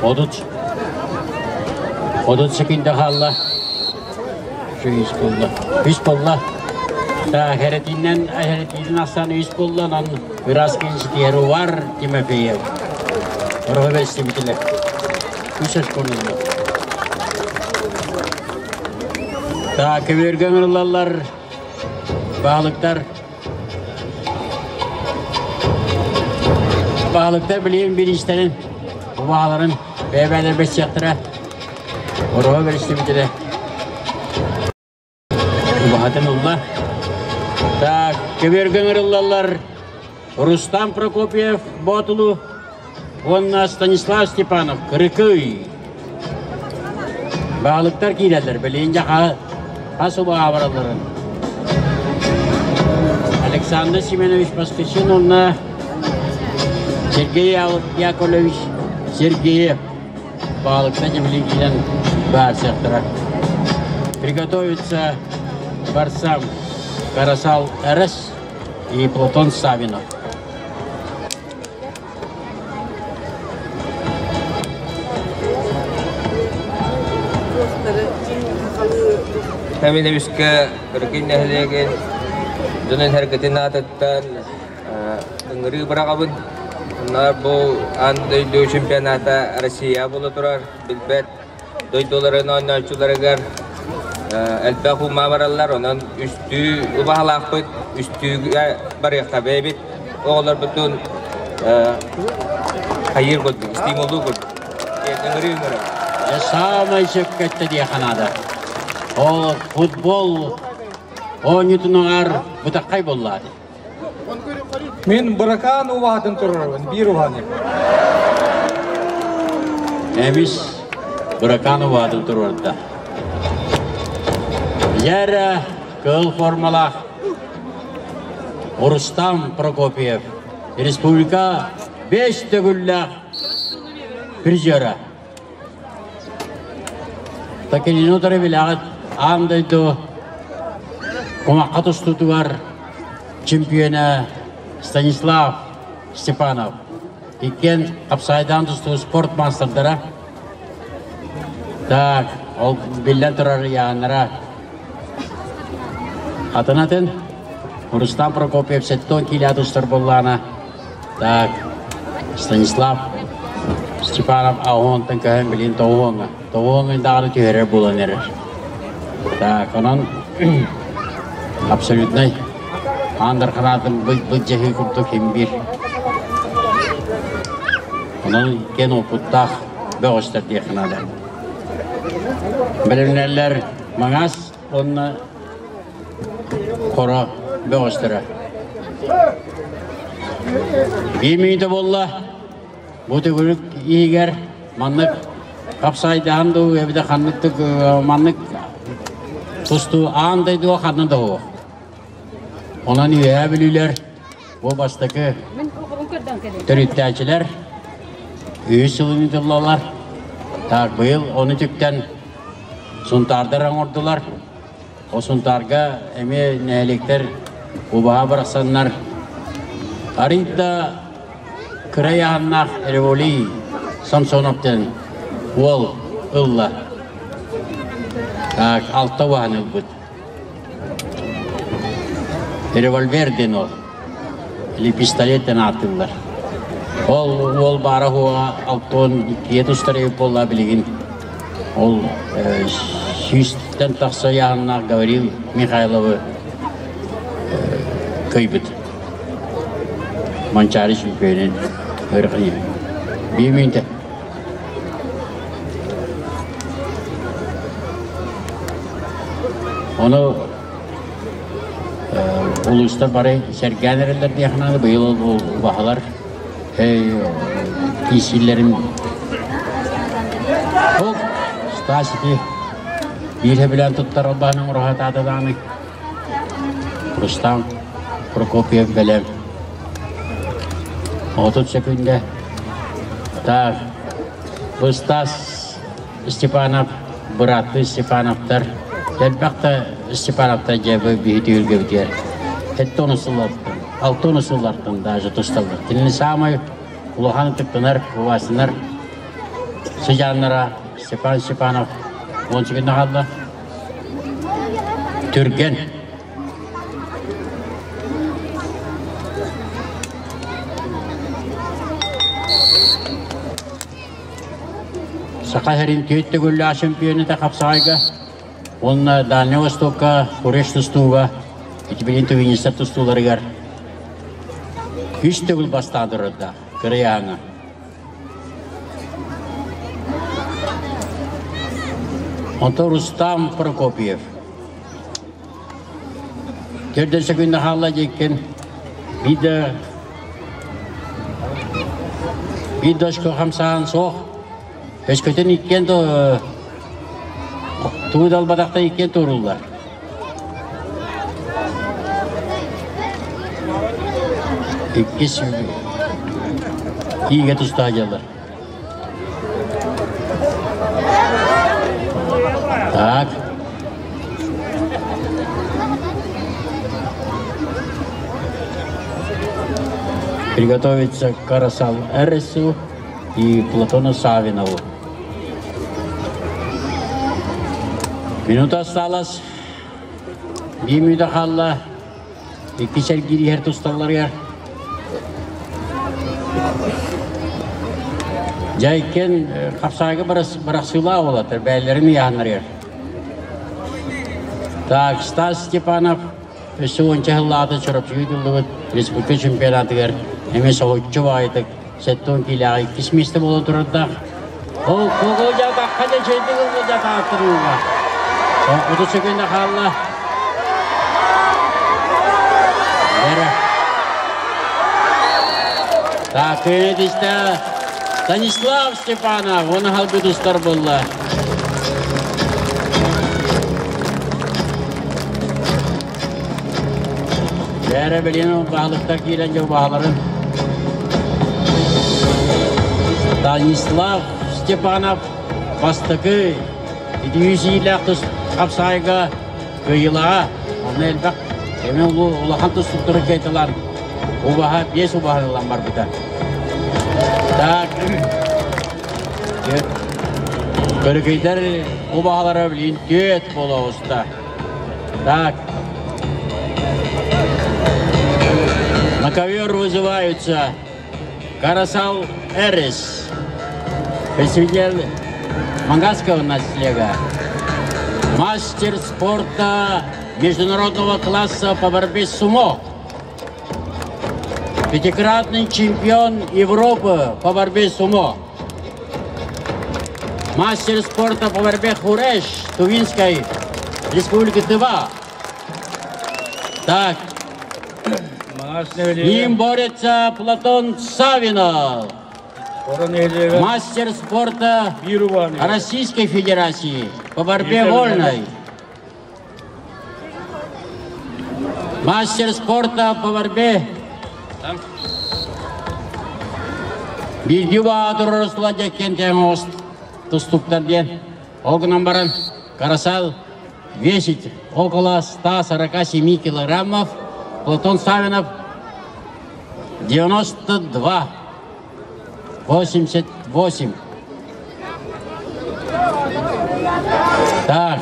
30 30 секунда хаалла. Үс буолла. Үс буолла. Та херетинен херетинен асан үс буолла нан ыраас кенситиэру бар Тимофеев. Орохо битиле. Үс конулла. Та көбөргөн ылалар баалыктар. Баалыктар билиэн биристерин убааларын бэйбээлер бэсиэхтэрэ. Ороһо бэристибитиле. Убаһатын улла. Так, көбүөргэ ыҥырыллаллар Рустам Прокопьев Боотулу уонна Станислав Степанов Кырыкый. Баалыктар киирэллэр, билигин дьэ хас убаҕа баралларын. Александр Семенович Поскачин уонна Сергей Яковлевич Сергеев баалыкта дьэ киирэн баарсыахтара. Приготовиться борцам Карасал РС и Платон Савинов. Мин эмискэ Өркүн нэһилиэгин дьонун сэргэтин аатыттан ыҥырыы быраҕабын. Онноор бу аан дойду чемпионата Россия буола турар. Билбэт дойдуларын оонньооччуларыгар элбэх ума бараллар. Онон үстүү убаһалаахпыт, үстүүгэ барыахха бэйэбит оҕолорбутун хайыыр курдук, стимуллуу курдук. Ыҥырыы ыҥырар. Саамай сөпкө эттэ диэххэ наада. Ол футбол оонньуутунугар бытаххай буоллаат. Мин быракаан убаһатын турарабын, биир убаһаны. Эмис быракаан убаһатын туруорда. Яра кыл формалаах Рустам Прокопьев республика бес төгүллээх призера. Такелину утары билэҕит аан дойду кумахха тустуутугар чемпиона Станислав Степанов. Иккиэн хапсаайдаан тустуу спорт маастардара. Так, ол биллэн турар ыйааннара атын-атын. Рустам Прокопьев сеттон киилэ тустар буоллаана. Так, Станислав Степанов аҕыһыантан көһөн билин тоҕуһуоҥҥа. Тоҕуһуоҥҥа даҕаны түһэрэр буолан эрэр. Так, онон абсолютнай аан дарханаатын былдьаһыы курдук ким биир. Онон иккиэн уопуттаах бөҕөстөр диэххэ наада. Бэлэмнэллэр Маҥаас уонна Хоро бөҕөстөрө. Биир мүнүүтэ буолла. Бу төгүрүк иһигэр маннык хапсайдаһан дуу, эбэтэр ханнык маннык тустуу аан дойдуга ханна да суох. Онон үөһээ бүлүүлэр бу бастакы төрүттээччилэр үһүс сылын ыытыллаллар. Так, быйыл ону түктэн Сунтаардар оҥордулар. Ол Сунтаарга эмиэ нэһилиэктэр убаһа барахсаннар арый да кыра ыйааһыннаах Револий Самсонов диэн уол ылла. Так, алта убаһаны ылбыт. Револьвер диэн ол. Или пистолет диэн ааттыыллар. Ол уол баара хуоҕа алтон иккигэ тустар эбит буолла билигин. Ол сүүстэн тахса ыйааһыннаах Гаврил Михайловы кыйбыт. Манчаары чемпионун ырҕыйы. Биир мүнүүтэ. Ону улуустар бары сэргээн эрэллэр диэххэ наада. Быйыл ол убаһалар киисиилэрин Ол Стас ити биир сөбүлээн туттар албаһынан ураһатаата даҕаны Рустам Прокопьев бэлэм. 30 секунда. Так, бу Стас Степанов, бырааттыы Степановтар, элбэх да Степановтар дьэ бу биһи түһүлгэбитигэр сэттэ уон сыллартан, алта уон сыллартан даже тусталлар. Кинини саамай улахан ытыктанар, убаастанар сыдьааннара Степан Степанов 10 секунда хаалла. Түргэн. Саха сирин түөрт төгүллээх чемпионата хапсаҕайга уонна Дальнай Востокка Куреш тустууга ити билин тувинистар тустууларыгар үс төгүл бастаан турардаах кырыйааҥа. Онтон Рустам Прокопьев. Төрдөн сөкүндэ хаалла диэккин биир биир дошко хамсаан суох. Өскөтүн иккиэн тугу да албатахта иккиэн туоруллар. Иккис киигэ тустаах дьаллар. Так. Приготовиться к Карасал Эресу и Платону Савинову. Минута осталась. Биир мүнүүтэ хаалла. Икки сэргиир иһэр тусталларыгар. Дьэ иккиэн хапсаайга бырахсыылаах уолаттар бэйэлэрин ыйааһыннарыгар. Так, Стас Степанов өссө уонча сыллааҕыта Чурапчыга ыытыллыбыт республика чемпионатыгар эмиэ соһуччу баҕайытык 70 киилэҕэ иккис миэстэ буолан турардаах. Ол куокула дьаатахха да үчүгэйдик ылла дьаатааттырыыга. 30 секунда хаалла. Бэрэ. Так, истэ Станислав Степанов, оны халбы тустар болла. Бээрэ билин баһылыктар киирэн дьыл баһаларын Станислав Степанов бастакы итиүүсиилээх тус хапсаайга кыайыылааҕа. Онно элбэх эмиэ улахан тустуктары кыайталаан убаһа биэс убаһа ылан барбыта. Так, Көрүкүйдэр убаһалара билин түөт буола оҕуста. Так. На ковер вызываются Карасал Эрис, представитель Мангасского наслега, мастер спорта международного класса по борьбе с сумо, пятикратный чемпион Европы по борьбе с сумо, мастер спорта по борьбе Хуреш Тувинской Республики Тыва. Так, с ним борется Платон Савинов, мастер спорта Российской Федерации по борьбе вольной. Мастер спорта по борьбе Биирдии баатыр Руслан дьэккен ост тустуктар диэн. Ол гынан баран Карасал весит около 147 килограммов, Платон Савинов 92, 88. Так.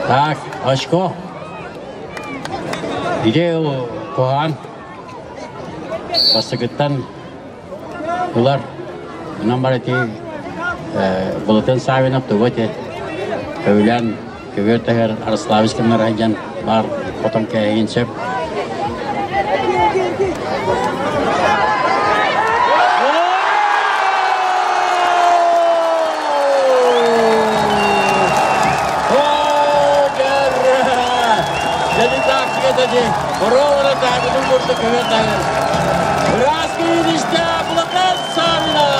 Так, очко. Где Куан? Бастакыттан ылар. Онон бар ити Болотен Савинов тугу ити көбүлээн көбүөр таһыгар Арславич кэмнэр сылдьан баар хотон кээһигин сөп. Ровно так, ну, может, Раскрылись Платон Савинов!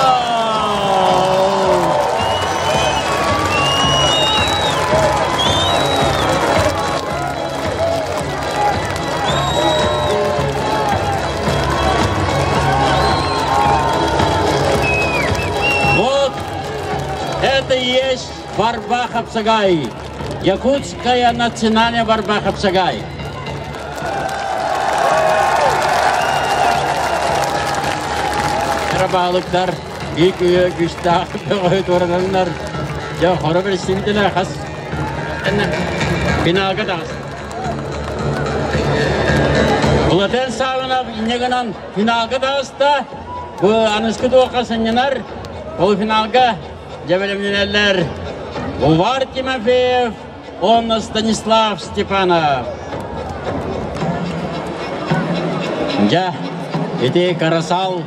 Вот это и есть борьба Хапсагай. Якутская национальная борьба Хапсагай. Баалыктар биир үйэ күстээх бөҕөһү туорананнар дьэ хоро билсибитилэр хас финалга таҕыста. Владимир Савинов инньэ гынан финалга таҕыста. Бу аныскы туохха сынньанар полуфиналга дьэ бэлэмнэнэллэр Увар Тимофеев уонна Станислав Степанов. Дьэ, ити Карасал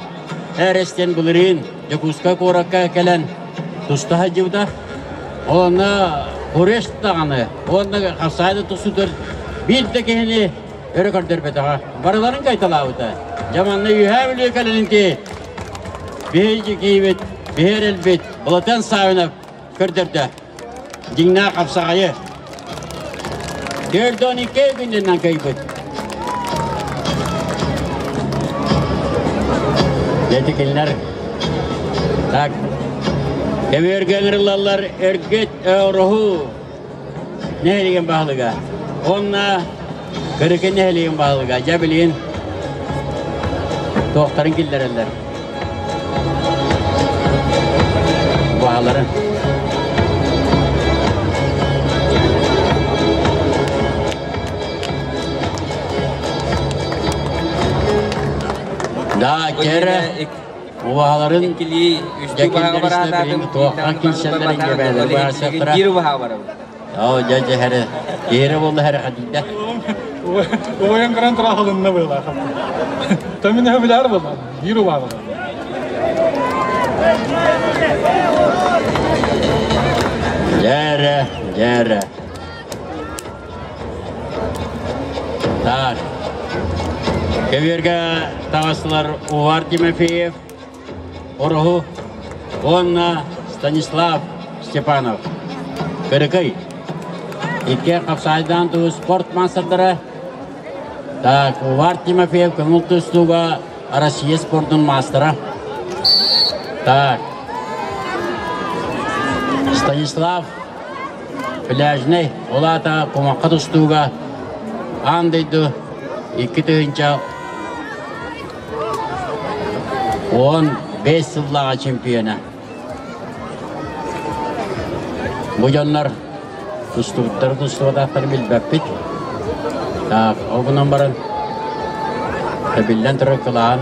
Эрэстен былырыын Дьокуускай куоракка кэлэн туста сылдьыбыта. Онно Хуреш даҕаны уонна хапсаайда тустуутугар биир да киһини өрө көрдөрбөтөҕө. Барыларын кайталаабыта. Дьэ манна Үөһээ Бүлүү кэлэнинти биһиги киһибит, биһи эрэлбит Былатыан Савинов көрдөрдө. Дьиҥнээх хапсаҕайы. 42 күнүнэн кыйбыт. Дьэ кинилэр так көбүөргэ ыҥырыллаллар Өргүт Ороһу нэһилиэгин баһылыга уонна Кырыкы нэһилиэгин баһылыга дьэ билигин туохтарын киллэрэллэр баһаларын Да, кэрэ убаһаларын Үстүү баһаҕа бараатаатым, туохха киирсэллэрин дьэбээлэр баасыахтара. Биир убаһаҕа барабын. Оо, дьэ, дьэ, хэрэ. Киһирэ буолла хэрэ хадида. Уойан көрөн тураахылынна быылаах. Тамин эһэ билэр буолла. Биир убаһа Дьэрэ, дьэрэ. Так. Көбүөргэ таҕыстылар Увар Тимофеев, Ороһу уонна Станислав Степанов. Кырыкый. Икки хапсаайдаан туу спорт маастардара. Так, Увар Тимофеев көҥүл тустууга Россия спордун маастара. Так. Станислав Пляжнай, ол аата кумахха тустууга аан дойду 2015 сыллааҕы чемпиона. Бу дьоннор тустубуттары тустубатахтарын билбэппит. Так, ол гынан баран биллэн турар кылаан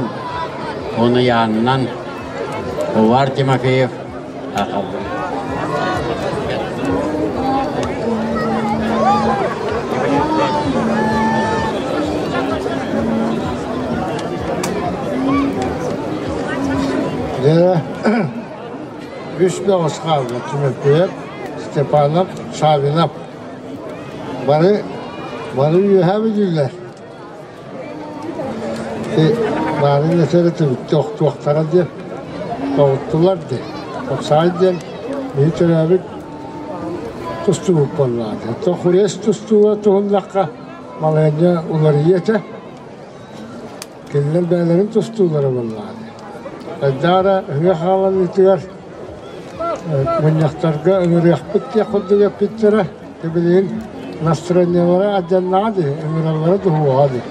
оны яанынан Увар Тимофеев Аҕаллым. Дьэ, үс бөҕөс хаалла Тимофеев, Степанов, Савинов. Бары, бары үөһэ билиилэр. Баарын этэрэ туохтара диэн тоҕуттулар дии. Оксаай диэн биһи төрөөбүт тустубут буоллаҕа. Оттон Хурес тустууга туһуннахха балаһыанньа уларыйыа этэ. Кинилэр бэйэлэрин тустуулара буоллаҕа. Хайдаара ыһыах хааланыытыгар мунньахтарга ыҥырыахпыт диэх курдук эппиттэрэ. Билигин настроениелара алдьаннаҕа дии, ыҥыраллара дуһуоҕа дии.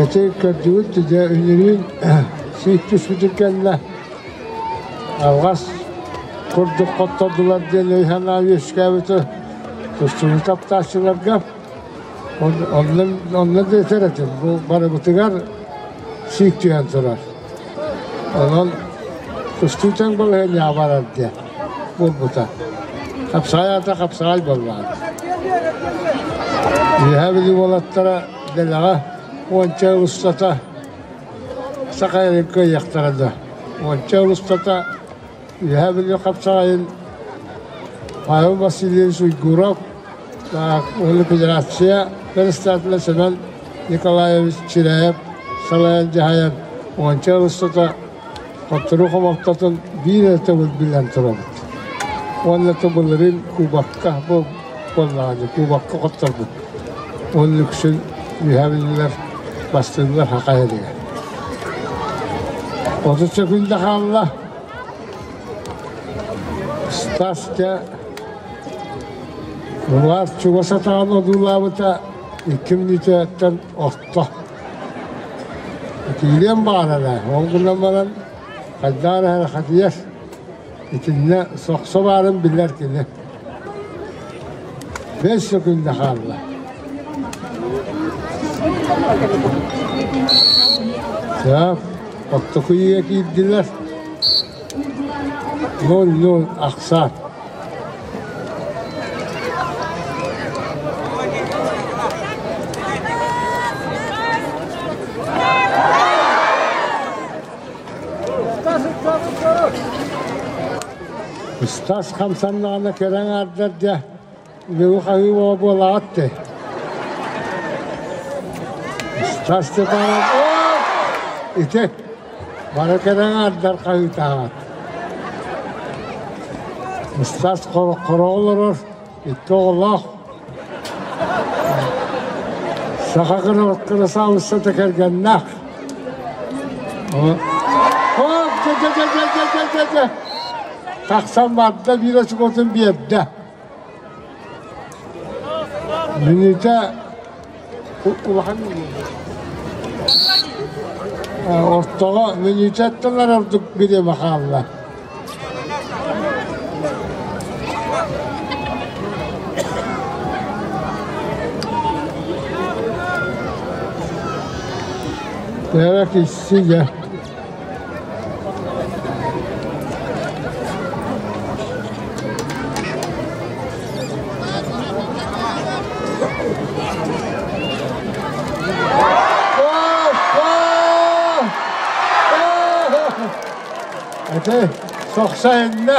Ити көрдүгүт дьэ үнүрүүн сиик түспүтүн кэннэ алҕас курдук хоттордулар диэн өй-санаа үөскээбитэ тустууну таптааччыларга. Онно да этэр этим, бу барыбытыгар сиик түһэн турар. Онон тустуу тэҥ балаһыанньаҕа барар диэн буолбута. Хапсаҕай аата хапсаҕай буоллаҕа. Үөһээ Бүлүү уолаттара дэлэҕэ уонча ыл устата саха эрин кыайыахтара да. Уонча ыл устата Үөһээ Бүлүү хапсаҕайын Павел Васильевич Уйгуров уонна федерация председателэ Семен Николаевич Чиряев салайан дьаһайан уонча ыл устата хотторуу хомолтотун биир эрэ төгүл билэн турабыт. Уонна былырыын кубокка бу буоллаҕына кубокка хотторбут. Уонна үксүн үөһээ бүлүүлэр бастыыллар хахай эригэр. 30 күндэ хаалла. Стас дьэ Улаас чугас атаҕын одуулаабыта икки мүнүүтэттэн орто. Итиилиэн баҕарара, ол гынан баран хайдах эрэ хатыйар. Итиннэ сохсо баарын билэр кини. Бэс сөкүндэ хаалла. Так, оттоку үйэ киирдилэр. 0-0 ахсаан. Стас хамсаннаҕына кэлэн аҥаардар дьэ үөҕү-хаһыы буола буолаҕыт дии. Стас Степанов ити бары кэлэн аҥаардар хаһыытаабат. Стас хоро олорор, икки оҕолоох. Саха кырасаабыссата кэргэннээх. Тахсан барда, биир очукуотун биэрдэ. Мүнүүтэ улахан ортоҕо мүнүүтэттэн ордук бириэмэ хаалла. Тэра киссигэ. Ити сохсайынна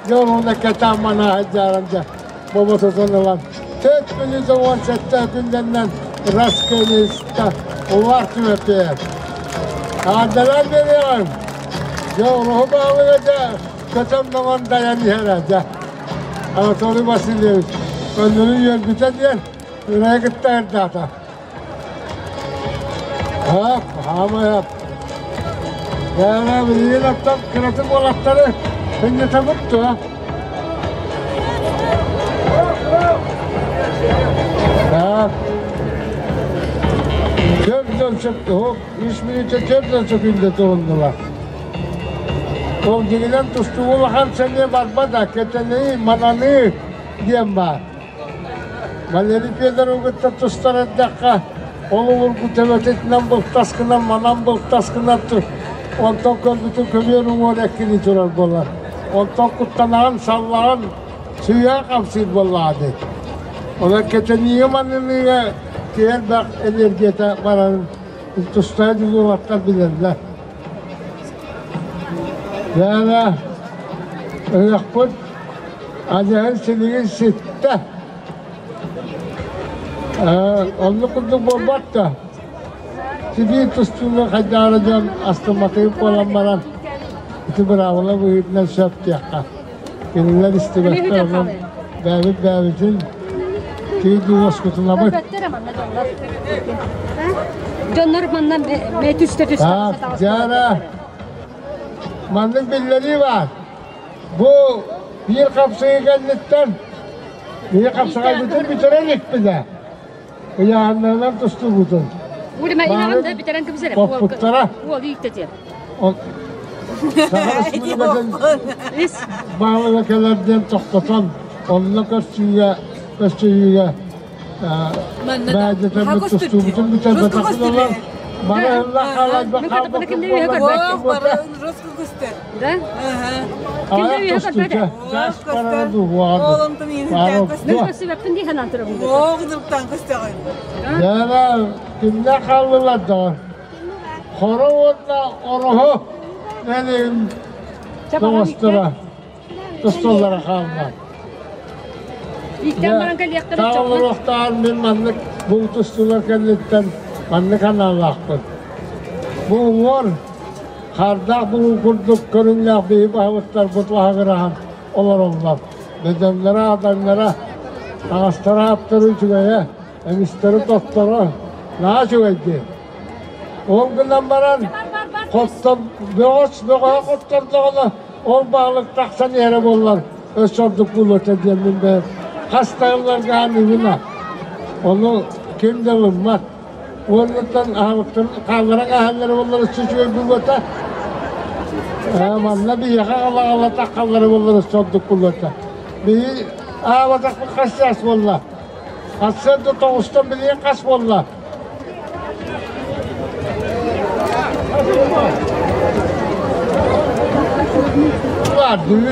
дьон кэтаан манаһа дьааран дьэ боботутун ылан төрт мүнүүтэ уон сэттэ күннэннэн раскыниста улар түмэппиэр. Аадалаан биэриэҕиҥ. Дьэ уруһу баалыга дьэ көтөн доҥон дайан иһэрэ дьэ. Анатолий Васильевич көннөрү үөрбүтэ диэн үрэйи кытта эрдаата. Хап, хаамай Бэйэ билигин оттон кыратык уолаттары сынньатабыт дуо? Так. Төрдөн сөп, үс мүнүүтэ төрдөн сөкүндэ туһуннулар. Ол дьиҥинэн тустуу улахан сэниэ барбата, кэтэнии, мананыы диэн баар. Валерий Федоровы кытта тустар эрдэххэ, ол обургу төбөтүтүнэн былтас гынан, манан былтас гынан онтон көрбүтүн көбүөр уҥуор эккирии турар буолар. Онтон куттанаҕын, саллаҕын, сыыһа хамсыыр буоллаҕа дии. Онон кэтэниигэ манныыныыга киһи элбэх энергията барарын тустаах дьулуураттар билэллэр. Дьэ, ыһыахпыт Адьаһын силигин ситтэ. Оннук курдук буолбат да. Сибиир тустууга хайдаары дьон астымматыгын буолан баран ити быраабыла быһыытынан сөп диэххэ. Кинилэр истибэттэр онон бэйэбит бэйэбитин киһи уоскутунабыт. Дьоннор манна түстэ түстэ. Дьара маннык биллэрии баар. Бу биир хапсыгы кэнниттэн биир хапсаҕайбытын бүтэрэн икпитэ. Ыйааһыннарынан тустубутун. Хоппуттара. Саха Республикатын баһылыга кэлэр диэн тохтотон, онно көрсүүгэ, көрсүһүүгэ баайдатаммыт тустуубутун бүтэрбэтэхпин бары ылла хаалайба хаалбакка Да? Айах тустуута. Дьэ, кимнэ хааллылар да Хоро уонна Ороһу нэһилиэгин тоҕостора тусталлара хаалла. Таалларуохтааҕар мин маннык бу тустуулар кэнниттэн маннык анаалаахпын. Бу уҥуор Хаардаах булуу курдук көрүҥнээх биһи баһылыктарбыт лаһыгыраһан олороллор. Бөдөҥнөрө, адаҥнара, таҥастара аптары үчүгэйэ, эмистэри тотторо наһаа үчүгэй дии. Ол гынан баран хоттор бөҕөс бөҕөһө хоттордоҕуна ол баһылык тахсан иһэрэ буоллар өссө ордук буолуо этэ диэммин бэйэм хас да ылларга аныыбын Ону ким да ылыммат. Уоннаттан аһылыктарын хаалларан аһаллара буоллар өссө үчүгэй буолуота. Манна биһиэхэ аҕала таххаллара буоллар өссө ордук буолуота. Биһи аабатахпыт хас чаас буолла? Сарсыарда тоҕустан билигин хас буолла?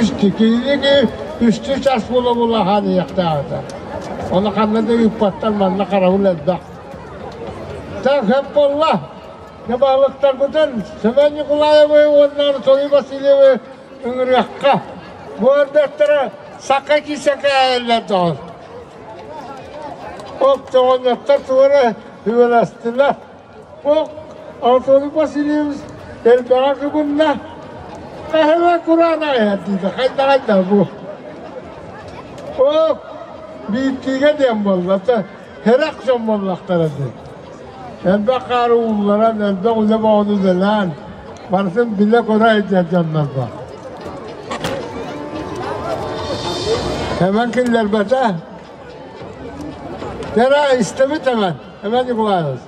Үс киһини үстүү час буола буола хаалыахтаахта. Оны ханна да ыыппаттар, манна харабыл элбэх. Так, хөп буолла. Баһылыктарбытын Семен Николаевы уонна Анатолий Васильевы ыҥырыахха. Бу өрдөттөрө сака киисэкэ эллэр доҕор. Оптоҕонньоттор туора сүбэлэстилэр. Бу Анатолий Васильевич элбэҕэ кыбынна. Хаһыла кураана иһэрдиитэ хайдаҕай бу. О, бииртиигэ диэн буолла. Хэрэх дьон буоллахтара дии. Элбэх хаары уулларан, элбэх үлэ бөҕөнү үлэлээн, барытын билэ-көрө сылдьар дьоннор баар. Эмэн киллэрбэтэ. Кэрэ истэбит Эмэн, Эмэн Николаевич.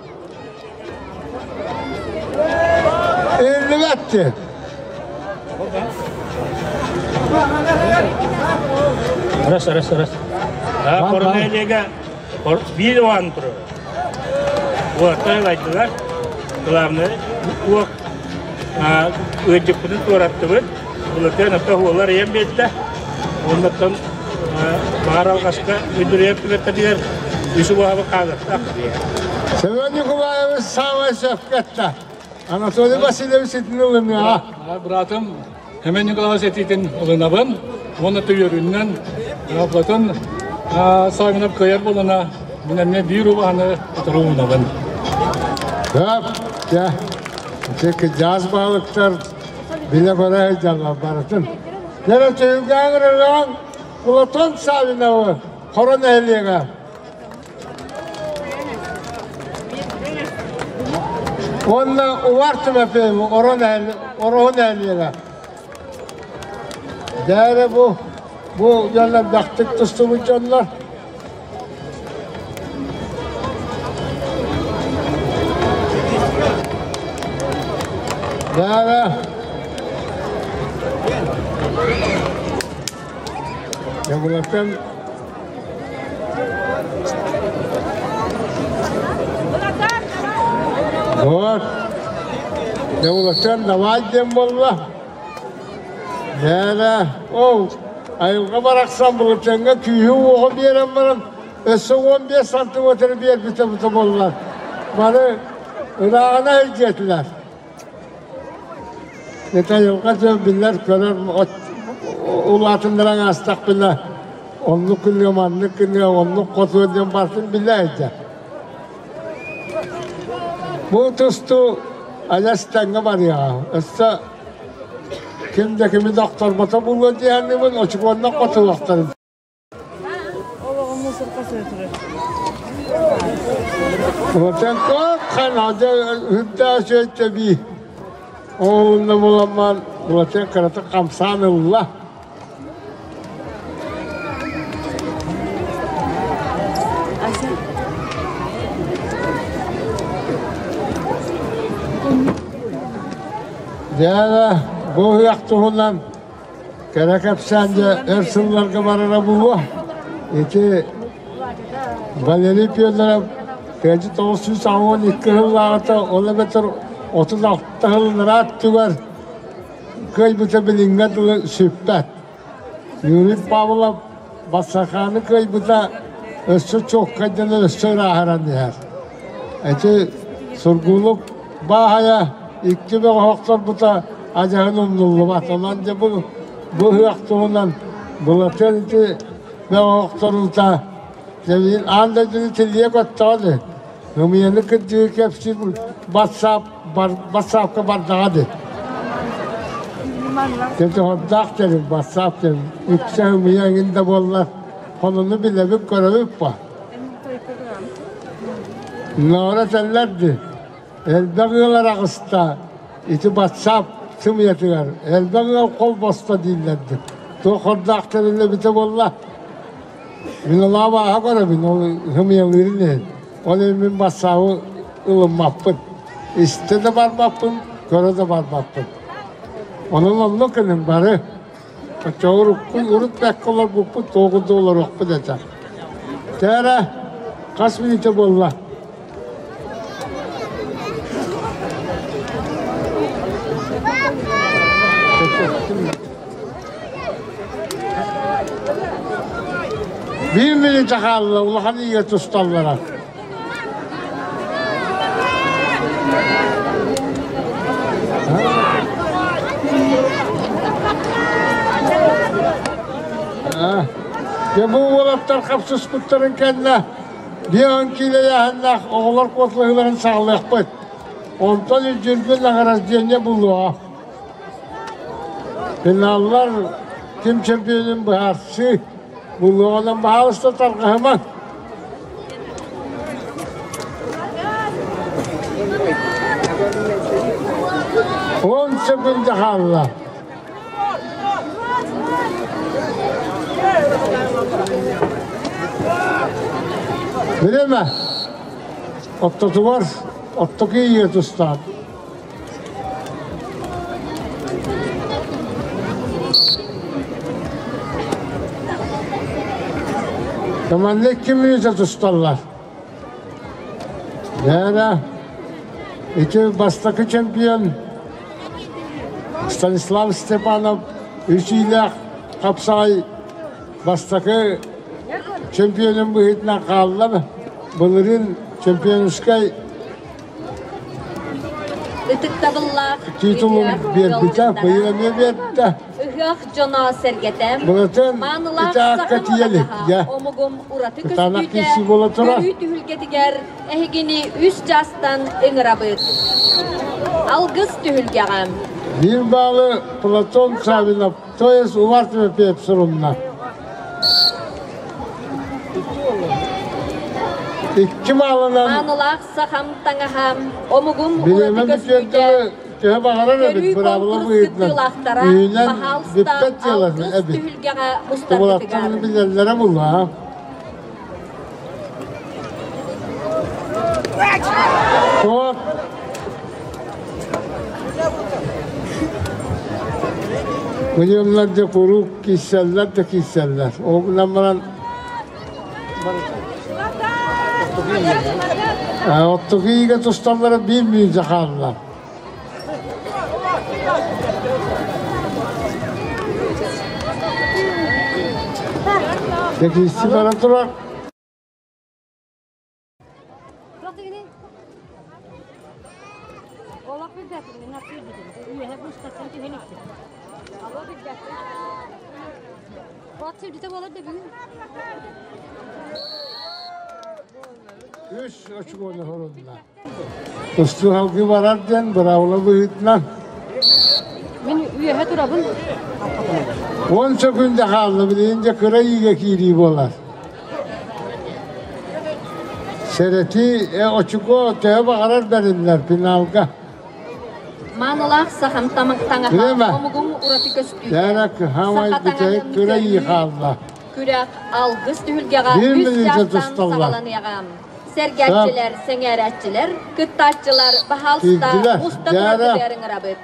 Иһиллибэт Раз, раз, раз. Корнелияга биир уан турар. Уоттар ылайдылар. Главное, уох ыалдьыппытын туораттыбыт. Былыргы ата уолар ийэм биэрдэ. Оннуттан баҕар алҕаска үндүрүйэр түбэлтэтигэр үс убаһабы хаалыахтаах. Семен Николаевич саамай сөпкө эттэ. Анатолий Васильевич итини ылыныаҕа. Братым Семен Николаевич этиитин ылынабын уонна төйөрүнэн Платон Савинов кыайар буолана мин эмиэ биир убаһаны утары уунабын. Хөп, дьэ, ити кыдьаас баһылыктар билэ-көрө сылдьаллар барытын. Дьэ, түһүлгэҕэ ыҥырыллан Платон Савиновы Хоро нэһилиэгэ Уонна Увар Тимофеевы Ороһу нэһилиэгэ. Дээрэ бу бу дьон элбэхтик тустубут дьоннор. Дээрэ Дьабылаттан Вот. Дьабылаттан давай диэн буолла. Дээрэ, ол айылҕа барахсан былыртыҥҥа күүһү-уоҕу биэрэн баран өссө 15 сантиметр биэрбитэ бута буоллар. Бары ырааҕына илдьиэтилэр. Это айылҕа дьон биллэр көрөр улаатыннаран аастахпына оннук гыныа маннык гыныа оннук хотуо диэн барытын билэ сылдьар. Бу тустуу адьас тэҥҥэ барыаҕа. Өссө ким да кими дохторбото буолуо диэхинибин очукуоннан хотулуохтарын. Үрдээх Онно буламман Платон кыратык хамсаан ылла. Дьэ, бу ыһыах туһунан Кэрэ кэпсээн дьэ өр сылларга барара буолуо. Ити Валерий Федоров 1982 сыллааҕыта ол эбэтэр 36 сыл түгэр кыайбыта билиҥҥэ дылы сүппэт. Юрий Павлов Бассахааны кыайбыта өссө чуоккайданан өссө ырааһыран иһэр. Ити Сургуулук Бааһайа икки бөҕө охторбута адьаһын умнуллубат. Онон дьэ бу бу ыһыах туһунан Былатыан ити бөҕө охторуута дьэ аан дойдуну тилийэ көттөҕө дии. Ымыйаны кырдьыгы кэпсиир батсаап батсаапка бардаҕа дии. Дьэ тэрил батсаап тэрил үксэ ымыйа эҥин да буоллар холуну билэбит көрөбүт ба. Ноора этэллэр дии Элбэх ыал араҕыста, ити батсаап сымыйатыгар элбэх ыал холбосто дииллэр дии. Туох хордаах тэриллэ эбитэ буолла? Мин ол абааһы көрөбүн, ол сымыйалыырын иһин. Ол иһин мин батсаабы ылыммаппын. Истэ да барбаппын, көрө да барбаппын. Онон оннук гынын бары. Оччоҕо урукку урут бэккэ олорбуппут, туох да олоруохпут этэ. Тээрэ, хас мүнүүтэ буолла? Биир мүнүүтэ хаалла, улахан иигэ тусталлара. Дьэ бу уолаттар хапсыспыттарын кэннэ биэһэн киилэлээһиннээх оҕолор куоталаһыыларын саҕалыахпыт. Онтон илдьирбин награждение булуоҕа. Финаллар ким чемпионун быһаарсыы булуоҕунан баһаалыста тарҕаһымаҥ. Он секунда хаалла. Время. Оттотугар оттоку ийэ тустаах. Команда 2 минута тусталлар. Лера, ити бастакы чемпион Станислав Степанов үс иилээх хапсаҕай бастакы чемпионун быһыытынан хаалла. Былырыын чемпионскай Ытыктабыллаах титулун биэрбитэ, быйыл эмиэ биэрдэ. Ыһыах дьоно сэргэтэ, Былатын маанылаах итаакка сахам тиийэлик, дьэ. омугум ураты Кытаанах көстүүтэ киирсии буола турар. көрүү түһүлгэтигэр эһигини үс чаастан ыҥырабыт. Алгыс түһүлгэҕэ. Биир баалы Платон Савинов, то есть Увар Тимофеев сурунна. Икки маалынан Маанылаах сахам таҥаһа, омугум Билиэмэ ураты көстүүтэ, төһө баҕарар эбит, көрүү быраабыла конкурс быһыытынан кыттыылаахтара үүнэн баһаалыста бүппэт дьыаланы алгыс эбит. түһүлгэҕэ Тубулаттан мустаргытыгар. билэллэрэ булла. Тот. Миллионнар да куруук киирсэллэр да киирсэллэр. Ол гынан баран Оттуку иигэ тусталлара биир мүнүүтэ хаалла. Киирси бара турар. Үс очкону хорунна. Тустуу халгы барар диэн быраабыла быһыытынан. Мин үөһэ турабын. 10 секунда хаалла, билигин дьэ кыра иигэ киирии буолар. Сэрэтии очко төһө баҕарар бэриллэр финалга. Маанылаах сахам таҥаһа омугум ураты көстүүтэ. Саха таҥаһын көрүү хаалла. Күрэх алгыс түһүлгэҕэ үс чаастан саҕаланыаҕа. Сэргээччилэр, сэҥээрээччилэр, кыттааччылар баһаалыста уста тураргытыгар ыҥырабыт.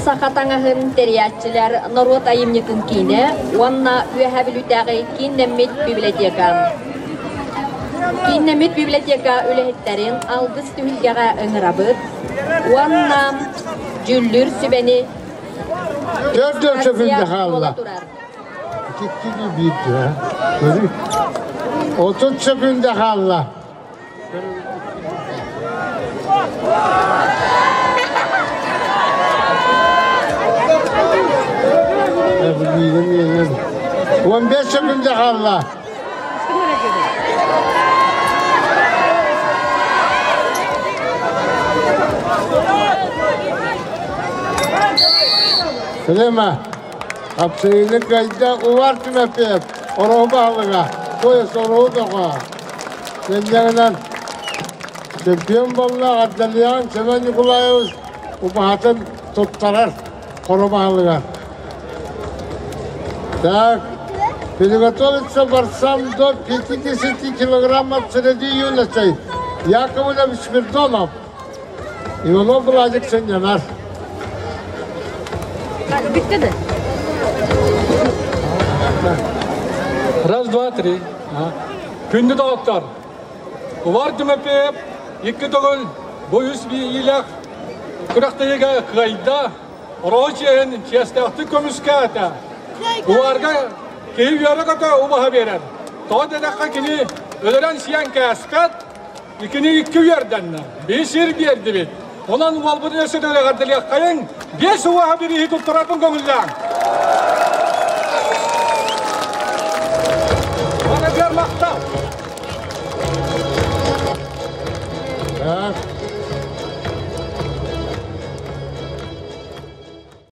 Саха таҥаһын тэрийээччилэр норуот айымньытын киинэ уонна Үөһээ Бүлүүтээҕи кииннэммит библиотека. Кииннэммит библиотека үлэһиттэрин алгыс түһүлгэҕэ ыҥырабыт уонна дьүүллүүр сүбэни Төрт сөкүндэ хаалла. Иккини биирдэ. 30 сөкүндэ хаалла. Он 5 сөкүндэ хаалла. Сылема, хапсыйыны кыайда Увар Тимофеев, Ороһу баһылыга, пояс Ороһу бөҕө. Кэннигинэн чемпион буолла Ардалиан Семен Николаевич убаһатын туттарар Хоро баһылыгар. Так, приготовиться борцам до 50 килограммов среди юношей. Яковлев Смирдонов. Иванов Владик сынньанар. Бүттэ да? Раз, два, три. Күндү доҕоттор! Увар Тимофеев икки төгүл бу үс биилэх күрэхтэһиигэ кыайда, Ороһу чиэһин чиэстээхтик көмүскээтэ. Уварга киһи үөрэ-көтө убаһа биэрэр. Тоҕо диэтэххэ кини өлөрөн сиэн кээспэт, икини икки үөрдэннэ. Биир сир биэрдибит. Онон уолбутун өссө да эҕэрдэлиэххэйиҥ. Биэс уоһа бирииһи туттарарбын көҥүллээҥ.